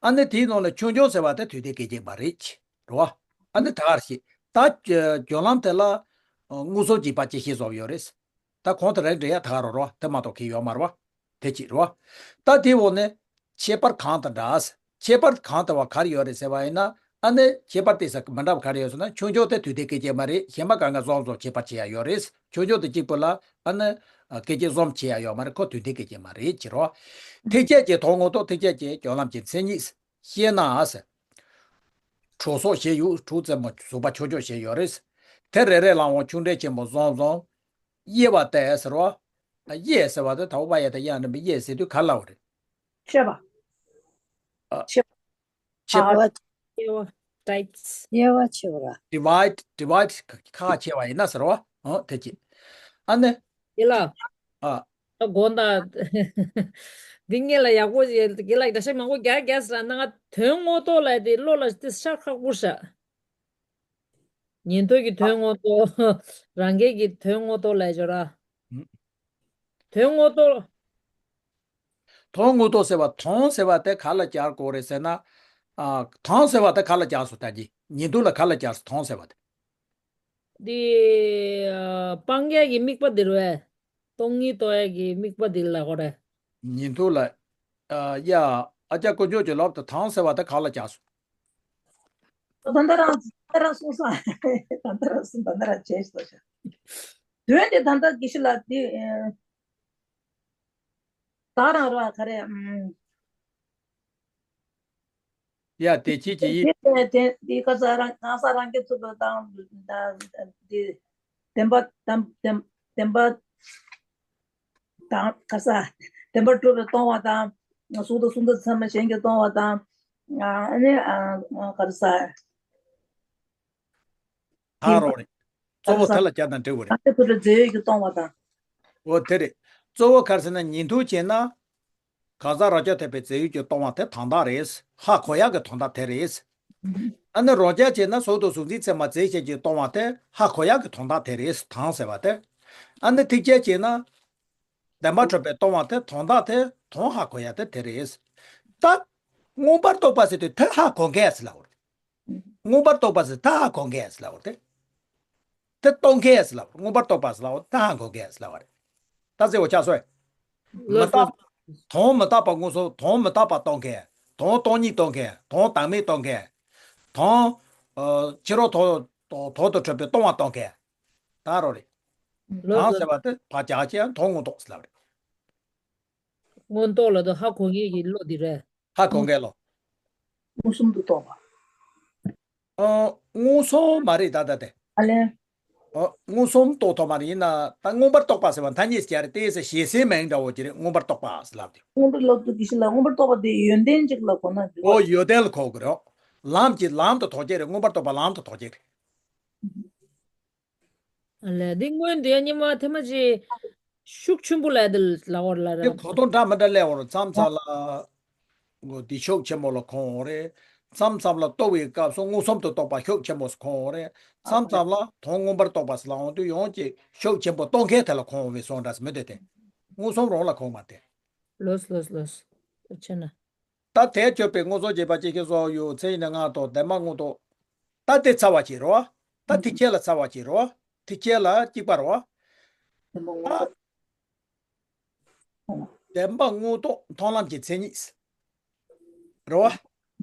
ཨ་ནི་དེའི་ནང་ལ་ཆུང་ཆུང་ཟེར་བ་དེ་དུས་དེ་སྐད་ཅིག་མ་རེད་རོ། ཨ་ནི་ད་གར་ཞིག་ད་སྤྱོད་ལམ་དེ་ལ་དངོས་སུ་འཇིག་པ་ཅི་ཤེས་བཟོ་ཡོད་རེད། ད་གོང་དུ་རེག་འདྲེ་ཡ་ད་གར་རོ་རོ་དེ་མ་གཏོགས་ཁེ་ཡོད་མ་རེད་བ། དེ་ཅིག་རོ། ད་དེའི་འོག་ནས་ཁྱད་པར་གང་དང་འདྲ། ཁྱད་པར་གང་དང་བ་གར་ཡོད་རེད་ཟེར་བ་ཡིན་ན། ཨ་ནི་ཁྱད་པར་དེ་ས་མི་འདྲ་བ་ག་རེ་ཡོད་ཟེར་ན་ཆུང་ཆུང་དེ་དུས་དེ་སྐད་ཅིག་མ་རེད། གཞན་པ་གང་ག་བཟོ་བཟོ་ཁྱད་པར་ཆེ་ཡ་ཡོད་རེད། ཆུང་ཆུང་དེ་གཅིག་པུ་ལ་ཨ་ནི་སྐད་ཅིག་བཟོ་ཆེ་ཡ་ཡོད་མ་རེད། ཁོ་དུས་དེ་སྐད་ཅིག་མ་རེད་ཅེས་རོ། ཐེག་ཆད་ཀྱི་དོན་དངོས་ཐོག་ཐེག་ཆད་ཀྱི་སྤྱོད་ལམ་གྱི་མཚན་ཉིད་ཤེས་ན་ཟེར། དྲུག་སོགས་ཞེས་ཡོད་དྲུག་རྩེ་མོ་ཟུག་པ་ཆུང་ཆུང་ཞེས་ཡོད་རེད། དེ་རེ་རེ་ལའང་ཆུང་འབྲིང་ཆེན་པོ་བཟུང་བཟུང་། དབྱེ་བ་སྟེ་ཟེར་རོ། དབྱེ་ཟེར་བ་དེ་ད་འོ་བ་ཡ་དང་ཡ་འདྲ་མི་དབྱེ་ཟེར་དུས་ག་ལ་འོ་རེད། ཆད་པ། ཨ། ཆད་པ། དབྱེ་བ། divide། དབྱེ་བ་ཆད་པ་ར། divide divide ཁ་ཁ་ཆེ་བ་ཡིན་ན་ཟེར་བ། ཨོ་དེ་ཅི། ཨ་ནི། དེ་ལ། ཨ། ད་དགོངས་དག་འདི་ངེད་ལ་ཡག་པོ་ཞིག་དགེ་ལགས་འདྲ་ཤག་མང་པོ་རྒྱག་རྒྱག་ཟེར་ན་ང་དོན་དངོས་ཐོག་ལ་དེ་བློ་ལ་དེ་ཤར་ཁག་པོ་ཤག་ཉན་ཐོས་ཀྱི་དོན་དངོས་ཐོག་རང་རྒྱལ་གྱི་དོན་དངོས་ཐོག་ལ་འབྱོར་ར། དོན་དངོས་ཐོག་དོན་དངོས་ཐོག་ཟེར་བ་དོན་ཟེར་བ་དེ་ག་ལ་སྦྱར་དགོས་རེད་ཟེར་ན། ཨ། དོན་ཟེར་བ་དེ་ག་ལ་སྦྱར་སོ་ད་གི་ཉན་ཐོས་ལ་ག་ལ་སྦྱར་སོ་དོན་ཟེར་བ་དེ། འདི། ཨ། སྤང་ཡས་ཀྱི་དམིགས་པ་འདི་རེད་བས། སྟོང་ཉིད་རྟོགས་ཡས་ཀྱི་དམིགས་པ་འདི་ལ་གོ་རེད། ཉན་ཐོས་ལ། ཨ། ཡ། ཨ་ཅག་དཀོན་མཆོག་གི་ལོབ་ཏུ་དོན་ཟེར་བ་དེ་ག་ལ་སྦྱར་སོ། ད་ལྟ་རང་ད་ལྟ་རང་གསུངས་སོང་། ད་ལྟ་རང་གསུངས་ད་ལྟ་རང་བྱས་ཤོག་དོན་དེ་ད་ལྟ་དགེ་བཤེས་ལགས་འདི། ད་རང་རོ་ག་རེ། ཡ་དེ་ཅི་ཅི་ཡིན། དེ་དེ་དེ་ག་ས་རང་གང་ས་རང་གི་ཚུལ་དུ་དང་དེ་བདེན་པ་དང་བདེན་བདེན་པ་དང་ག་ས་བདེན་པ་གྲུབ་པས་སྟོང་བ་དང་། གཟུགས་དང་གཟུགས་འདུས་ཚད་མ་གཞན་གྱིས་སྟོང་བ་དང་། ཨ་ནི་ག་རེ་ཟ། ད་རོགས་རེད། གཙོ་བོ་དེ་ལ་བྱ་དང་འབྲས་བུ་རེད། ཨ་ནི་ཐུབ་པའི་རྫས་ཡོད་ཀྱིས་སྟོང་བ་དང་། འོ་དེ་རེད། གཙོ་བོ་ག་རེ་ཟེར་ན་ཉན་ཐོས་བྱས་ན། གང་ཟག་རང་རྐྱ་ཐེག་པའི་རྫས་ཡོད་ཀྱིས་སྟོང་བ་དེ་དོན་དག་རེད། ཧ་གོ་ཡག་གི་དོན་དག་དེ་རེད། ཨ་ནི་རང་རྐྱ་བྱས་ན་གཟུགས་དང་གཟུགས་འདུས་ཚད་མ་རྫས་གཞན་གྱིས་སྟོང་བ་དེ་ཧ་གོ་ཡག་གི་དོན་དག་དེ་རེད་དོན་ཟེར་བ་དེ། ཨ་ནི་ཐེག་ཆད་བྱས་ན། བདེན་པ་གྲུབ་པས་སྟོང་བ་དེ་དོན་དག་དེ་དོན་ཧ་གོ་ཡག་དེ་དེ་རེད། ད། མངོན་པར་རྟོགས་པ་ཟེར་དུས་དེ་ཧ་གོ་མཁན་ཟེར་ལབ་པ་རེད། མངོན་པར་རྟོགས་པ་ཟེར་ད་ཧ་གོ་མཁན་ཟེར་ལབ་པ་རེད། དེ་རྟོགས་མཁན་ཟེར་ལབ་པ་རེད། མངོན་པར་རྟོགས་པ་ཟེར་ལབ་པ་ད་ཧ་གོ་མཁན་ཟེར་ལབ་པ་རེད། ད་ཟེར་བ་ཆགས་སོང་། མི་རྟག་དོན་མི་རྟག་པ་མངོན་སུམ་དོན་མི་རྟག་པ་རྟོགས་མཁན། དོན་སྟོང་ཉིད་རྟོགས་མཁན། དོན་བདག་མེད་རྟོགས་མཁན། དོན། ཕྱི་རོལ་དོན་དོན་དུ་གྲུབ་པའི་སྟོང་པ་རྟོགས་མཁན། ད་རོ་རེད། ལོ་དང་ཟེར་བ་དེ་ཕར་རྒྱག་ཅེས་དོན་མངོན་རྟོགས་ཟེར་ལབ་པ་རེད། མངོན་རྟོགས་ལ་དོ་ཧ་གོ་མཁན་གྱི་བློ་འདི་རེད། ཧ་གོ་མཁན་བློ། མངོན་སུམ་དུ་རྟོགས་པ། ཨ། མངོན་སུམ་མ་རེད་ད་ལྟ་དེ། ཨ་ལས། ཨ། མངོན་སུམ་རྟོགས་ཐུབ་མ་རེད་ཡིན་ན་ད་མངོན་པར་རྟོགས་པ་ཟེར་བ་ཐ་སྙད་ཅིག་རེད་དེ་ཟེར་ཞེ་སའི་མིང་འདྲ་བོ་ཅིག་རེད། མངོན་པར་རྟོགས་པ་ཟེར་ལབ་དེ། མངོན་པར་ལབ་དུས་དགེ་བཤེས་ལགས་མངོན་པར་རྟོགས་པ་དེ་ཡོན་ཏན་ཅིག་ལ་གོ་ན་འགྲིག་གོ། ཨོ་ཡོན་ཏན་ལ་གོ་དགོས་རེད། ལམ་གྱི་ལམ་དུ་ཐོགས་ཀྱི་རེད། མངོན་པར་རྟོགས་པ་ལམ་དུ་ཐོགས་ཀྱི་རེད། ཨ་ལས་འདི་སྔོན་དེ་སྙེ་མ་ཐེངས་མ་ཅིག་ཤུགས་ཆེན་པོ་ལ་དེ་ལ་བར་ལ་དེ་ར། གོ་དོན་འདྲ་མི་འདྲ་སླེབས་འོང་རེད། མཚམས་མཚམས་ལ་འོ་དེ་ཤུགས་ཆེན་པོ་ལ་གོ་འོང་རེད། མཚམས་མཚམས་ལ་རྟོགས་པའི་སྐབས་སུ་མངོན་སུམ་དུ་རྟོགས་པ་ཤུགས་ཆེན་པོ་གོ་འོང་རེད། མཚམས་མཚམས་ལ་དོན་མངོན་པར་རྟོགས་པ་ཟེར་ལ་འོང་དུས་ཡང་ཅིག་ཤུགས་ཆེན་པོ་རྟོགས་མཁན་དེ་ལ་གོ་འོང་བའི་བཟོ་འདྲ་ཟེར་མི་འདུག་སྟེ། མངོན་སུམ་རང་ལ་གོ་མ་སྟེ། ལོས་ལོས་ལོས། ཨ་ཆེ་ན། ད་དེ་བརྗོད་པའི་མངོན་སུམ་བྱེད་པ་ཅི་ཞིག་སོགས་ཡོད་ཚེ་ཡིན་ན་ང་དང་བདེན་པ་མངོན་རྟོགས། ད་དེ་ཚར་བ་ཅིག་རེད་བ། ད་ཐེག་ཆེན་ལ་ཚར་བ་ཅིག་རེད་བ། ཐེག་ཆེན་ལ་གཅིག་པ་རེད་བ། ད་བདེན་པ་མངོན་རྟོགས་མཐོང་ལམ་གྱི་མཚན་ཉིད་རེད་བ།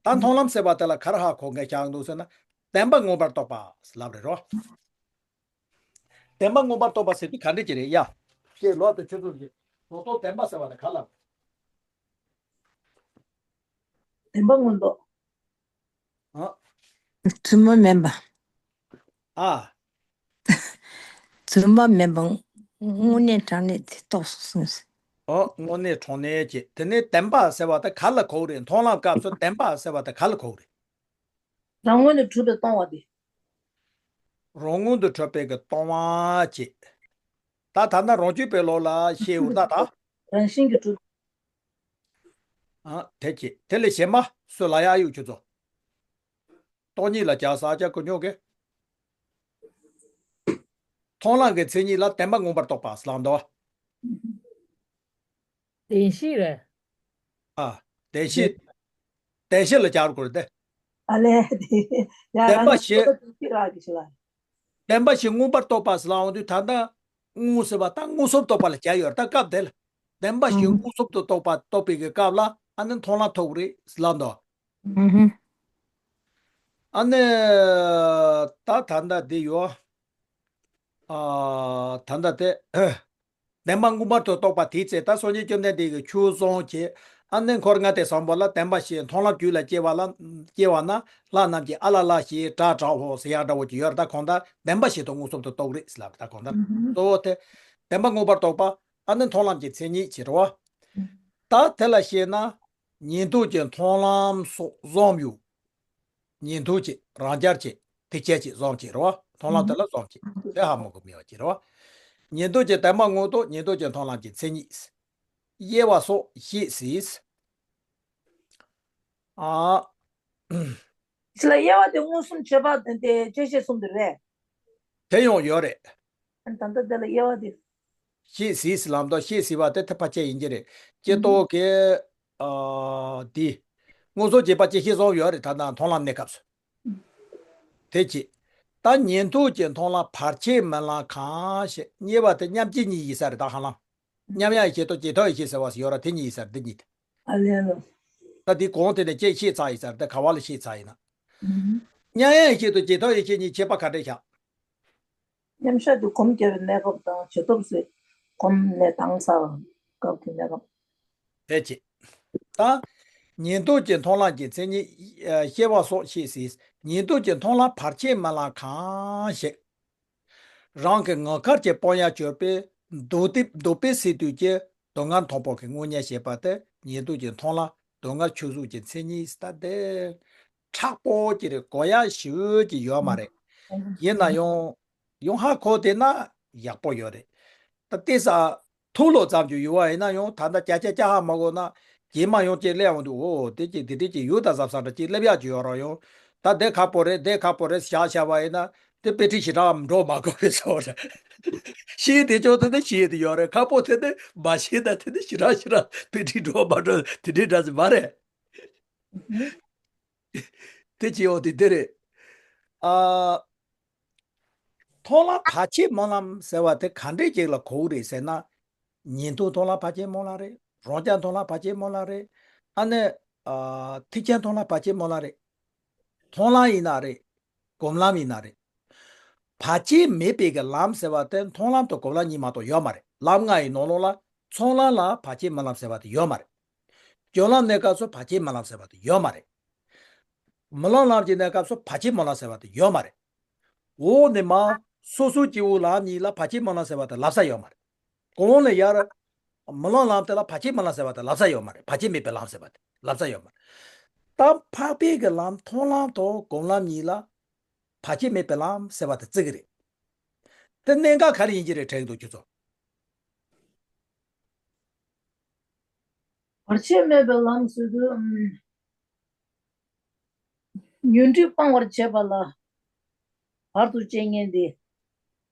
ད་མཐོང་ལམ་ཟེར་བ་དེ་ལ་ག་རེ་ཧ་གོ་མཁན་ཆགས་འདུག་ཟེར་ན། བདེན་པ་མངོན་པར་རྟོགས་པ་ལབ་རེད་རོ། བདེན་པ་མངོན་པར་རྟོགས་པ་ཟེར་དུས་ག་འདྲ་ཅིག་རེད་ཡ། ཞེས་ལོག་ཏུ་ཆུད་ཟོས་ཀྱི་ལོག་རྟོག་བདེན་པ་ཟེར་བ་ལ་ག་ལ། བདེན་པ་མངོན་རྟོགས། ཨ། རྫུན་མ་མིན་པ། ཨ། རྫུན་མ་མིན་པ། དངོས་གནས་དྲང་གནས་དེ་རྟོགས་སོ་གསུངས། ཨོ་དངོས་གནས་དྲང་གནས་ཀྱི་དེ་ནས་བདེན་པ་ཟེར་བ་དེ་ག་ལ་གོ་གི་རེད། མཐོང་ལམ་སྐབས་སུ་བདེན་པ་ཟེར་བ་དེ་ག་ལ་གོ་གི་རེད། རང་ངོས་ནས་གྲུབ་པའི་སྟོང་བ་དེ། རང་ངོས་ནས་གྲུབ་པའི་གི་སྟོང་བ་ཅེས། ད་ད་ལྟ་རང་རྒྱུད་པའི་ལུགས་ལ་ཤེས་འོ་ད་ད། རང་བཞིན་གྱིས་གྲུབ། ཨ་དེ་ཅེས་དེ་ལས་གཞན་མ་སུ་ལ་ཡ་ཡོད་ཁྱོད་ཚོ། སྟོང་ཉིད་ལ་བྱ་ས་ཅག་གོ་ཉོག་གི་མཐོང་ལམ་གྱི་མཚན་ཉིད་ལ་བདེན་པ་མངོན་པར་རྟོགས་པ་ལབ་འདུག་བདེན་བཞི་རེད། ཨ། བདེན་བཞི། བདེན་བཞི་ལ་སྦྱར་དགོས་རེད་དེ། ཨ་ལས། དེ་ཡ་བདེན་པ་རང་བཞི། བདེན་བཞི་རག་གི་ཞིག་ལ། བདེན་པ་བཞི་མངོན་པར་རྟོགས་པ་ཟེར་ལ་འོང་དུས་ད་ལྟ་མངོན་ཟེར་བ་ད་མངོན་སུམ་རྟོགས་པ་ལ་སྦྱར་ཡོད་རེད། ད་སྐབས་དེ་ལ་བདེན་པ་བཞི་ཨང་མངོན་སུམ་དུ་རྟོགས་པ་རྟོགས་པའི་གི་སྐབས་ལ་ཨ་ནི་མཐོང་ལམ་ཐོབ་གི་རེད་ཟེར་ལབ་འདུག་ཨ་ནི་ད་ད་ལྟ་དེ་ཡོད། ཨ། ད་ལྟ་དེ། བདེན་པ་མངོན་པར་དུ་རྟོགས་པ་དེའི་ཚེ་ད་སངས་རྒྱས་བཅོམ་ལྡན་འདས་ཀྱིས་ཆོས་གསུངས་བྱས། ཨ་ནི་འཁོར་ལྔ་སྟེ་བཟང་པོ་ལ་བདེན་པ་བཞི་མཐོང་ལམ་རྒྱུད་ལ་སྐྱེ་བ་ལ་སྐྱེ་བ་ན་ལྷ་རྣམས་ཀྱིས་ཨ་ལ་ལ་ཞེས་སྒྲ་གྲགས་སོ་ཟེར་ཡག་འདྲ་བོ་ཅིག་ཡོད་རེད། ད་གང་ལྟར་བདེན་པ་བཞི་དང་མངོན་སུམ་དུ་རྟོགས་རེད་ཟེར་ལབ་རེད། ད་གང་ལྟར་གཙོ་བོ་དེ་བདེན་པ་མངོན་པར་རྟོགས་པ་ཨ་ནི་མཐོང་ལམ་གྱི་མཚན་ཉིད་ཅེས་རེད་བ། ད་དེ་ལ་བཤད་ན་ཉན་ཐོས་ཀྱི་མཐོང་ལམ་སོགས་བཟུང་ཡོད། ཉན་ཐོས་ཀྱི་རང་རྐྱ་ཀྱི་ཐེག་ཆེན་གྱི་བཟུང་ཀྱི་རེད་བ། མཐོང་ལམ་དེ་ལ་བཟུང་ཀྱི་དེ་ཧ་མ་གོ་མི་བ་ཀྱི་རེད་བ། ཉན་ཐོས་ཀྱི་བདེན་པ་མངོན་རྟོགས་ཉན་ཐོས་ཀྱི་མཐོང་ལམ་གྱི་མཚན་ཉིད། དབྱེ་བ་སོགས་བཤད་སྲིད། ཨ། ཅི་ལ་དབྱེ་བ་དེ་མངོན་སུམ་ཆོས་པ་དེ་ཆོས་བཤད་གསུམ་དེ་རེད། དེ་ཡང་ཡོད་རེད། ད་ལྟ་དེ་ལ་དབྱེ་བ་དེ། ཤེས་སྲིད་ལམ་དང་ཤེས་སྲིད་པ་དེ་ཐེག་པ་ཆེ་ཡིན་གྱི་རེད། ཀྱེ་ཏོ་ཀེ། ཨ། དེ། མངོན་སུམ་བྱེད་པ་ཅི་ཤེས་སོགས་ཡོད་རེད། ད་ལྟ་མཐོང་ལམ་གནས་སྐབས་སུ། དེ་ཅི། ད་ཉན་ཐོས་ཀྱི་མཐོང་ལམ་བར་ཆད་མེད་ལམ་གང་ཞེས་དབྱེ་བ་དེ་མཉམ་རྗེས་གཉིས་ཡིན་ས་རེད། ད་ཧ་ལམ། མཉམ་ཡང་ཡེ་ཤེས་དང་བྱེ་བྲག་ཡེ་ཤེས་ཟེར་བ་ཞིག་ཡོད་ར། དེ་གཉིས་ཡིན་ས་རེད། འདི་གཉིས་དེ། ཨ་ལས་ལོ། ད་འདི་གོང་དེ་ནས་ཅེས་ཤེས་ཚར་ཡིན་ས་རེད། ད་ག་བ་ལ་ཤེས་ཚར་ཡིན་ན། མཉམ་ཡང་ཡེ་ཤེས་དང་བྱེ་བྲག་ཡེ་ཤེས་གཉིས་ཁྱད་པར་ག་འདྲས་ཤག་མཉམ་གཞག་ཏུ་གོམས་བརྒྱབ་པའི་གནས་སྐབས་དང་བྱེད་ཐབས་སུ་གོམས་ནས་དྭངས་ཚར་བའི་སྐབས་ཀྱི་གནས་སྐབས། ཕལ་ཆེར། ད། ཉན་ཐོས་ཀྱི་མཐོང་ལམ་གྱི་མཚན་ཉིད། ཨ། དབྱེ་བ་སོགས་བཤད་སྲིད། ཉན་ཐོས་ཀྱི་མཐོང་ལམ་བར་ཆད་མེད་ལམ་གང་ཞེས། རང་གི་ངག་དཀར་གྱི་སྤང་ཡང་སྤྱོད་པས་མདོ་སྡེ་མདོ་སྡེ་སེལ་དུས་ཀྱི་སྡུག་བསྔལ་མཐོང་སྤང་གི་དངོས་གཉེན་ཞེས་པ་དེ་ཉན་ཐོས་ཀྱི་མཐོང་ལམ་སྡུག་བསྔལ་ཆོས་གཟུགས་ཀྱི་མཚན་ཉིད་ལྟ་སྟེ། མཁྲེགས་པོ་ཅིག་རེད། གོ་ཡ་ཞིབ་ཅིག་ཡོད་མ་རེད། ཡིན་ན་ཡང་། ཡང་ཧ་གོ་བསྡད་ན་ཡག་པོ་ཡོད་རེད། ད་ལྟ་ས་ཐུགས་ལོ་ཙམ་ཅིག་ཡོད་པ་ཡིན་ན་ཡང་ད་ལྟ་ཅ་ཅ་ཅ་ཧ་མ་གོ་ན་རྗེས་མ་ཡང་ཅིག་སླེབས་འོང་དུས། འོ་དེ་ཅིག་དེ་འདྲ་ཅིག་ཡོད་ད་བསམ་བསམ་འདྲ་ཅིག་སླེབས་ཡག་ཅིག་ཡོད་ར། ཡང་ད་དེ་ཁག་པོ་རེད། དེ་ཁག་པོ་རེད་བཞག་བཞག་པ་ཡིན་ན་དེ་དཔེ་ཁྲིད་ཞེ་དྲག་འགྲོ་མ་དགོས་པའི་བཟོ་འདྲ། ཤེས་དེ་ཅོག་ཙེ་དེ་ཤེས་དེ་ཡོད་རེད། ཁག་པོ་དེ་དེ་མ་ཤེས་ད་དེ་དེ་ཞེ་དྲག་ཞེ་དྲག་དཔེ་ཁྲིད་འགྲོ་མ་འགྲོ་དེ་འདྲ་འདྲ་ཟེར་མ་རེད། དེ་ཅི་ཡོད་དེ་དེ་རེད། ཨ། མཐོང་ལམ་བར་ཆད་སྨོན་ལམ་ཟེར་བ་དེ་ག་འདྲས་ཅིག་ལ་གོ་གི་རེད་ཟེར་ན། ཉན་ཐོས་མཐོང་ལམ་བར་ཆད་སྨོན་ལམ་རེད། རང་རྐྱ་མཐོང་ལམ་བར་ཆད་སྨོན་ལམ་རེད། ཨ་ནི། ཨ། ཐེག་ཆེན་མཐོང་ལམ་བར་ཆད་སྨོན་ལམ་རེད། མཐོང་ལམ་ཡིན་ན་རེད། སྒོམ་ལམ་ཡིན་ན་རེད། བར་ཆད་མེད་པའི་གི་ལམ་ཟེར་བ་དེ་མཐོང་ལམ་དང་སྒོམ་ལམ་གཉིས་མ་གཏོགས་ཡོད་མ་རེད། ལམ་ལྔ་ཡི་ནང་ལོགས་ལ་ཚོགས་ལམ་ལ་བར་ཆད་སྨོན་ལམ་ཟེར་བ་དེ་ཡོད་མ་རེད། སྦྱོར་ལམ་གནས་སྐབས་སུ་བར་ཆད་སྨོན་ལམ་ཟེར་བ་དེ་ཡོད་མ་རེད། རྨི་ལམ་ལམ་གྱི་གནས་སྐབས་སུ་བར་ཆད་སྨོན་ལམ་ཟེར་བ་དེ་ཡོད་མ་རེད། འོག་ནས་མར་སོ་སོའི་སྐྱེ་བོའི་ལམ་གཉིས་ལ་བར་ཆད་སྨོན་ལམ་ཟེར་བ་དེ་ལབ་ས་ཡོད་མ་རེད། གོང་ནས་ཡར་རྨི་ལམ་ལམ་དེ་ལ་བར་ཆད་སྨོན་ལམ་ཟེར་བ་དེ་ལབ་ས་ཡོད་མ་རེད། བར་ཆད་མེད་པའི་ལམ་ཟེར་བ་དེ་ལབ་ས་ཡོད་མ་རེད། ད་འཕགས་པའི་གི་ལམ་མཐོང་ལམ་དང་སྒོམ་ལམ་གཉིས་ལ་བར་ཆད་མེད་པའི་ལམ་ཟེར་བ་དེ་བརྩི་གི་རེད། དེ་གནད་འགག་ག་རེ་ཡིན་གྱི་རེད་དྲན་གྱི་འདུག་ཁྱོད་ཚོ། བར་ཆད་མེད་པའི་ལམ་ཟེར་དུས། ཉོན་སྒྲིབ་སྤང་བར་བྱེད་པ་ལ་བར་དུ་གཅད་ཉེན་ཏེ།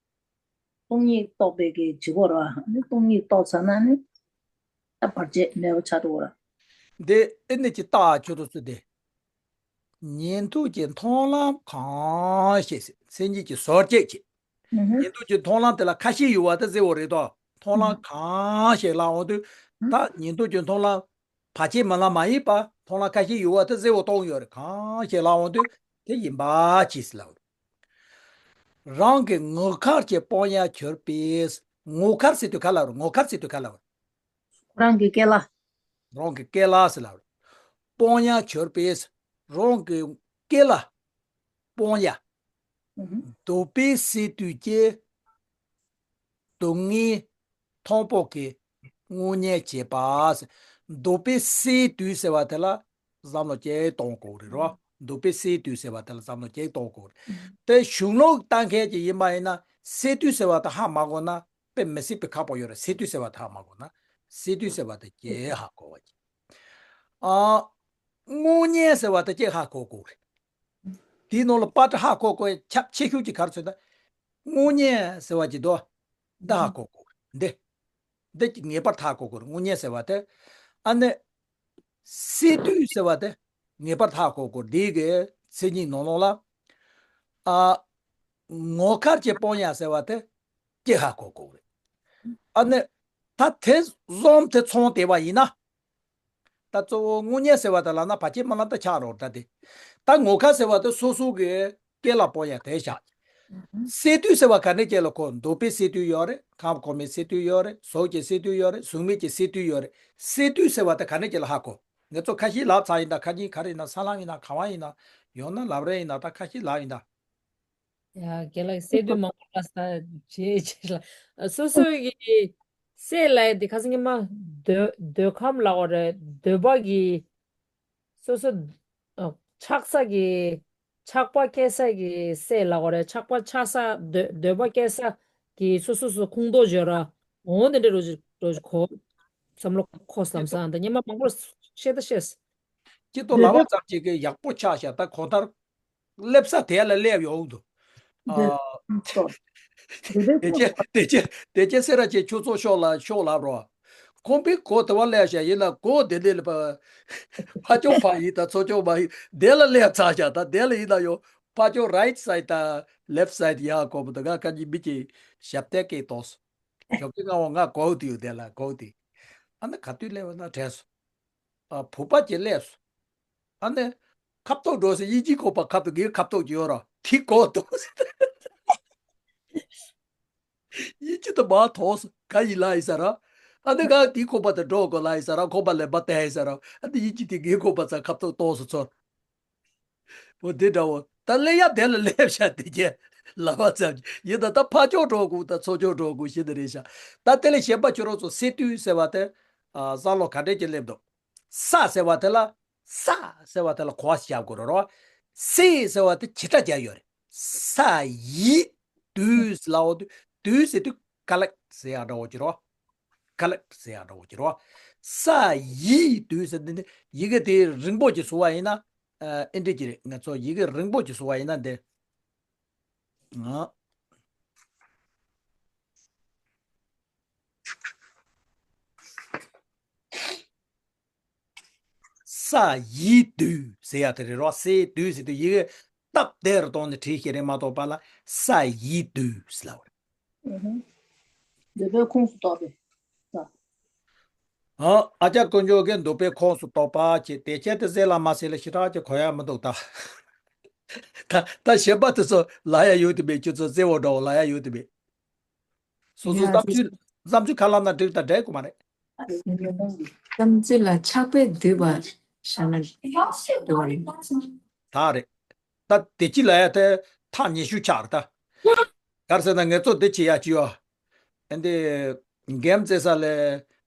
སྟོང་ཉིད་རྟོགས་པའི་གི་བྱེད་སྒོ་ར། ཨ་ནི་སྟོང་ཉིད་རྟོགས་ཚར་ན་ནི་ད་བར་ཆད་མེད་པ་ཆགས་འགྲོ་གི་ར། འདི་ཨེ་ནི་ཅི་ལྟ་ཆོས་རོ་སུ་དེ། ཉན་ཐོས་ཀྱི་མཐོང་ལམ་གང་ཞིག་ཟེར། མཚན་ཉིད་ཀྱི་ཟོར་བཅད་ཀྱི། ཉན་ཐོས་ཀྱི་མཐོང་ལམ་དེ་ལ་ཁ་ཞིག་ཡོད་པ་དེ་ཟེར་བ་རེད་དོ། མཐོང་ལམ་གང་ཞིག་ལ་འོང་དུས། ད་ཉན་ཐོས་ཀྱི་མཐོང་ལམ་བར་ཆད་མེད་ལམ་མ་ཡིན་པ་མཐོང་ལམ་ཁ་ཞིག་ཡོད་པ་དེ་ཟེར་བ་གཏོང་ཡོད་རེད། གང་ཞིག་ལ་འོང་དུས་དེ་ཡིན་པ་ཅིས་ལ། རང་གི་ངོ་མཁར་གྱི་སྤོང་ཡ་གྱུར་པས། ངོ་མཁར་ཟེར་དུས་ག་ལ་རུ། ངོ་མཁར་ཟེར་དུས་ག་ལ་རུ། རང་གི་སྐེ་ལ། རང་གི་སྐེ་ལ་ཟེར་ལ་རུ། སྤོང་ཡ་གྱུར་པས། རང་གི་སྐེ་ལ་སྤོང་ཡ། འདོད་པས་སད་དུས་ཀྱི་སྡུག་བསྔལ་མཐོང་སྤང་གི་དངོས་གཉེན་བྱེད་པ། འདོད་པས་སད་དུས་ཟེར་བ་དེ་ལ་བསམ་བློ་ཅིག་གཏོང་དགོས་རེད་རོ། འདོད་པས་སད་དུས་ཟེར་བ་དེ་ལ་བསམ་བློ་ཅིག་གཏོང་དགོས་རེད། དེ་གཞུང་ལུགས་ལྟ་མཁན་ཅིག་ཡིན་པ་ཡིན་ན་སད་དུས་ཟེར་བ་དེ་ཧ་མ་གོ་ན་དཔེ་མི་སྲིད་པའི་ཁག་པོ་ཡོད་རེད། སད་དུས་ཟེར་བ་དེ་ཧ་མ་གོ་ན། སད་དུས་ཟེར་བ་དེ་ཅིག་ཧ་གོ་བ་ཅིག་ཨ། དངོས་གཉེན་ཟེར་བ་དེ་ཅིག་ཧ་གོ་དགོས་རེད། དེའི་ནང་ལ་པར་ཧ་གོ་དགོས་ཁྱབ་ཆེ་ཤོས་ཀྱི་ག་རེ་ཟེར་ན། དངོས་གཉེན་ཟེར་བ་ཅིག་འདུག་འདི་ཧ་གོ་དགོས། འདི། འདི་ཀྱི་ངེས་པར་དུ་ཧ་གོ་དགོས། དངོས་གཉེན་ཟེར་བ་དེ། ཨ་ནི། སད་དུས་ཟེར་བ་དེ་ངེས་པར་དུ་ཧ་གོ་དགོས། འདི་གི་མཚན་ཉིད་ནང་ལོགས་ལ། ཨ། ངོ་མཁར་གྱི་སྤོང་ཡ་ཟེར་བ་དེ་ཅིག་ཧ་གོ་དགོས་རེད། ཨ་ནི། ད་དེ་བཟུང་དེ་ཚང་བསྡད་པ་ཡིན་ན། ད་གཙོ་བོ་དངོས་གཉེན་ཟེར་བ་དེ་ལ་ན་བར་ཆད་མ་ལ་ད་ཆགས་རོགས་ད་དེ། ད་ངོ་མཁར་ཟེར་བ་དེ་སོ་སོ་གི་སྐེ་ལ་སྤོང་ཡ་དེ་བཞག་སད་དུས་ཟེར་བ་ག་ནས་སྐྱེ་ལ་གོ། འདོད་པའི་སད་དུས་ཡོད་རེད། ཁམས་གོང་མའི་སད་དུས་ཡོད་རེད། གཟུགས་ཀྱི་སད་དུས་ཡོད་རེད། གཟུགས་མེད་ཀྱི་སད་དུས་ཡོད་རེད། སད་དུས་ཟེར་བ་དེ་ག་ནས་སྐྱེ་ལ་ཧ་གོ། ང་ཚོ་ཁ་ཤས་ལབ་ཚར་ཡིན་ད། ཁ་ཉིན་ག་རེ་ཡིན་ན་ས་ལམ་ཡིན་ན་ག་བ་ཡིན་ན་ཡོང་ན་ལབ་རེ་ཡིན་ན་ད་ཁ་ཤས་ལབ་ཡིན་ད། ཡ་རྒན་ལགས་སད་དུས་མང་པོ་ལ་ས་བྱེད་བྱེད་ལ་སོ་སོ་གི་སད་ལ་ཡ་དེ་ཁ་སང་ཉི་མ་འདོད་འདོད་ཁམས་ལ་འོ་རེད། འདོད་པ་གི་སོ་སོ་ཨ་ཆགས་ས་གི་ཆགས་པ་སྐྱེ་ས་གི་སད་ལ་འོ་རེད། ཆགས་པ་ཆགས་ས་འདོད་འདོད་པ་སྐྱེ་ས་གི་སོ་སོ་སོ་ཁུངས་གཏོགས་བརྗོད་ར་འོ་དེ་འདྲ་རོ་རོ་གོ་བསམ་བློ་འཁོར་བསམ་ས་འདི་ཉི་མ་མང་པོ་ཤེས་ད་ཤེས། ཅི་ཏོ་ལབ་པ་ཙམ་ཅིག་གི་ཡག་པོ་ཆགས་ཤག་ད་གོ་ལྟར། སླེབས་ས་དེ་ལ་སླེབས་ཡོང་འདུག་འདི་ཨ། ཏོ། འདི་དེ་རྗེས་དེ་རྗེས་དེ་རྗེས་སེ་ར་ཅན་ཁྱོད་ཚོ་ཤོག་ལ་ཤོག་ལབ་རོགས། ཁོང་པའི་གོ་དེ་བ་སླེབས་ཤག་ཡིན་ན་གོ་དེ་འདི་ལ་ཕ། ཕ་ཅོག་ཕ་ཡིན་ད་ཚོ་ཅོག་མ་ཡིན་དེ་ལ་སླེབས་ཚར་ཤག་ད་དེ་ལ་ཡིན་ན་ཡོ་ཕ་ཅོག་རའིཊ་སའིཌ་དང་ལེཕཊ་སའིཌ་ཡ་གོ་བ་དུ་ང་ཁ་ཉིན་མི་གཅིག་ཞབས་བརྟན་སྐད་གཏོང་སོང་། ཞོགས་ཀྱི་ང་བ་ང་གོ་དེ་ཡོད་དེ་ལ་གོ་དེ། ཨ་ནི་ག་དུས་སླེབས་ན་དྲན་སོང་། ཨ་བུ་པ་ཅིག་སླེབས་སོང་། ཨ་ནི། ཁ་ཐོག་འགྲོ་ཟེར་དབྱིན་ཇིའི་ཁོག་པ་ཁ་ཐོག་གི་ཁ་ཐོག་ཅིག་ཡོད་ར་དེ་གོ་འདུག་ཟེར། དབྱིན་ཇི་དུ་མ་ཐོག་སོང་ག་ཡིན་ལ་ཡིན་ས་ར། ཨ་ནི་ག་དེའི་ཁོག་པ་དུ་འགྲོ་དགོས་ལ་ཡིན་ས་ར་ཁོག་པ་ལེན་པ་བསྟན་ཡིན་ས་ར་ཨ་ནི་དབྱིན་ཇི་དེ་གི་ཁོག་པ་ཚ་ཁ་ཐོག་གཏོང་སོང་ཚོར། འོ་དེ་འདྲ་བོ་ད་སླེབས་ཡ་དེ་ལ་སླེབས་ཤག་དེ་རྗེས་ལབ་པ་ཙམ་ཡིན་ད་ད་ཕ་ཅོག་འགྲོ་དགོས་ད་ཚོ་ཅོག་འགྲོ་དགོས་ཞེ་དེ་རེད་ཤག་ད་དེ་ལས་གཞན་པ་ཁྱོད་རང་ཚོ་སད་དུས་ཟེར་བ་དེ། ཨ་བསམ་བློ་ག་འདྲས་ཀྱི་སླེབས་འདུག་ས་ཟེར་བ་དེ་ལ། ས་ཟེར་བ་དེ་ལ་གོ་བ་བཞག་དགོས་རེད་རོ། སད་ཟེར་བ་དེ་བྱེད་སྒྲ་རྒྱག་ཡོད་རེད། ས་ཡི་དུས་ལའོ་དུས་དུས་ཟེར་དུས་ཀ་ལེག་ཟེར་ཡག་འདྲ་བོ་ཅིག་རོ། ཀ་ལེག་ཟེར་ཡག་འདྲ་བོ་ཅིག་རོ། ས་ཡི་དུས་ཟེར་དུས་ནི་ཡི་གེ་དེ་རིང་པོ་ཅིག་བཟོ་བ་ཡིན་ན། ཨ་ཨེ་འདྲས་ཀྱི་རེད། ང་ཚོ་ཡི་གེ་རིང་པོ་ཅིག་བཟོ་བ་ཡིན་ན་འདི། ང་ས་ཡི་དུས་ཟེར་ཡ་དེ་རེད་རོ། སའི་དུས་ཟེར་དུས་ཡི་གེ་སྟབས་བདེ་རུ་གཏོང་ནས་བྲིས་ཤེས་རེད་མ་གཏོགས་པ་ལ་ས་ཡི་དུས་ཟེར་ལབ་པ་རེད། འདོད་པའི་ཁོངས་སུ་གཏོགས་པའི་ས། ཨ་ཨ་ཅག་དཀོན་མཆོག་གིས་འདོད་པའི་ཁོངས་སུ་གཏོགས་པ་བྱས་དེ་ཁྱེད་དེ་ཟེར་ལ་མ་ཟེར་ལ་ཞེ་དྲག་ཅིག་གོ་ཡ་མི་འདུག་ད། ད་ད་གཞན་པ་དེ་ཚོ་ལ་ཡ་ཡོད་དེ་མེད། ཁྱོད་ཚོ་རྩེ་བོ་འདྲ་བོ་ལ་ཡ་ཡོད་དེ་མེད། སོ་སོ་ཡ་བསམ་ཚུལ་བསམ་ཚུལ་ཁ་ལབ་ན་འགྲིག་ད་འགྲིག་གོ་མ་རེད། བསམ་ཚུལ་ལ་ཆགས་པས་བསྡུས་པ་བཞག་ན་འགྲིག་པ་རེད། ད་རེད། ད་དེ་ཅི་ལ་ཡ་དེ་ཐག་ཉེ་ཤོས་ཆགས་རེད་ད། ག་རེ་ཟེར་ན་ངེད་ཚོ་འདི་བྱེད་ཡ་ཅི་ཡོད། ཨ་འདི་གེམ་རྩེ་ས་ལས་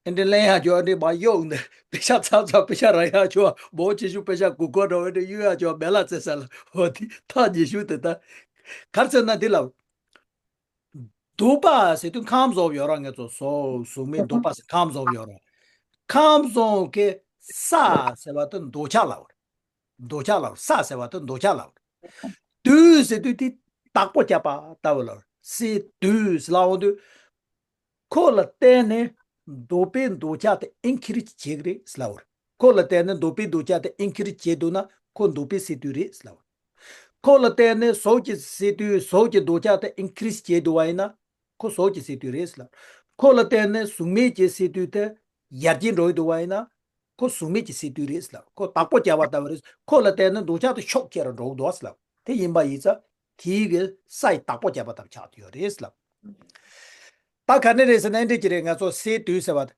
ཨ་འདི་ལེན་ཡ་ཅི་ཡོད། ཨ་འདི་མ་གཡོག་ནས་པེ་ཤ་ཚབ་ཚབ་པེ་ཤ་རག་ཡ་ཅི་ཡོད། མོ་ཆེ་ཤོས་པེ་ཤ་གུ་གོ་འགྲོ་ཨ་འདི་གཡུག་ཡ་ཅི་ཡོད། མེ་ལ་རྩེ་ས་ལ་འོ་དེ་ཐག་ཉེ་ཤོས་དེ་ད། ག་རེ་ཟེར་ན་འདི་ལ། འདོད་པ་ཟེར་དུས་ཁམས་བཟོ་ཡོད་ར། ངེད་ཚོ་སོ་གཟུགས་མེད་འདོད་པ་ཟེར་ཁམས་བཟོ་ཡོད་ར། ཁམས་གསུམ་གྱི་ས་ཟེར་བ་དེ་འདོད་ཆགས་ལབ་པ་རེད། འདོད་ཆགས་ལབ་པ་རེད། ས་ཟེར་བ་དེ་འདོད་ཆགས་ལབ་པ་རེད། དུས་ཟེར་དུས་དེ་བདག་པོ་བརྒྱབ་པ་ལྟ་བུ་ལབ་པ་རེད། སའི་དུས་ལབ་འོང་དུས། ཁོ་ལ་བརྟེན་ནས་འདོད་པའི་འདོད་ཆགས་དེ་ཨིན་ཁི་རི་ཆི་བྱེད་ཀྱི་རེད་ལབ་པ་རེད། ཁོ་ལ་བརྟེན་ནས་འདོད་པའི་འདོད་ཆགས་དེ་ཨིན་ཁི་རི་ཆི་བྱེད་འདུག་ན་ཁོ་འདོད་པའི་སའི་དུས་རེད་ལབ་པ་རེད། ཁོ་ལ་བརྟེན་ནས་གཟུགས་ཀྱི་སའི་དུས་གཟུགས་ཀྱི་འདོད་ཆགས་དེ་ཨིན་ཁི་རི་ཆི་བྱེད་འདུག་པ་ཡིན་ན་ཁོ་གཟུགས་ཀྱི་སའི་དུས་རེད་ལབ་པ་རེད། ཁོ་ལ་བརྟེན་ནས་གཟུགས་མེད་ཀྱི་སའི་དུས་དེ་ཡར་རྒྱས་འགྲོ་གི་འདུག་པ་ཡིན་ན། ཁོ་གཟུགས་མེད་ཀྱི་སའི་དུས་རེད་ཟེར་ལབ། ཁོ་བདག་པོ་བརྒྱབ་པ་ལྟ་བུ་རེད། ཁོ་ལ་བརྟེན་ནས་འདོད་ཆགས་དེ་ཤུགས་ཆེ་རུ་འགྲོ་གི་འདུག་ཟེར་ལབ། དེ་ཡིན་པ་ཡིན་ཙང་དེའི་གི་སའི་བདག་པོ་བརྒྱབ་པ་ལྟ་བུ་ཆགས་ཀྱི་ཡོད་རེད་ཟེར་ལབ། ད་ག་ནས་རེད་ཟེར་ན་འདི་འདྲ་ཅིག་རེད། ང་ཚོ་སའི་དུས་ཟེར་བ་དེ་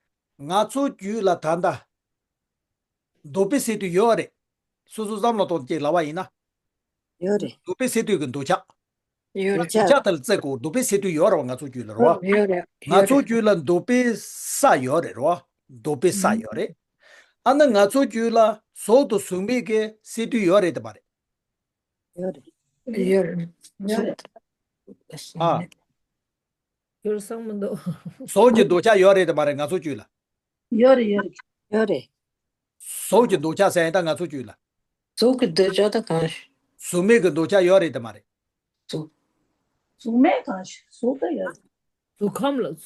ང་ཚོ་རྒྱུད་ལ་ད་ལྟ་འདོད་པའི་སའི་དུས་ཡོད་རེད། སོ་སོ་བསམ་བློ་གཏོང་ཅིག་ལབ་པ་ཡིན་ན། ཡོད་རེད། འདོད་པའི་སའི་དུས་ཀྱི་འདོད་ཆགས། ཡོད་རེད། འདོད་ཆགས་དེ་ལ་བརྩི་དགོས། འདོད་པའི་སའི་དུས་ཡོད་རེད་བ། ང་ཚོ་རྒྱུད་ལ་རེད་བ། ཡོད་རེད། ང་ཚོ་རྒྱུད་ལ་འདོད་པའི་ས་ཡོད་རེད་རེད་བ། འདོད་པའི་ས་ཡོད་རེད། ཨ་ནི་ང་ཚོ་རྒྱུད་ལ་གཟུགས་དང་གཟུགས་མེད་ཀྱི་སའི་དུས་ཡོད་རེད་དམ་མ་རེད། ཡོད་རེད། ཡོད་རེད། ཡོད་རེད། ཨ། ཡོད་བསམ་མི་འདུག་གཟུགས་ཀྱི་འདོད་ཆགས་ཡོད་རེད་དམ་མ་རེད། ང་ཚོ་རྒྱུད་ལ། ཡོད་རེད། ཡོད་རེད། ཡོད་རེད། གཟུགས་ཀྱི་འདོད་ཆགས་ཟེར་ཡིན་ད་ང་ཚོ་རྒྱུད་ལ། གཟུགས་ཀྱི་འདོད་ཆགས་ད་གང་ཞིག་གཟུགས་མེད་ཀྱི་འདོད་ཆགས་ཡོད་རེད་དམ་མ་རེད། གཟུགས། གཟུགས་མེད་གང་ཞིག་གཟུགས་ད་ཡོད་རེད། གཟུགས་ཁམས་ལ།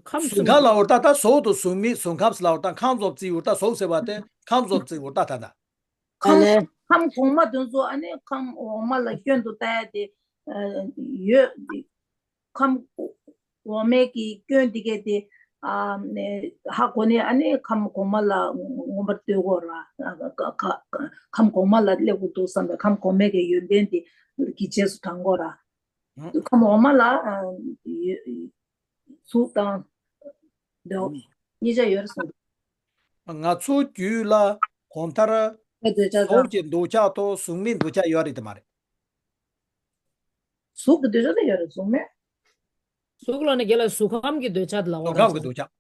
ཁམས་གཟུགས་ཁམས་ལབ་པ་ད་ད་གཟུགས་དང་གཟུགས་མེད་གཟུགས་ཁམས་ལབ་པ་ད་ཁམས་གསུམ་བརྩི་བ་ད་གཟུགས་ཟེར་བ་དེ་ཁམས་གསུམ་བརྩི་བ་ད་ད་ད། ཁམས། ཨ་ལས། ཁམས་གོང་མ་དེ་ཚོ་ཨ་ནི་ཁམས་འོག་མ་ལ་སྐྱོན་དུ་ལྟ་ཡ་དེ་ཡོད། ཁམས་འོག་མའི་གི་སྐྱོན་དེ་གས་དེ་ཨ་ནི་ཧ་གོ་ནས་ཨ་ནི་ཁམས་གོང་མ་ལ་མངོན་པར་བསྟོད་དགོས་ར། ཁ་ཁ་ཁམས་གོང་མ་ལ་སླེབས་དགོས་འདུག་བསམ་པའི་ཁམས་གོང་མའི་གི་ཡོན་ཏན་དེ་གི་རྗེས་སུ་འབྲང་དགོས་ར། ཁམས་འོག་མ་ལ་ཨ་ཡོད། གཟུགས་དང་འདོད་གཉིས་ཆ་ཡོད་རེད་གསུངས་འདུག་ང་ཚོ་རྒྱུད་ལ་གང་ལྟར་ཨ་འདོད་ཆགས་གཟུགས་དང་ཀྱི་འདོད་ཆགས་དང་གཟུགས་མེད་འདོད་ཆགས་ཡོད་རེད་དམ་མ་རེད། གཟུགས་ཀྱི་འདོད་ཆགས་དེ་ཡོད་རེད། གཟུགས་མེད། གཟུགས་ལ་ནི་རྒན་ལགས་གཟུགས་ཁམས་ཀྱི་འདོད་ཆགས་དེ་ལབ་པ་གཟུགས་ཁམས་ཀྱི་འདོད་ཆགས།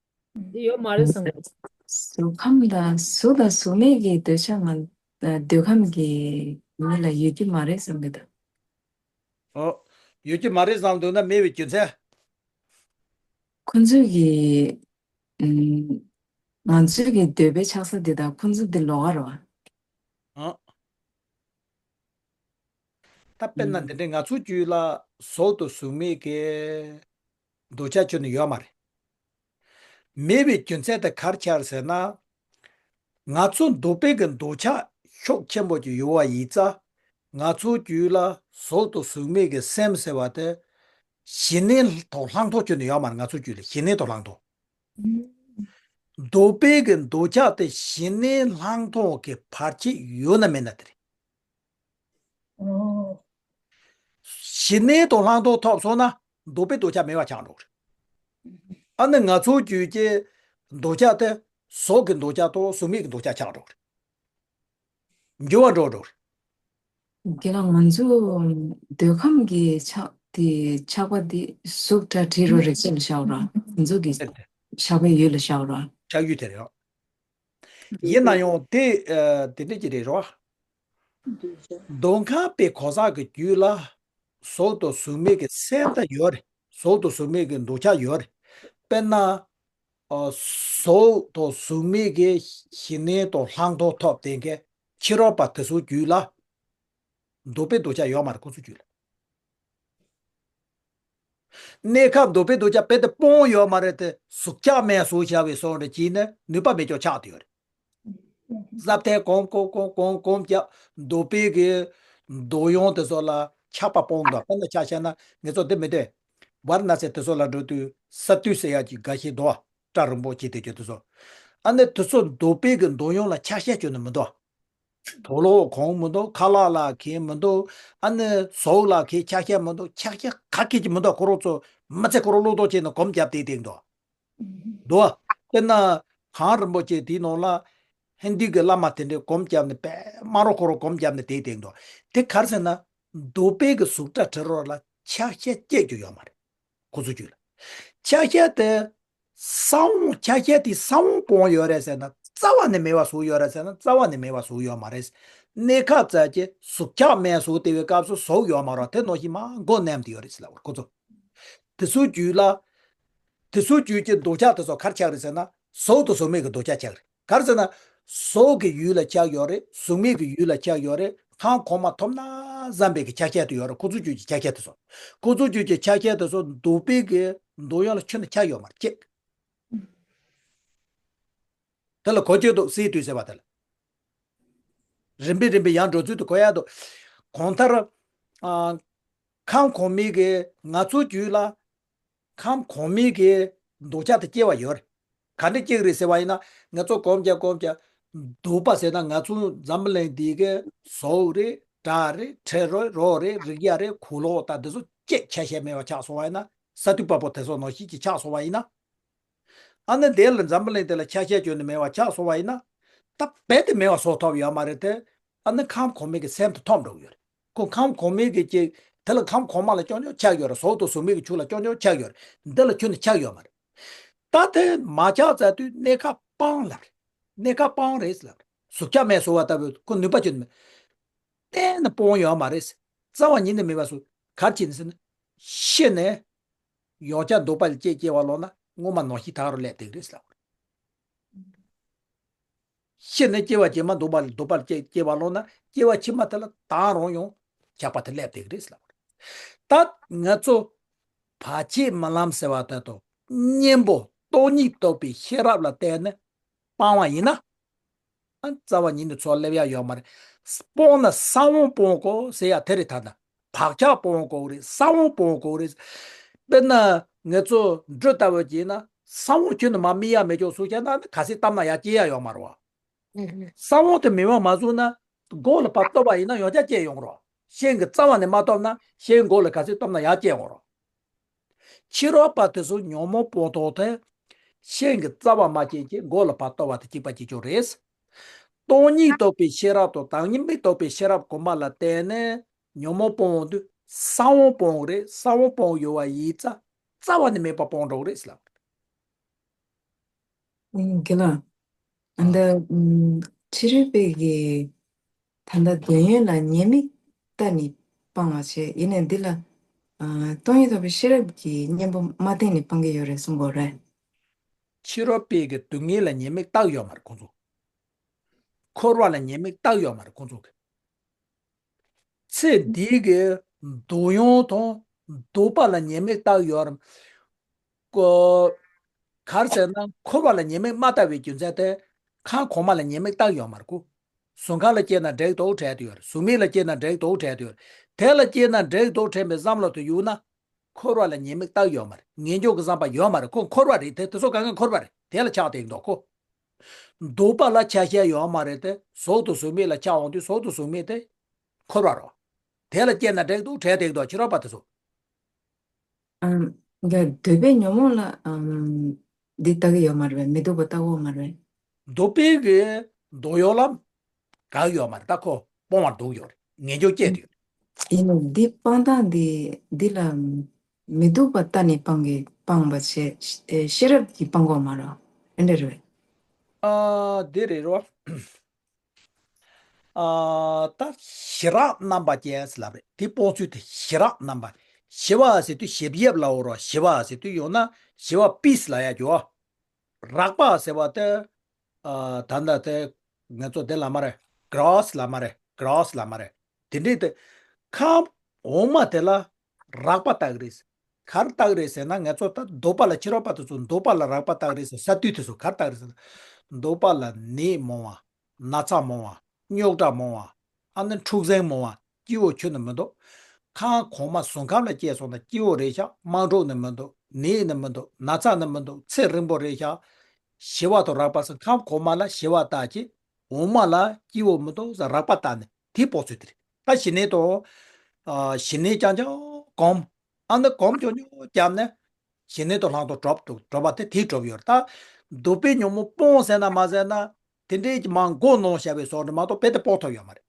དེ་ཡོད་མ་རེད་བསམ་གི། གཟུགས་ཁམས་དང་གཟུགས་དང་གཟུགས་མེད་ཀྱི་འདོད་ཆགས་ང་འདོད་ཁམས་ཀྱི་མི་ལ་ཡོད་ཀྱི་མ་རེད་བསམ་གི་འདུག་ཨོ། ཡོད་ཀྱི་མ་རེད་བསམ་འདུག་ན་མེད་པའི་རྒྱུ་མཚན། ཁོ་ཚོས་ཀྱི་ཨུམ། ང་ཚོའི་གི་འདོད་པའི་ཆགས་ས་འདི་དང་ཁོ་ཚོ་འདི་ལོགས་ཀ་རེད་བ། ཨ། ད་དཔེར་ན་ཨུམ། འདི་འདྲའི་ང་ཚོའི་རྒྱུད་ལ་གཟུགས་དང་གཟུགས་མེད་ཀྱི་འདོད་ཆགས་ཁྱོན་ནས་ཡོད་མ་རེད། མེད་པའི་རྒྱུ་མཚན་དེ་ག་རེ་ཆགས་ཟེར་ན། ང་ཚོ་འདོད་པའི་གི་འདོད་ཆགས་ཤུགས་ཆེན་པོ་ཅིག་ཡོད་པ་ཡིན་ཙང་། ང་ཚོའི་རྒྱུད་ལ་གཟུགས་དང་གཟུགས་མེད་ཀྱི་སེམས་ཟེར་བ་དེ་ཞི་གནས་དང་ལྷག་མཐོང་ཁྱོན་ནས་ཡོད་མ་རེད། ང་ཚོའི་རྒྱུད་ལ་ཞི་གནས་དང་ལྷག་མཐོང་། འདོད་པའི་གི་འདོད་ཆགས་དེ་ཞི་གནས་ལྷག་མཐོང་གི་བར་ཆད་ཡོད་ན་མེད་ན་དེ་རེད། ཨོ། ཞི་གནས་དང་ལྷག་མཐོང་ཐོབ་སོང་ན་འདོད་པའི་འདོད་ཆགས་མེད་པ་ཆགས་འགྲོ་གི་རེད། ཨ་ནི་ང་ཚོའི་རྒྱུད་ཀྱི་འདོད་ཆགས་དེ་གཟུགས་ཀྱི་འདོད་ཆགས་དང་གཟུགས་མེད་ཀྱི་འདོད་ཆགས་ཆགས་འགྲོ་གི་རེད། འགྱུར་བ་འགྲོ་འགྲོ་གི་རེད། དེ་ལ་ང་ཚོ་འདོད་ཁམས་ཀྱི་ཆགས་དེ་ཆགས་པ་དེ་གཟུགས་སྒྲ་དྲི་རོ་རེག་བྱ་ལ་བཞག་ར། ང་ཚོ་གི་ཆགས་པའི་ཡུལ་ལ་བཞག་ར། ཆགས་ཡུལ་དེ་རེད། ཡིན་ན་ཡང་དེ་ཨ་དེ་འདྲ་ཅིག་རེད་རོ། འདོད་ཁམས་པའི་གོ་ས་གི་རྒྱུད་ལ་གཟུགས་དང་གཟུགས་མེད་ཀྱི་སེམས་དང་ཡོད་རེད། གཟུགས་དང་གཟུགས་མེད་ཀྱི་འདོད་ཆགས་ཡོད་རེད། དཔེར་ན། ཨ་གཟུགས་དང་གཟུགས་མེད་ཀྱི་ཞི་གནས་དང་ལྷག་མཐོང་ཐོབ་བསྡད་མཁན་ཕྱི་རོལ་པ་དེ་ཚོའི་རྒྱུད་ལ་འདོད་པའི་འདོད་ཆགས་ཡོད་མ་རེད། ཁོ་ཚོའི་རྒྱུད་ལ། གནས་སྐབས་འདོད་པའི་འདོད་ཆགས་རྦད་དེ་སྤོང་ཡོད་མ་རེད་དེ། ཟུག་ཆགས་མེད་བཟོ་བྱ་བའི་སོང་རེད་ཅེས་ནི་ནུས་པ་མེད་ཀྱང་ཆགས་བསྡད་ཡོད་རེད། ཟབ་ཐལ་གོམ་གོམ་གོམ་གོམ་གོམ་རྒྱབ། འདོད་པའི་གི་འདོད་ཡོན་དེ་ཚོ་ལ་ཆགས་པ་སྤོང་དགོས། དཔེར་ན་ཆ་བཞག་ན་ངེད་ཚོ་འདི་མི་འདོད། ཝཱ་ར་ཎ་སི་དེ་ཚོ་ལ་འགྲོ་དུས་ས་དུས་ཟེར་ཡག་གི་འགའ་ཤས་འདུག་བ། སྐྲ་རིང་པོ་བྱས་བསྡད་རྒྱུ་དེ་ཚོ། ཨ་ནི་དེ་ཚོ་འདོད་པའི་གི་འདོད་ཡོན་ལ་ཆ་ཤས་ཅིག་ནི་མི་འདུག་དུག་ལོག་གོན་མི་འདུག་ཁ་ལག་ལ་གྱོན་མི་འདུག་ཨ་ནི་གཟུགས་ལ་གྱོན་ཆ་ཤས་མི་འདུག་ཆ་ཤས་ག་གེ་ཅིག་མི་འདུག་ཁོ་རང་ཚོ་མི་ཚེ་ཁོ་རང་བློས་གཏོང་བྱས་ནས་གོམ་བརྒྱབ་བསྡད་བསྡད་འདུག་འདུག་དཔེར་ན་གངས་རིན་པོ་ཆེ་དེའི་ནང་ལ་ཧིན་དུའི་གི་བླ་མ་དེ་འདྲས་གོམ་བརྒྱབ་ནས་པད་མ་རོ་ཁོ་རང་གོམ་བརྒྱབ་ནས་བསྡད་བསྡད་འདུག་དེ་ག་རེ་ཟེར་ན། འདོད་པའི་གི་གཟུགས་སྒྲ་དྲི་རོ་ལ་ཆ་ཤས་གཅིག་ཀྱང་ཡོད་མ་རེད། ཁོ་ཚོ་རྒྱུད་ལ། ཆ་ཤས་དེ་ས་བོན། ཆ་ཤས་དེ་ས་བོན་སྤོང་ཡོད་རེད་ཟེར་ན་རྩ་བ་ནས་མེད་པ་བཟོ་ཡོད་རེད་ཟེར་ན་རྩ་བ་ནས་མེད་པ་བཟོ་ཡོད་མ་རེད། གནས་སྐབས་ཙམ་གྱི་ཟུག་ཆགས་མེད་བཟོ་བསྡད་པའི་སྐབས་སུ་ཟུག་ཡོད་མ་རེད། དེ་ནང་བཞིན་མར་མགོ་མནན་བསྡད་ཡོད་རེད་ཟེར་ལབ་པ་རེད་ཁོ་ཚོ། དེ་ཚོའི་རྒྱུད་ལ། དེ་ཚོའི་རྒྱུད་ཀྱི་འདོད་ཆགས་དེ་ཚོ་ག་རེ་ཆགས་རེད་ཟེར་ན་གཟུགས་དང་གཟུགས་མེད་ཀྱི་འདོད་ཆགས་ཆགས་རེད། ག་རེ་ཟེར་ན། གཟུགས་ཀྱི་ཡུལ་ལ་ཆགས་ཡོད་རེད། གཟུགས་མེད་ཀྱི་ཡུལ་ལ་ཆགས་ཡོད་རེད། ཁམས་གོང་མ་ཐོབ་ན་བསམ་པའི་གི་ཆ་ཤས་དེ་ཡོད་རེད། ཁོ་ཚོ་རྒྱུད་ཀྱི་ཆ་ཤས་དེ་ཚོ། ཁོ་ཚོ་རྒྱུད་ཀྱི་ཆ་ཤས་དེ་ཚོ་འདུག་པའི་གི་འདུག་ཡོང་ལ་ཁྱོན་ནས་ཆགས་ཡོད་མ་རེད། གཅིག་དེ་ལ་གོ་ཆོད་འདུག་སྲིད་དུས་ཟེར་བ་དེ་ལ། རིམ་པས་རིམ་པས་ཡང་འགྲོ་ཚུལ་དུ་གོ་ཡག་འདུག་གང་ལྟར། ཨ། ཁམས་གོང་མའི་གི་ང་ཚོའི་རྒྱུད་ལ། ཁམས་གོང་མའི་གི་འདུག་ཆ་དེ་སྐྱེ་བ་ཡོད་རེད། ག་འདྲ་སྐྱེ་གི་རེད་ཟེར་བ་ཡིན་ན། ང་ཚོ་གོམས་ཀྱང་གོམས་ཀྱང་འདུག་པ་ཟེར་ན། ང་ཚོ་འཛམ་བུ་གླིང་འདི་གི་གཟུགས་རེད། སྒྲ་རེད། དྲི་རོ་རེད། རེག་ཡག་རེད། གོས་ལོག་དང་འདི་ཚོ་གཅིག་ཆ་ཤས་མེད་པ་ཆགས་སོང་བ་ཡིན་ན། ས་དུས་པ་པོ་དེ་ཚོ་ནང་བཞིན་གྱི་ཆགས་སོང་བ་ཡིན་ན། ཨ་ནི་དེ་ལ་འཛམ་བུ་གླིང་དེ་ལ་ཆ་ཤས་ཁྱོན་ནས་མེད་པ་ཆགས་སོང་བ་ཡིན་ན། ད་རྦད་དེ་མེད་པ་བཟོ་ཐུབ་ཡོད་མ་རེད་དེ། ཨ་ནི་ཁམས་གོང་མའི་གི་སེམས་དེ་ཐོབ་འགྲོ་གི་ཡོད་རེད། ཁོ་ཁམས་གོང་མའི་གི་ཅིག་དེ་ལ་ཁམས་གོང་མ་ལ་རྐྱང་རྐྱང་ཆགས་ཡོད་རེད། གཟུགས་དང་གཟུགས་མེད་ཀྱི་ཆོས་ལ་རྐྱང་རྐྱང་ཆགས་ཡོད་རེད། འདི་ལ་ཁྱོན་ནས་ཆགས་ཡོད་མ་རེད། ད་དེ་མ་ཆགས་ཚར་དུས་གནས་སྐབས་སྤང་ལབ་རེད། གནས་སྐབས་སྤང་རེད་ལབ་རེད། གཟུགས་ཆགས་མེད་བཟོ་བ་ལྟ་བུ་ཁོ་ནུས་པ་ཅན་མེད། གཏན་ནས་སྤོང་ཡོད་མ་རེད། རྩ་བ་ཉིད་ནས་མེད་པ་བཟོ། ག་རེ་བྱས་ནས་ཟེར་ན། ཤི་ནས་ཡང་བསྐྱར་འདུག་པ་ལ་སྐྱེ་སྐྱེ་བ་ལོག་ན་སྔོན་མ་ནང་བཞིན་ད་ག་རང་སླེབས་བསྡད་ཀྱི་རེད་ལབ། ཤི་ནས་སྐྱེ་བ་རྗེས་མ་འདུག་པ་ལ་འདུག་པ་ལ་སྐྱེ་སྐྱེ་བ་ལོག་ན་སྐྱེ་བ་ཕྱི་མ་དེ་ལ་ད་རང་ཡང་ཆགས་པ་དེ་སླེབས་བསྡད་ཀྱི་རེད་ལབ། ད་ང་ཚོ་བར་ཆད་སྨོན་ལམ་ཟེར་བ་དེ་དང་གཉེན་པོ་སྟོང་ཉིད་རྟོགས་པའི་ཤེས་རབ་ལ་བརྟེན་ནས་སྤང་བ་ཡིན་ན། ཨ། རྩ་བ་ཉིད་ནས་ཚུར་སླེབས་ཡག་ཡོད་མ་རེད། སྤོང་ན་ས་བོན་སྤོང་དགོས་ཟེར་ཡག་དེ་རེད། ད་ལྟ་བག་ཆགས་སྤོང་དགོས་རེད། ས་བོན་སྤོང་དགོས་རེད། དཔེར་ན་ང་ཚོ་འབྲུ་ལྟ་བུ་བྱས་ན་ས་བོན་ཁྱོན་ནས་མར་སྨིན་ཡག་མེད་ཀྱང་སུ་བྱས་ན་ག་ཚོད་བཏབ་ན་ཡར་སྐྱེ་ཡག་ཡོད་མ་རེད་བ། ས་བོན་དེ་མེད་པ་མ་བཟོས་ན་མགོ་ལ་ཕར་གཏུབ་པ་ཡིན་ན་ཡང་བསྐྱར་སྐྱེ་ཡོང་རོགས། ཤིང་གི་རྩ་བ་ནས་མ་གཏུབ་ན་ཤིང་མགོ་ལ་ག་ཚོད་གཏུབ་ན་ཡར་སྐྱེ་ཡོང་རོགས། ཕྱི་རོལ་པ་དེ་ཚོ་ཉོན་མོངས་སྤོང་ཐོག་དེ། ཤིང་གི་རྩ་བ་མ་སྐྱེས་ཀྱི་མགོ་ལ་ཕར་གཏུབ་པ་དེ་གཅིག་པ་གཅིག་རྐྱང་རེད། སྟོང་ཉིད་རྟོགས་པའི་ཤེས་རབ་དང་བདག་ཉིད་མི་རྟོགས་པའི་ཤེས་རབ་གོང་མ་ལ་བརྟེན་ནས་ཉོན་མོངས་སྤོང་དུས་ས་བོན་སྤོང་རེད། ས་བོན་སྤོང་ཡོད་པ་ཡིན་ཙང་རྩ་བ་ནས་མེད་པ་སྤོང་འགྲོ་གི་རེད་ལབ། ཨུམ། རྒན་ལགས། ཨ། འདི། ཨུམ། ཕྱི་རོལ་པའི་གི་ད་ལྟ་འདོད་ཡོན་ལ་ཉེས་དམིགས་བལྟས་ནས་སྤང་བ་བྱས། ཡིན་ནའི་འདི་ལ། ཨ། སྟོང་ཉིད་རྟོགས་པའི་ཤེས་རབ་ཀྱི་གཉེན་པོ་མ་བསྟེན་ནས་སྤང་གི་ཡོད་རེད་གསུང་གི་ཡོད་རེད། ཕྱི་རོལ་པའི་གི་སྡུག་བསྔལ་ལ་ཉེས་དམིགས་བལྟས་ཡོད་མ་རེད་ཁོང་ཚོ། འཁོར་བ་ལ་ཉེས་དམིགས་བལྟས་ཡོད་མ་རེད་ཁོང་ཚོ་གི། ཚེ་འདིའི་གི་སྡུག་ཡོང་དང་སྡུག་པ་ལ་ཉེས་དམིགས་བལྟས་ཡོད་རེད། ཀོ། ག་རེ་ཟེར་ན་འཁོར་བ་ལ་ཉེས་དམིགས་མ་བལྟས་པའི་རྒྱུ་མཚན་དེ། ཁམས་གོང་མ་ལ་ཉེས་དམིགས་བལྟས་ཡོད་མ་རེད་ཁོ། གཟུགས་ཁམས་ལ་སྐྱེས་ན་འགྲིག་འདུག་དྲན་གྱི་ཡོད་རེད། གཟུགས་མེད་ལ་སྐྱེས་ན་འགྲིག་འདུག་དྲན་གྱི་ཡོད་རེད། དེ་ལ་སྐྱེས་ན་འགྲིག་འདུག་དྲན་པའི་བསམ་བློ་དེ་ཡོད་ན། འཁོར་བ་ལ་ཉེས་དམིགས་བལྟས་ཡོད་མ་རེད། ངེས་འབྱུང་གི་བསམ་པ་ཡོད་མ་རེད་ཁོ། འཁོར་བ་རེད་དེ། དེ་ཚོ་གང་ག་འཁོར་བ་རེད། དེ་ལ་ཆགས་བསྡད་འདུག་ཁོ། སྡུག་པ་ལ་ཆ་ཤས་ཡོད་མ་རེད་དེ། གཟུགས་དང་གཟུགས་མེད་ལ་ཆགས་འོང་དུས་གཟུགས་དང་གཟུགས་མེད་དེ་འཁོར་བ་རེད། དེ་ལ་སྐྱེས་ན་འགྲིག་འདུག་དྲན་བསྡད་འདུག་ཕྱི་རོལ་པ་དེ་ཚོ། ཨམ། འདི་འདོད་པའི་ཉོན་མོངས་ལ། ཨམ། འདི་ལྟ་གི་ཡོད་མ་རེད་པས། མི་སྡུག་པ་ལྟ་གི་ཡོད་མ་རེད་པས། འདོད་པའི་གི་འདོད་ཡོན་ལ་དགའ་ཡོད་མ་རེད། ད་ཁོ་སྤོང་བར་འདོད་ཡོད་རེད། ངེས་འབྱུང་སྐྱེས་ཏེ་ཡོད་རེད། ཡིན་ནའི་འདི་སྤང་སྟངས་འདི་འདི་ལ་མི་སྡུག་པ་ལྟ་ནས་སྤང་གི་སྤང་བ་བྱས། ཤེས་རབ་ཀྱིས་སྤང་དགོས་མ་རེད་པས། ཨེ་འདྲ་རེད་པས། ཨ། འདི་རེད་རོ། ཨ། ད་ཞི་རགས་རྣམ་པ་ཅན་ཟེར་ལབ་རེད། དེ་སྤོང་ཚུལ་དེ་ཞི་རགས་རྣམ་པ། ཞི་བ་ཟེར་དུས་ཞི་བ་ཡོད་ལབ་འོ་རོ། ཞི་བ་ཟེར་དུས་ཡོད་ན་ཞི་བ་པིས་ལབ་ཡག་གི་ཡོད། རགས་པ་ཟེར་བ་དེ། ཨ། ད་ལྟ་དེ་ང་ཚོ་དེ་ལབ་མ་རེད། གྲོགས་ལབ་མ་རེད། གྲོགས་ལབ་མ་རེད། དེ་འདྲའི་དེ། ཁམས་འོག་མ་དེ་ལ་རགས་པ་བཏགས་རེད། ག་རེ་བཏགས་རེད་ཟེར་ན། ང་ཚོ་ད་འདོད་པ་ལ། ཕྱི་རོལ་པ་དེ་ཚོ་འདོད་པ་ལ་རགས་པ་བཏགས་རེད་ཟེར། ས་དུས་དེ་ཚོ་ག་རེ་བཏགས་རེད་ཟེར་ན། འདོད་པ་ལ་ནད་མང་བ། ན་ཚ་མང་བ། རྙོག་དྲ་མང་བ། ཨ་ནི་འཁྲུག་ཟིང་མང་བ། སྐྱིད་པོ་ཁྱོན་ནས་མི་འདུག་ཁམས་གོང་མ་གཟུགས་ཁམས་ལ་སྐྱེས་སོང་ན་སྐྱིད་པོ་རེད་ཤག་དམག་འཁྲུག་ནི་མི་འདུག་ནད་ནི་མི་འདུག་ན་ཚ་ནི་མི་འདུག་ཚེ་རིང་པོ་རེད་ཤག་ཞི་བ་དང་རགས་པ་ཟེར། ཁམས་གོང་མ་ལ་ཞི་བ་བཏགས་ཀྱི། འོག་མ་ལ་སྐྱིད་པོ་མི་འདུག་ཟེར་རགས་པ་བཏགས་ནས་དེ་སྤོང་ཚུལ་དེ་རེད། ད་ཞི་གནས་དང་། ཨ། ཞི་གནས་རྐྱང་རྐྱང་གོམས། ཨ་ནི་གོམས་རྐྱང་རྐྱང་བརྒྱབ་ནས་ཞི་གནས་དང་ལྷག་མཐོང་གྲུབ་འདུག་གྲུབ་པ་དེ་དེ་གྲུབ་ཡོད་རེད། ད་འདོད་པའི་ཉོན་མོངས་སྤོང་ཟེར་ན་མ་ཟེར་ན། དེ་འདྲའི་མ་མགོ་གནོན་བྱ་བའི་བཟོ་འདྲ་མ་གཏོགས་རྦད་དེ་སྤོང་ཐུབ་ཡོད་མ་རེད།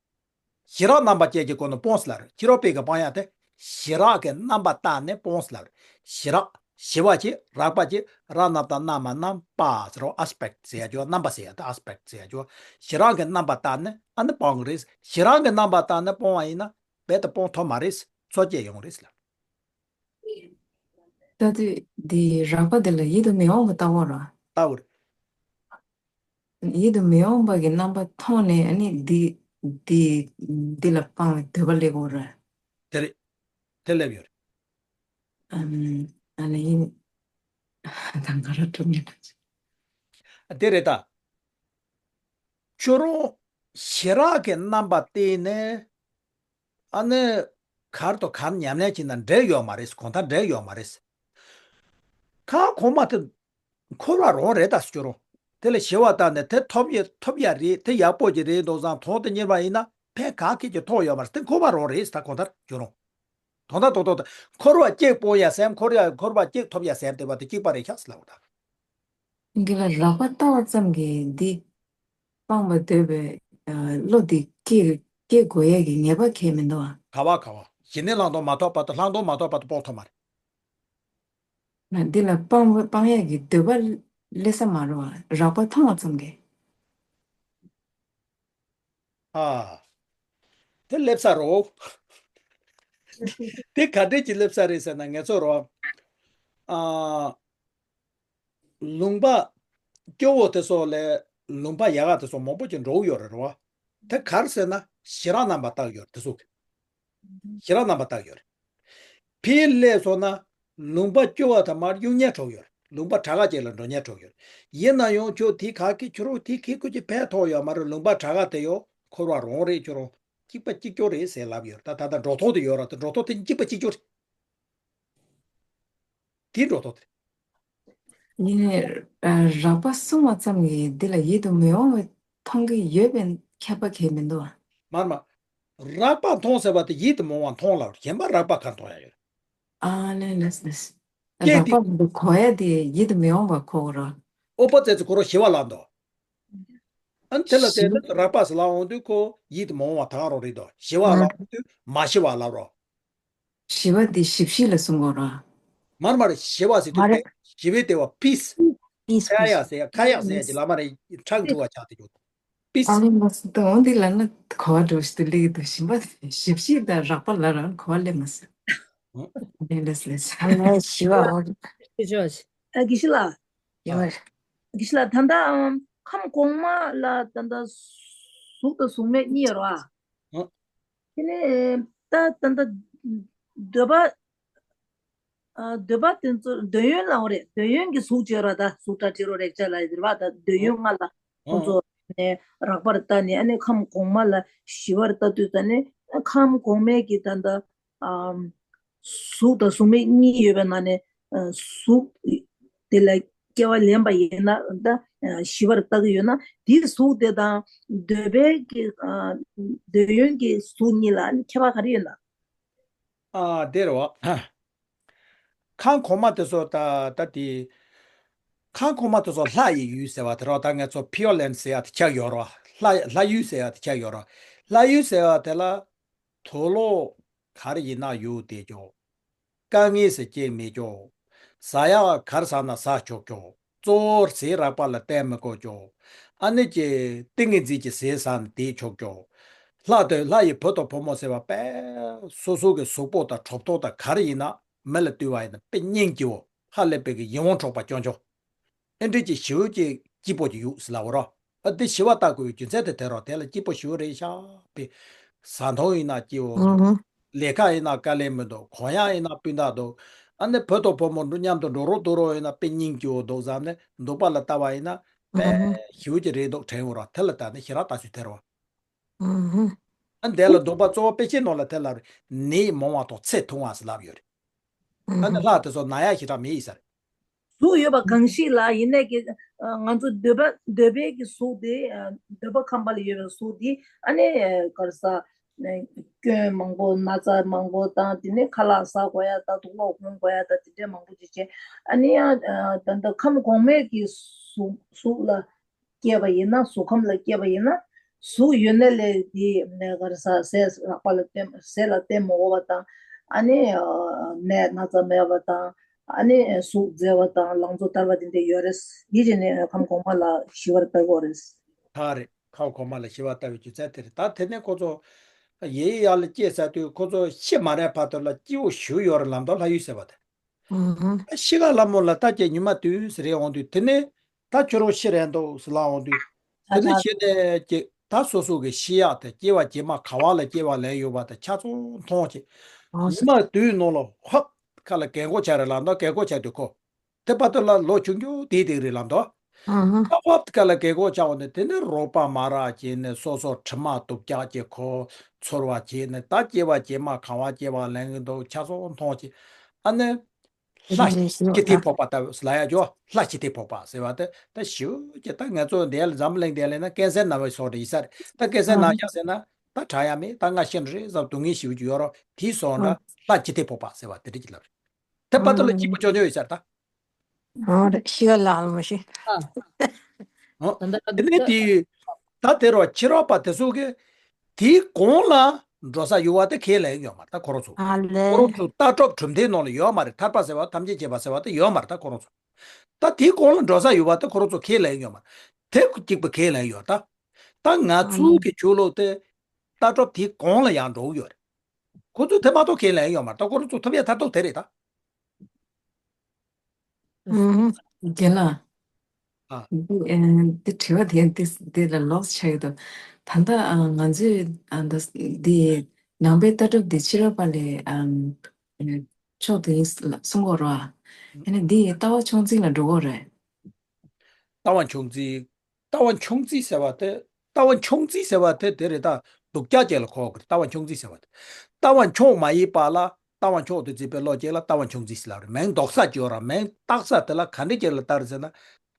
ཞི་རགས་རྣམ་པ་ཅན་གྱི་སྒོ་ནས་སྤོང་ཟེར་ལབ་རེད། ཕྱི་རོལ་པའི་གི་སྤང་ཡག་དེ་ཞི་རགས་ཀྱི་རྣམ་པ་བཏགས་ནས་སྤོང་ཟེར་ལབ་རེད། ཞི་རགས། ཞི་བ་གཅིག་རགས་པ་གཅིག་ར་རྣམ་བཏགས་རྣ་མ་རྣམ་པ་ཟེར་རོ། ཨ་སི་པེག་ཊི་ཟེར་ཡག་ཅིག་རྣམ་པ་ཟེར་ཡག་དེ། ཨ་སི་པེག་ཊི་ཟེར་ཡག་ཅིག་ཞི་རགས་ཀྱི་རྣམ་པ་བཏགས་ནས་ཨ་ནི་སྤང་གི་རེད། ཞི་རགས་ཀྱི་རྣམ་པ་བཏགས་ནས་སྤོང་བ་ཡིན་ན་རྦད་དེ་སྤོང་ཐུབ་མ་རེད། ཚོ་སྐྱེ་ཡོང་རེད་ལ། ལྟ་དུས་འདི་རགས་པ་འདི་ལ་ཡིད་དུ་མི་འོང་གི་ལྟ་བ་ར། ལྟ་བུ་རེད། ཡིད་དུ་མི་འོང་བ་གི་རྣམ་པ་མཐོང་ནས་ཨ་ནི་འདི་འདི་འདི་ལ་སྤང་བའི་འདོད་པ་སླེབས་ཡོད་རེད། དེ་རེད། དེ་སླེབས་ཡོད་རེད། ཨམ། ཨ་ནི་ཡིན། ད་ང་རང་སྒྲུབ་ཉན་ན། དེ་རེད་ད། ཁྱོད་རང་ཞི་རགས་ཀྱི་རྣམ་པ་བསྟན་ནས། ཨ་ནི། གར་དང་གར་ཉམས་ལེན་བྱས་ན་འབྲེལ་ཡོད་མ་རེད། གང་ལྟར་འབྲེལ་ཡོད་མ་རེད། ཁམས་གོང་མ་དེ་འཁོར་བ་རང་རེད་ད་ཟེར་རྒྱུ་རང་། དེ་ལ་ཞི་བ་བཏང་ནས་དེ་ཐོབ་ཡ་ཐོབ་ཡ་རེད། དེ་ཡག་པོ་ཅིག་རེད་འདུག་བསམ། དོན་དེ་གཉེར་བ་ཡིན་ན་ཕན་ག་གེ་ཅིག་ཐོགས་ཡོད་མ་རེད། དེ་འཁོར་བ་རང་རེད་ད་གང་ལྟར་ཟེར་རྒྱུ་རང་། དོན་དག་ཏོག་ཏོག་ཏུ་འཁོར་བ་གཅིག་སྤོང་ཡ་སེམས། འཁོར་ཡ་འཁོར་བ་གཅིག་ཐོབ་ཡ་སེམས་དེ་བ་དེ་གཅིག་པ་རེད་ཤག་ཟེར་ལབ་པ་དང་། འདི་ལ་རགས་པ་ལྟ་བ་ཙམ་གྱིས་འདི་སྤང་བར་འདོད་པའི་བློ་འདི་སྐྱེ་སྐྱེ་དགོས་ཡས་ཀྱི་ངེས་པ་གང་ཡང་མི་འདུག་ཨ། ག་བ་ག་བ། ཞི་གནས་བླང་དོར་མ་ཐོབ་བར་དུ། བླང་དོར་མ་ཐོབ་བར་དུ་སྤོང་ཐུབ་མ་རེད། ང་འདི་ལ་སྤང་བ་སྤང་ཡས་ཀྱི་འདོད་པ་སླེབས་ས་མ་རེད་བ། རགས་པ་མཐོང་བ་ཙམ་གྱིས། ཨ། དེ་སླེབས་ས་རོ། དེ་ག་འདྲས་ཀྱི་སླེབས་ས་རེད་ཟེར་ན་ངེད་ཚོ་རོ། ཨ། ལུང་པ་སྐྱོ་བོ་དེ་ཚོ་ལས་ལུང་པ་ཡག་ག་དེ་ཚོ་མང་པོ་ཅིག་འགྲོ་གི་ཡོད་རེད་རོ། དེ་ག་རེ་ཟེར་ན་ཞི་རགས་རྣམ་པར་དག་ཡོད་རེད་དེ་ཚོ། ཞི་རགས་རྣམ་པར་དག་ཡོད་རེད། ཕར་སླེབས་སོང་ན་ལུང་པ་སྐྱོ་བ་དང་མར་གཡུག་ཉལ་འགྲོ་གི་ཡོད་རེད། ལུང་པ་དྲག་ག་ཅིག་ལ་འགྲོ་ཉལ་འགྲོ་གི་ཡོད་རེད། ཡིན་ན་ཡང་ཁྱོད་དེ་ག་གི་ཁྱོད་རང་དེ་གི་ཁོ་ཅིག་ཕན་ཐོགས་ཡོད་མ་རེད། ལུང་པ་དྲག་ག་དེ་ཡོད། འཁོར་བ་རང་རེད། ཁྱོད་རང་གཅིག་པ་གཅིག་གྱུར་རེད་ཟེར་ལབ་ཡོད་རེད། ད་ད་ལྟ་འགྲོ་ཐོག་དེ་ཡོད་ར། དེ་འགྲོ་ཐོག་དེ་གཅིག་པ་གཅིག་གྱུར་རེད། དེ་འགྲོ་ཐོག་དེ་རེད། ཡིན་ནའི་ཨ་རགས་པ་གསུངས་པ་ཙམ་གྱིས་འདི་ལ་ཡིད་དུ་མི་འོང་བའི་མཐོང་གི་ཡོད་པའི་ཁྱབ་པ་གང་ཡང་མི་འདུག་ཨ། མར་མ། རགས་པ་མཐོང་ཟེར་བ་དེ་ཡིད་དུ་མི་འོང་བ་མཐོང་ལ། གཞན་པ་རགས་པ་ག་མཐོང་ཡ་ཡོད། ཨ་ལེ་ལེ་ལེ། སྐད་རགས་དེ་པ་མི་འདུག་གོ་ཡ་དེ་ཡིད་དུ་མི་འོང་བ་གོ་གི་རེད། ཨོ་པ་ཙེ་ཙེ་ཁོ་རང་ཞི་བ་ལ་འདུག་ཨ་ནི་དེ་ལ་བལྟས་ན་རགས་པ་ཟེར་ལབ་འོང་དུས་ཁོ་ཡིད་དུ་མི་འོང་བ་ད་ག་རང་རེད་དོ། ཞི་བ་ལབ་འོང་དུས་མ་ཞི་བ་ལབ་རོ། ཞི་བ་འདི་ཞི་བྱེད་ལ་གསུང་གོ་ར། མར་མར་ཞི་བ་ཟེར་དུས་མ་རེད། པེ་ཞི་བའི་ལྟེ་བ་པིས། པིས་ཁ་ཡག་པིས། ཟེར་ཡ་ཁ་ཡག་ཟེར་ཡ་ཅིག་ལ་མ་རེད། ཁྲག་འཐུང་བ་ཆགས་ཏེ་ཡོད། པིས། ཨ་ལེ་མ་སི་ཏོ་འོ་འདི་ལ་ན་གོ་བ་འགྲོ་ཞིག་ཏུ་ལེགས་འདུག་ཞི་བ་ཞི་བྱེད་དང་རགས་པ་ལ་རང་གོ་བ་ལེན་མ་སི། ལེ་ལེ་ལེ། ཨ་ལེ་ཞི་བ་འོ། ཞི་བ་ཞི། ཨ་དགེ་བཤེས་ལགས། ཡོད། དགེ་བཤེས་ལགས་ད་ལྟ་ཨམ་ཁམས་གོང་མ་ལ་ད་ལྟ་གཟུགས་དང་གཟུགས་མེད་གཉིས་ཡོད་རེད་བ། ཨ། དེ་ནས་ད་ད་ལྟ་འདོད་པ། ཨ་འདོད་པ་དེ་ཚོ་འདོད་ཡོན་ལའང་རེད། འདོད་ཡོན་གྱི་གཟུགས་བྱས་ར། ད་གཟུགས་སྒྲ་དྲི་རོ་རེག་བྱ་ལ་ཡོད་རེད་བ། ད་འདོད་ཡོན་ལྔ་ལ་ཁོང་ཚོ་ནས་རགས་པར་ལྟ་ནས་ཨ་ནི་ཁམས་གོང་མ་ལ་ཞི་བར་ལྟ་དུས་ད་ནི་ཁམས་གོང་མའི་གི་ད་ལྟ་ཨམ་གཟུགས་དང་གཟུགས་མེད་གཉིས་ཡོད་པའི་ནང་ནས་ཨ་གཟུགས་དེ་ལ་སྐྱེ་བ་ལེན་པ་ཡིན་ན་ད་ཨ་ཞི་བར་ལྟ་གི་ཡོད་ན་དེའི་གཟུགས་དེ་དང་འདོད་པའི་གི་ཨ་འདོད་ཡོན་གྱི་གཟུགས་གཉིས་ལ་ཁྱད་པར་ག་རེ་ཡོད་ན། ཨ་དེ་རེད་བ། ཁམས་གོང་མ་དེ་ཚོ་ད་ད་དེ། ཁམས་གོང་མ་དེ་ཚོ་ལྷ་ཡི་ཡུལ་ཟེར་བ་དེ་རོ། ད་ང་ཚོ་ཕིའོ་ལན་ཟེར་ཡ་དེ་ཆགས་ཡོད་རོ། ལྷ་ལྷ་ཡུལ་ཟེར་ཡ་དེ་ཆགས་ཡོད་རོ། ལྷ་ཡུལ་ཟེར་བ་དེ་ལ་དུག་ལོག་ག་རེ་ཡིན་ན་ཡོད་དེ་ཅོ། དཀའ་ངལ་ཟེར་སྐྱེ་མེད་ཅོ། ཟ་ཡག་ག་རེ་ཟ་ན་ཟ་ཆོག་ཅོ། གཙོ་བོར་ཟས་རགས་པ་ལ་བརྟེན་མི་དགོས་ཅོ། ཨ་ནི་ཀྱི་ཏིང་ངེ་འཛིན་གྱི་ཟས་ཟ་ནས་བསྡད་ཆོག་ཅོ། ལྷ་དེ་ལྷ་ཡི་བུ་དང་བུ་མོ་ཟེར་བ་དཔེ་སོ་སོ་གི་གཟུགས་པོ་དང་གྲོབ་ཐོབ་དང་ག་རེ་ཡིན་ན་མི་ལ་ལྟོས་པ་ཡིན་ན་དཔེ་སྙིང་རྗེ་བོ། ཧ་ལས་པའི་གི་ཡིད་འོང་འཕྲོག་པ་སྐྱོང་ཆོག། ཨེ་འདྲས་ཀྱི་ཞི་བའི་ཀྱི་སྐྱིད་པོ་ཅིག་ཡོད་ཟེར་ལབ་པ་རོ། ཨ་དེ་ཞི་བ་ལྟ་དགོས་པའི་རྒྱུ་མཚན་དེ་དེ་རོ། དེ་ལ་སྐྱིད་པོ་ཞི་བ་རེད་ཤག་པའི། ཟ་འཐུང་ཡིན་ན་སྐྱིད་པོ་འདུག། ལས་ཀ་ཡིན་ན་དཀའ་ལས་མི་འདུག། གོན་ཡག་ཡིན་ན་སྤུན་ཟླ་འདུག། ཨ་ནི་བུ་དང་བུ་མོ་འགྲོ་མཉམ་དུ་འགྲོ་རོགས་འདུག་རོགས་ཡིན་ན་དཔེ་སྙིང་རྗེ་བོ་འདུག་བསམ་ནས་འདོད་པ་ལ་ལྟ་བ་ཡིན་ན་དཔེ་ཞི་བ་ཅིག་རེད་འདུག་དྲན་ཡོང་རོ། དེ་ལ་ལྟ་ནས་ཞི་རགས་ལྟ་ཚུལ་དེ་རོ། ཨ་འདས་ལ་འདོད་པ་གཙོ་བོ་དཔེ་ཆའི་ནང་ལ་དེ་ལ་ནད་མང་བ་དང་ཚེ་ཐུང་བ་ཟེར་ལབ་ཡོད་རེད། ཨ་ནི་ལྷ་དེ་ཚོ་ན་ཡག་ཞེ་དྲག་མེད་ཡིན་ས་རེད། གཟུགས་ཡོད་པ་གང་ཞིག་ལ་ཡིན་ནའི་གི་ང་ཚོ་འདོད་པ་འདོད་པའི་གི་གཟུགས་དེ་འདོད་པ་ཁམས་པ་ལ་ཡོད་པའི་གཟུགས་དེ་ཨ་ནི་ག་རེ་ཟ། སྐྱོན་མང་པོ་ན་ཚ་མང་པོ་དང་དེ་ནས་ཁ་ལག་ཟ་དགོས་ཡ་དང་དུག་ལོག་གོན་དགོས་ཡ་དང་དེ་འདྲའི་མང་པོ་ཅིག་བྱས། ཨ་ནི་ཡང་ད་ལྟ་ཁམས་གོང་མའི་གི་གཟུགས་གཟུགས་ལ་སྐྱེས་པ་ཡིན་ན་གཟུགས་ཁམས་ལ་སྐྱེས་པ་ཡིན་ན་གཟུགས་ཡོད་ནའི་ལས་དེ་ག་རེ་ཟ་ཟས་རགས་པ་ལ་བརྟེན་ཟས་ལ་བརྟེན་མ་དགོས་པ་དང་ཨ་ནི་ནད་ན་ཚ་མེད་པ་དང་ཨ་ནི་གཟུགས་མཛེས་པ་དང་ལང་ཚོ་དར་བ་དེ་འདྲ་ཡོད་རེད། དེ་བྱས་ནས་ཁམས་གོང་མ་ལ་ཞི་བར་ལྟ་དགོས་རེད། ད་རེད། ཁམས་གོང་མ་ལ་ཞི་བ་ལྟ་བའི་རྒྱུ་མཚན་དེ་རེད། ད་དེ་ནས་ཁོ་ཚོ་ཡེ་ཡར་ལ་སྐྱེས་ཚར་དུས་ཁོ་ཚོ་ཤི་མ་རན་བར་དུ་ལ་སྐྱིད་པོ་ཞིག་ཡོད་རེད་ལབ་འདུག། ལྷ་ཡུལ་ཟེར་བ་དེ། ཨ་ཤི་ཁ་ལ་མོ་ལ་ད་ཀྱེ་ཉི་མ་དུས་ཟེར་རེ་འོང་དུས་དེ་ནས་ད་ཁྱོད་རང་ཤི་རན་འདུག་ཟེར་ལབ་འོང་དུས་ དེ་ནས་ཤི་ནས་ཀྱི་ད་སོ་སོ་གི་ཤི་ཡག་དེ་སྐྱེ་བ་རྗེས་མ་ག་བ་ལ་སྐྱེ་བ་ལེན་ཡོད་པ་དེ་ཆ་ཚང་མཐོང་ཅིག་ཉི་མ་དུས་ནང་ལ་ཧོབ་ཁ་ལ་གད་མགོ་ཆག་རེད་ལབ་འདུག་གད་མགོ་ཆག་དུས་ཁོ། དེ་བར་དུ་ལ་ལོ་ཆུང་ཆུང་དེ་དེ་རེད་ལབ་འདུག་ཨ་ཧ། ད་ཧོབ་ཁ་ལ་གད་མགོ་ཆག་འོང་ནས་དེ་ནས་རོགས་པ་མ་རག་བྱས་ནས་སོ་སོ་དྲི་མ་དུག་ཀྱག་ཅིག་ཁོ་ཚོར་བ་བྱས་ནས་ད་སྐྱེ་བ་རྗེས་མ་ག་བ་སྐྱེ་བ་ལེན་གི་འདུག་ཆ་ཚང་མཐོང་ཅིག་ཨ་ནི། ལྷ་ལྷ་ཞི་བདེ་ཕོག་པ་ལྟ་བུ་ལ་ཡ་ཇོ་ལྷ་ཞི་བདེ་ཕོག་པ་ཟེར་བ་དེ་ད་ཞུ་ཀྱི་ད་ང་ཚོ་འདི་ལ་འཛམ་བུ་གླིང་འདི་ལ་ན་ཀན་སར་ན་བའི་སོགས་རེད་ཡིན་ས་རེད། ད་ཀན་སར་ན་ཡ་ཟེར་ན་ད་དྲག་ཡ་མེད། ད་ང་ཤི་ནི་རེད་བསམ་སྡུག་བསྔལ་ཞི་བ་ཅིག་ཡོད་རོགས་དེའི་སོགས་འདྲ་ལྷ་ཞི་བདེ་ཕོག་པ་ཟེར་བ་དེ་འདྲ་ཅིག་ལབ་རེད། དེ་བར་དུ་ལ་སྐྱིད་པོ་ཅོ་ཅོ་ཡོད་ས་རེད་ད། ཨོ་རེད་ཤི་ཡ་ལ་ཨ་མ་ཤི། ཨ། ཨོ། ད་ད་དེ་ནས་ད་དེ་ད་དེ་རོ་ཕྱི་རོགས་པ་དེ་ཚོ་གི་དེའི་གོང་ལ་འགྲོ་ས་ཡོད་པ་དེ་ཁས་ལེན་ཡོད་མ་རེད་ད་ཁོ་རང་ཚོ། ཨ་ལེ། ཁོ་རང་ཚོ་ལྟ་གྲུབ་གྲུབ་མཐའི་ནང་ལ་ཡོད་མ་རེད། ཐར་པ་ཟེར་བ་ཐམས་ཅད་མཁྱེན་པ་ཟེར་བ་དེ་ཡོད་མ་རེད་ད་ཁོ་རང་ཚོ། ད་དེའི་གོང་ལ་འགྲོ་ས་ཡོད་པ་དེ་ཁོ་རང་ཚོ་ཁས་ལེན་ཡོད་མ་རེད། དེ་གཅིག་པ་ཁས་ལེན་ཡོད་ད། ད་ང་ཚོའི་གི་ཆོས་ལུགས་དེ་ལྟ་གྲུབ་དེའི་གོང་ལ་ཡང་འགྲོ་གི་ཡོད་རེད། ཁོ་ཚོས་དེ་མ་གཏོགས་ཁས་ལེན་ཡོད་མ་རེད་ད་ཁོ་རང་ཚོ་ཐོབ་ཡ་མཐར་ཐུག་དེ་རེད་ད། ཨུམ། རྒན་ལགས། ཨ། འདི་ཨ། འདི་དྲི་བ་དེ་འདི་འདི་ལ་ལོགས་ཆགས་ཡོད་དོ། ད་ལྟ་ཨ། ང་ཚོས་ཨ། འདི་འདི་ནང་པའི་ལྟ་གྲུབ་འདི་ཕྱི་རབས་པ་ལས་ཨ། མཆོག་ཏུ་ཡིན་གསུང་གོ་རོ། ཨ་ནི་འདི་ལྟ་བ་མཆོག་འཛིན་ལ་འགྲོ་གོ་རེད། ལྟ་བ་མཆོག་འཛིན། ལྟ་བ་མཆོག་འཛིན་ཟེར་བ་དེ་ལྟ་བ་མཆོག་འཛིན་ཟེར་བ་དེ་དེ་རེད་ད། སྡུག་ཅག་ཅན་ལ་གོ་དགོས་རེད་ལྟ་བ་མཆོག་འཛིན་ཟེར་བ་དེ། ལྟ་བ་མཆོག་མ་ཡིན་པ་ལ་ལྟ་བ་མཆོག་ཏུ་འཛིན་པའི་བློ་ཅན་ལ་ལྟ་བ་མཆོག་འཛིན་ཟེར་ལབ་རེད། མིང་འདོགས་ས་ཅིག་ཡོད་ར་མིང་བཏགས་ས་དེ་ལ་ག་འདྲ་ཅན་ལ་བཏགས་རེད་ཟེར་ན།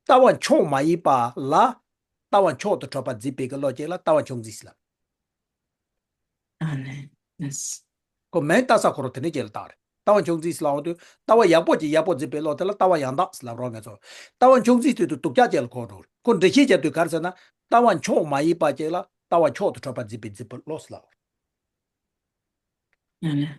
ལྟ་བ་མཆོག་མ་ཡིན་པ་ལ་ལྟ་བ་མཆོག་ཏུ་གྲུབ་པ་འཛིན་པའི་གི་བློ་ཅན་ལ་ལྟ་བ་མཆོག་འཛིན་ཟེར་ལབ། ཨ་ནི། ལགས། ཁོ་མིང་བཏགས་ས་ཁོ་རང་དེ་འདྲ་ཅན་ལ་བཏགས་རེད། ལྟ་བ་མཆོག་འཛིན་ཟེར་ལབ་འོང་དུས་ལྟ་བ་ཡག་པོ་ཅིག་ཡག་པོ་འཛིན་པའི་བློ་དེ་ལ་ལྟ་བ་ཡང་དག་ཟེར་ལབ་རོགས་ངེས་སོ། ལྟ་བ་མཆོག་འཛིན་དེ་དུས་སྡུག་ཅག་ཅན་ལ་གོ་འགྲོ་རེད། ཁོ་འགྲེལ་བཤད་བརྒྱབ་དུས་ག་རེ་ཟེར་ན། ལྟ་བ་མཆོག་མ་ཡིན་པ་ཅིག་ལ་ལྟ་བ་མཆོག་ཏུ་གྲུབ་པ་འཛིན་པའི་འཛིན་པའི་བློ་ཟེར་ལབ། ཨ་ནི།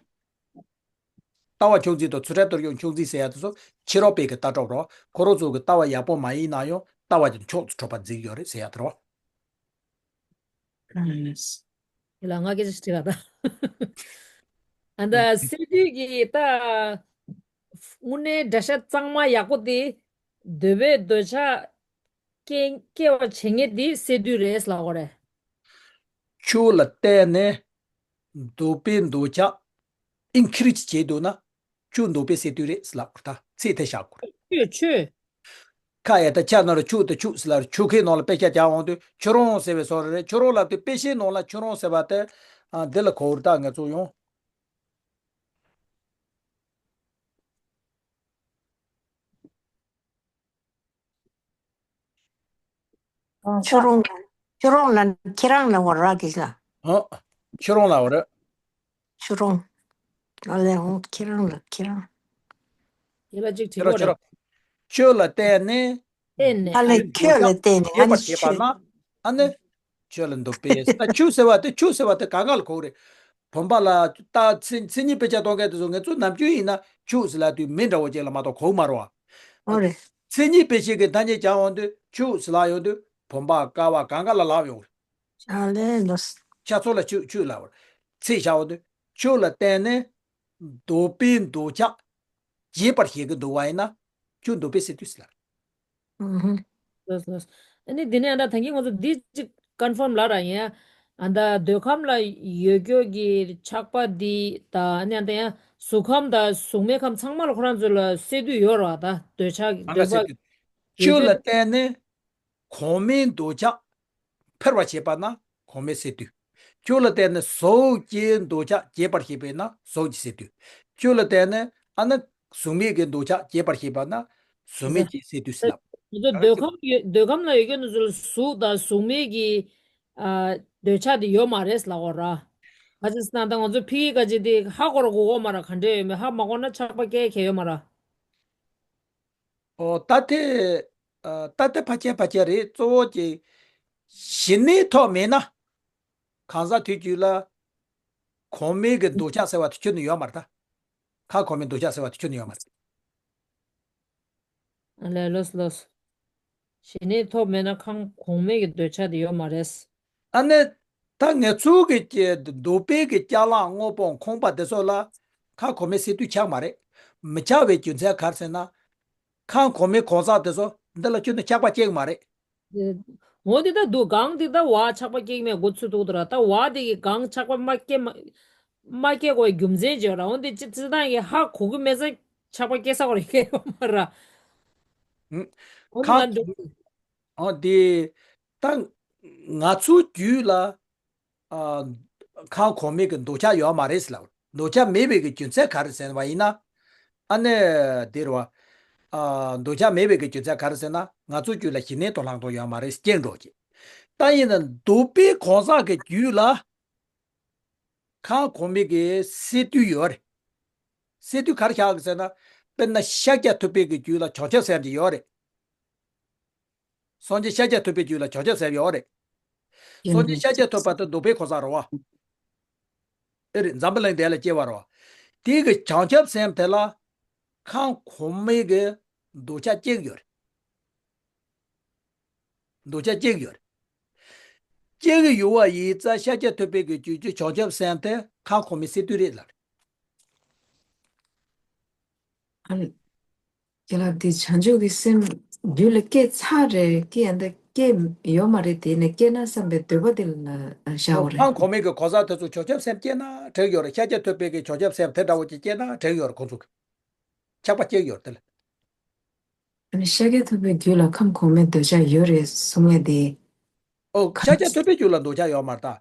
ལྟ་བ་མཆོག་འཛིན་དང་ཚུལ་ཁྲིམས་སྟོར་གཞོན་མཆོག་འཛིན་ཟེར་ཡ་དེ་ཚོ་ཕྱི་རོལ་པའི་གི་ལྟ་གྲུབ་རོ། ཁོ་རང་ཚོ་གི་ལྟ་བ་ཡག་པོ་མ་ཡིན་ན་ཡང་ལྟ་བ་དེ་མཆོག་ཏུ་གྲུབ་པ་འཛིན་ཡོད་རེད་ཟེར་ཡ་དེ་རོ། ཨ་ནི། དེ་ལ་ང་སྐད་ཆ་དྲིས་པ་དང་། ཨ་ད་སེ་འདུས་ཀྱི་ད་དངོས་གནས་འདྲ་ཤ་གཙང་མ་ཡག་པོ་དེ་འདོད་པའི་འདོད་ཆགས་སྐྱེ་སྐྱེ་བ་བྱེད་མཁན་དེ་སེ་འདུས་རེད་ལབ་དགོས་རེད། ཆོས་ལ་བརྟེན་ནས་འདོད་པའི་འདོད་ཆགས་ཨིན་ཁི་རི་ཇི་བྱེད་འདུག་ན་ཆོས་འདོད་པའི་སེ་འདུས་རེད་ལབ་དགོས་ད་ཚིག་དེ་བཞག་དགོས་རེད། ཆོས་ཆོས། ཁ་ཡ་ད་ཆ་ནོར་ཆུ་དེ་ཆུ་ཟེར་ལ་ཆུ་ཁའི་ནང་ལ་དཔེ་ཆ་རྒྱག་འོང་དུས་ཆུ་རོང་ཟེར་བའི་བཟོ་རེད། ཆུ་རོང་ལབ་དུས་དཔེ་ཆའི་ནང་ལ་ཆུ་རོང་ཟེར་བ་དེ་ཨ་འདི་ལ་གོ་བར་ད་ང་ཚོ་ཡོང་། ཆུ་རོང་ཆུ་རོང་ལ་ཁྱེད་རང་ལ་འོ་ར་གི་ལ། ཨ། ཆུ་རོང་ལ་འོ་ར། ཆུ་རོང་། ཨ་ལས་འོང་ཁྱེད་རང་ལ་ཁྱེད་རང་། དེ་ལ་ཅིག་ཆུ་དྲི་རོ་གོ་ཆུ་རོ། རེད། ཆོས་ལ་བརྟེན་ནས། བརྟེན་ནས། ཨ་ལས་ཆོས་ལ་བརྟེན་ནས་ཨ་ནི་ཆོས། ཨ་ནི། ཆོས་ལ་འདོད་པས་ད་ཆོས་ཟེར་བ་དེ་ཆོས་ཟེར་བ་དེ་གང་ག་ལ་གོ་རེད། བུམ་པ་ལ་ད་མཚན་མཚན་ཉིད་དཔེ་ཆ་གཏོང་མཁན་དེ་ཚོ་ངེད་ཚོ་ནམ་རྒྱུན་ཡིན་ན་ཆོས་ཟེར་ལབ་དུས་མི་འདྲ་བོ་ཅིག་ལ་མ་གཏོགས་གོ་མ་རེད་བ། ཨོ་རེད། མཚན་ཉིད་དཔེ་ཆའི་གི་ཐ་སྙད་སྦྱང་འོང་དུས་ཆོས་ཟེར་ལབ་ཡོང་དུས་བུམ་པ་ཀ་བ་གང་ག་ལ་ལབ་ཡོང་རེད། ཨ་ལས་ལོས། ཆ་ཚོ་ལ་ཆོས་ཆོས་ལབ་པ་རེད། ཚིག་བཞག་འོང་དུས་ཆོས་ལ་བརྟེན་ནས་འདོད་པའི་འདོད་ཆགས་བརྗེད་པར་བྱེད་ཀྱི་འདུག་བ་ཡིན་ན་ཆོས་འདོད་པའི་སེ་འདུས་ཟེར་ལབ། ཨུ་ཧུ། ལགས་ལགས། ཨ་ནི་དེ་ནས་ཨ་ད་ད་གིན་ང་ཚོ་འདི་གཅིག་ཀོན་ཕོམ་ལབ་ར་ཡིན། ཨ་ད་འདོད་ཁམས་ལ་ཡོད་རྒྱུ་གི་ཆགས་པ་འདི་ད་ཨ་ནི་ཨ་ད་ཡང་གཟུགས་ཁམས་དང་གཟུགས་མེད་ཁམས་ཚང་མ་ལ་ཁོ་རང་ཚོ་ལ་སེ་འདུས་ཡོད་ར་ད་འདོད་ཆགས་ཀྱི་ཨ་འདོད་ཁ་སེ་པ་འདུས། ཆོས་ལ་བརྟེན་ནས་གོང་མའི་འདོད་ཆགས་འཕེལ་བར་བྱེད་པ་ན་གོང་མའི་སེ་འདུས། ཆོས་ལ་བརྟེན་ནས་གཟུགས་ཀྱི་འདོད་ཆགས་བརྗེད་པར་བྱེད་པས་ན་གཟུགས་ཀྱི་སེ་འདུས། ཆོས་ལ་བརྟེན་ནས་ཨ་ནི་གཟུགས་མེད་ཀྱི་འདོད་ཆགས་བརྗེད་པར་བྱེད་པ་ན་གཟུགས་མེད་ཀྱི་སེ་འདུས་ཟེར་ལབ། ང་ཚོ་འདོད་ཁམས་ཡོད་འདོད་ཁམས་ལ་ཡོད་མཁན་དེ་ཚོ་ལ་གཟུགས་དང་གཟུགས་མེད་ཀྱི་ཨ་འདོད་ཆགས་དེ་ཡོད་མ་རེད་ལབ་དགོས་ར། ག་ཅི་ཟེར་ན་ད་ང་ཚོ་ཕི་གི་ག་ཅི་དེ་ཧ་གོ་ར་གོ་གོ་མ་ར་ག་འདྲས་ཡོད་མེད་ཧ་མ་གོ་ན་ཆགས་པ་སྐྱེ་མཁན་ཡོད་མ་ར། ཨོ་ད་དེ་ཨ་ད་དེ་ཕལ་ཆེར་ཕལ་ཆེར་རེད། གཙོ་བོ་གཅིག་ཞི་གནས་ཐོབ་མེད་ན་གང་ཟག་དུས་རྒྱུན་ལ་གོང་མའི་གི་འདོད་ཆགས་ཟེར་བ་དེ་ཁྱོན་ནས་ཡོད་མ་རེད་ད། ཁ་གོང་མའི་འདོད་ཆགས་ཟེར་བ་དེ་ཁྱོན་ནས་ཡོད་མ་རེད། ཨ་ལས་ལོས་ལོས། ཞི་གནས་ཐོབ་མེད་ན་ཁམས་གོང་མའི་གི་འདོད་ཆགས་དེ་ཡོད་མ་རེད། ཨ་ནི་ད་ངེད་ཚོ་གི་ཀྱི་འདོད་པའི་གི་ཅ་ལག་དངོས་པོ་ཁང་པ་དེ་ཚོ་ལ་ཁ་གོང་མའི་སེ་འདུས་ཆགས་མ་རེད། མི་ཆགས་པའི་རྒྱུ་མཚན་ག་རེ་ཟེར་ན། ཁ་གོང་མའི་གང་ཟག་དེ་ཚོ་འདི་ལ་ཁྱོན་ནས་ཆགས་པ་སྐྱེ་གི་མ་རེད། དེ་ འོ་དེ་ད་འདུག་གང་དེ་ད་བ་ཆགས་པ་སྐྱེ་གི་མེད་འགོ་ཚུད་འདུག་ད་ར། ད་བ་དེ་གི་གང་ཆགས་པ་མ་སྐྱེ་མ་མ་སྐྱེ་དགོས་རྒྱུ་མཚན་ཅིག་ཡོད་ར། འོ་དེ་ཅི་ཙི་ད་གི་ཧ་གོ་གི་མེད་ཙང་ཆགས་པ་སྐྱེ་ས་གོ་རེ་སྐྱེ་ཡོད་མ་ར། ཧུམ། འོ་དེ་ཁ་ང་འགྲོ། འོ་དེ་ད་ང་ཚོའི་རྒྱུད་ལ། ཨ། ཁམས་གོང་མའི་གི་འདོད་ཆགས་ཡོད་མ་རེད་ཟེར་ལབ། འདོད་ཆགས་མེད་པའི་གི་རྒྱུ་མཚན་ག་རེ་ཟེར་བ་ཡིན་ན། ཨ་ནི་དེ་རེད་བ། ཨ། འདོད་ཆགས་མེད་པའི་གི་རྒྱུ་མཚན་ག་རེ་ཟེར་ན། ང་ཚོའི་རྒྱུད་ལ་ཞི་གནས་དང་ལྷག་མཐོང་ཡོད་མ་རེད། སྐྱེ་འགྲོ་གི། ད་ཡིན་ན་འདོད་པའི་གང་ཟག་གི་རྒྱུད་ལ་ཁམས་གོང་མའི་གི་སས་བསྡུས་ཡོད་རེད། སས་བསྡུས་ག་རེ་བཞག་གི་ཟེར་ན། དཔེར་ན་ཤཱཀྱ་ཐུབ་པའི་གི་རྒྱུད་ལ་བྱང་ཆུབ་སེམས་ཅིག་ཡོད་རེད། སངས་རྒྱས་ཤཱཀྱ་ཐུབ་པའི་རྒྱུད་ལ་བྱང་ཆུབ་སེམས་ཡོད་རེད། སངས་རྒྱས་ཤཱཀྱ་ཐུབ་པ་དེ་འདོད་པའི་གང་ཟག་རེད་བ། ཨེ་རེད། འཛམ་བུ་གླིང་འདི་ལ་སྐྱེ་བ་རེད་བ། དེ་གི་བྱང་ཆུབ་སེམས་དེ་ལ་ཁམས་གོང་མའི་གི་འདོད་ཆགས་སྐྱེ་གི་ཡོད་རེད། འདོད་ཆགས་སྐྱེ་གི་ཡོད་རེད། སྐྱེ་གི་ཡོད་བ་ཡིན་ཙང་ཤཱཀྱ་ཐུབ་པའི་གི་རྒྱུད་ཀྱི་བྱང་ཆུབ་སེམས་དེ་ཁམས་གོང་མའི་སས་བསྡུས་རེད་ལབ་རེད། ཨ་ནི། ཁྱེད་ལ་དེ་བྱང་ཆུབ་ཀྱི་སེམས་རྒྱུད་ལ་སྐྱེ་ཚར་རེད། སྐྱེ་ཡང་ད་སྐྱེ་ཡོད་མ་རེད། དེ་ནས་སྐྱེ་ན་བསམ་པའི་འདོད་པ་དེ་ལ་བཞག་པ་རེད། ཁམས་གོང་མའི་གི་གང་ཟག་དེ་ཚོ་བྱང་ཆུབ་སེམས་སྐྱེ་ན་འགྲིག་ཡོད་རེད། ཤཱཀྱ་ཐུབ་པའི་གི་བྱང་ཆུབ་སེམས་དེ་འདྲ་བོ་ཅིག་སྐྱེ་ན་འགྲིག་ཡོད་རེད། ཁོང་ཚོ་གི་ཆགས་པ་སྐྱེ་ཡོད་རེད་དེ་ལ། ཨ་ནི་ཤཱཀྱ་ཐུབ་པའི་རྒྱུད་ལ་ཁམས་གོང་མའི་འདོད་ཆགས་ཡོད་རེད་གསུང་མཁན་དེ། ཨོ། ཁམས། ཤཱཀྱ་ཐུབ་པའི་རྒྱུད་ལ་འདོད་ཆགས་ཡོད་མ་རེད་ད།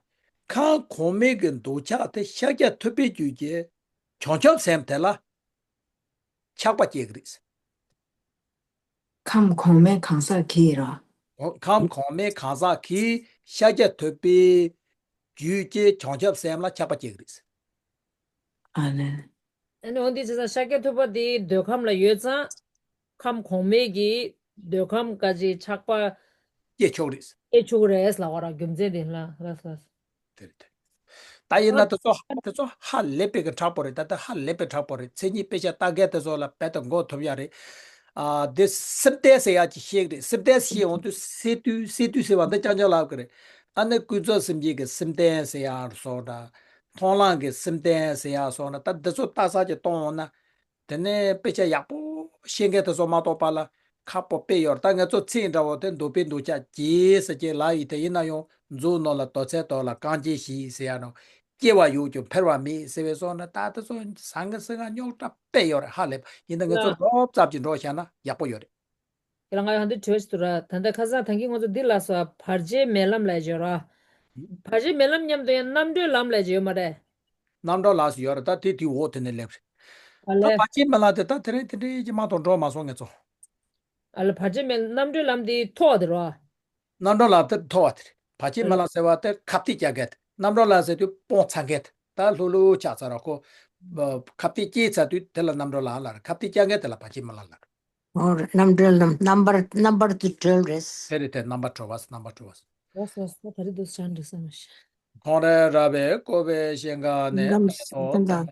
ཁམས་གོང་མའི་གི་འདོད་ཆགས་དེ་ཤཱཀྱ་ཐུབ་པའི་རྒྱུད་ཀྱི་བྱང་ཆུབ་སེམས་དེ་ལ་ཆགས་པ་སྐྱེ་གི་རེད། ཁམས་གོང་མའི་གང་ཟག་གིས་ར། ཁམས་གོང་མའི་གང་ཟག་གིས་ཤཱཀྱ་ཐུབ་པའི་རྒྱུད་ཀྱི་བྱང་ཆུབ་སེམས་ལ་ཆགས་པ་སྐྱེ་གི་རེད། ཨ་ནི། ཨ་ནི་འོ་འདི་བྱས་ཙང་ཤཱཀྱ་ཐུབ་པ་དེ་འདོད་ཁམས་ལ་ཡོད་ཙང་། ཁམས་གོང་མའི་གི་འདོད་ཁམས་ག་ཅིག་ཆགས་པ་སྐྱེ་ཆོག་རེད། སྐྱེ་ཆོག་རེད་ལབ་པ་ར། རྒྱུ་མཚན་དེ་ལ་ལགས་ལགས། དེ་རེད་དེ། ད་ཡིན་ན་དེ་ཚོ་དེ་ཚོ་ཧ་ལས་པའི་གི་དྲག་པོ་རེད། ད་ལྟ་ཧ་ལས་པའི་དྲག་པོ་རེད། མཚན་ཉིད་དཔེ་ཆ་ལྟ་མཁན་དེ་ཚོ་ལ་རྦད་དེ་མགོ་ཐོམ་ཡ་རེད། ཨ། དེ་སེམས་རྟེན་ཟེར་ཡ་ཅིག་ཤེས་གི་རེད། སེམས་རྟེན་ཞེས་འོང་དུས་སས་བསྡུས་སས་བསྡུས་ཟེར་བ་འདི་རྐྱང་རྐྱང་ལབ་གི་རེད། ཨ་ནི་ཀུན་རྫོབ་སེམས་བསྐྱེད་ཀྱི་སེམས་རྟེན་ཟེར་ཡ་སོགས་འདྲ། མཐོང་ལམ་གྱི་སེམས་རྟེན་ཟེར་ཡ་སོགས་འདྲ། ད་འདི་ཚོ་ལྟ་ས་ཅིག་གཏོང་འོང་ན། དེ་ནས་དཔེ་ཆ་ཡག་པོ་ཤེས་མཁན་དེ་ཚོ་མ་གཏོགས་པ་ལ་ཁག་པོ་དཔེ་ཡོད་རེད། ད་ང་ཚོ་ཚིག་འདྲ་བོ་དེ་འདོད་པའི་འདོད་ཆགས་སྐྱེས་ཟེར་གྱི་ལབ་ཡི་དེ་ཡིན་ན་ཡང་མཛོ་ནོར་ལ་དོ་ཚལ་དོར་ལ་རྐང་རྗེས་ཤིག་ཟེར་ཡ་ནོ། སྐྱེ་བ་ཡོད་ཀྱང་འཕེལ་བ་མེད་ཟེར་བའི་སོགས་ན། ད་དེ་ཚོ་ཟང་གི་ཟིང་ང་རྙོག་དྲ་དཔེ་ཡོད་རེད། ཧ་ལས་པ་ཡིན་ན་ང་ཚོ་ལོབ་ཙབ་ཀྱི་འགྲོ་བཞག་ན་ཡག་པོ་ཡོད་རེད། ཁྱེད་ལ་ང་ཡང་འདི་དྲི་བ་ཞིག་འདུག་ར། ད་ལྟ་ཁ་སང་ད་གིན་ང་ཚོ་འདི་ལ་སོགས་བར་ཆད་མེད་ལམ་ལ་བརྗོད་ར། བར་ཆད་མེད་ལམ་མཉམ་དུ་ཡང་རྣམ་གྲོལ་ལམ་ལ་བརྗོད་མ་རེད། རྣམ་གྲོལ་ལམ་ཞིག་ཡོད་རེད། ད་དེ་དེའི་འོག་དེ་ནས་སླེབས་རེད། ཨ་ད་ལས། བར་ཆད་མེད་ལམ་དེ་ད་དེ་རིང་དེ་འདྲའི་ཅིག་མ་གཏོགས་འགྲོ་མ་སོང་ངས་ཚོ། ཨ་ལ་བར་ཆད་མེད་རྣམ་གྲོལ་ལམ་དེ་ཐོག་དེ་རོ། རྣམ་གྲོལ་ལམ་དེ་ཐོག་བ་དེ་རེད། བར་ཆད་མེད་ལམ་ཟེར་བ་དེ་ཁ་གཏད་བཅག་མཁན་དེ། རྣམ་གྲོལ་ལམ་ཟེར་དུས་སྤོང་ཚར་མཁན་དེ། ད་ལྷོད་ལྷོད་ཆགས་ཚར་ར་ཁོ། ཁ་གཏད་བཅག་ཚར་དུས་དེ་ལ་རྣམ་གྲོལ་ལམ་ལ་རེད། ཁ་གཏད་བཅག་མཁན་དེ་ལ་བར་ཆད་མེད་ལམ་ལ་རེད། འོ་རེད། རྣམ་གྲོལ་ལམ། རྣམ་པར་རྣམ་པར་དུ་གྲོལ་རེད། དེ་རེད་དེ། རྣམ་པར་གྲོལ་བ། རྣམ་པར་གྲོལ་བ། ལགས་སོ་ལགས་སོ། ད་རེས་འདུག་སེ་ཆང་འགྲིག་ས་མ་ཤེས། ཁོང་རེ་ར་བའི་ཀོ་བའི་ཤེས་འགའ་ནས་རྣམ་མེ་ཏོག་ཙམ་དང་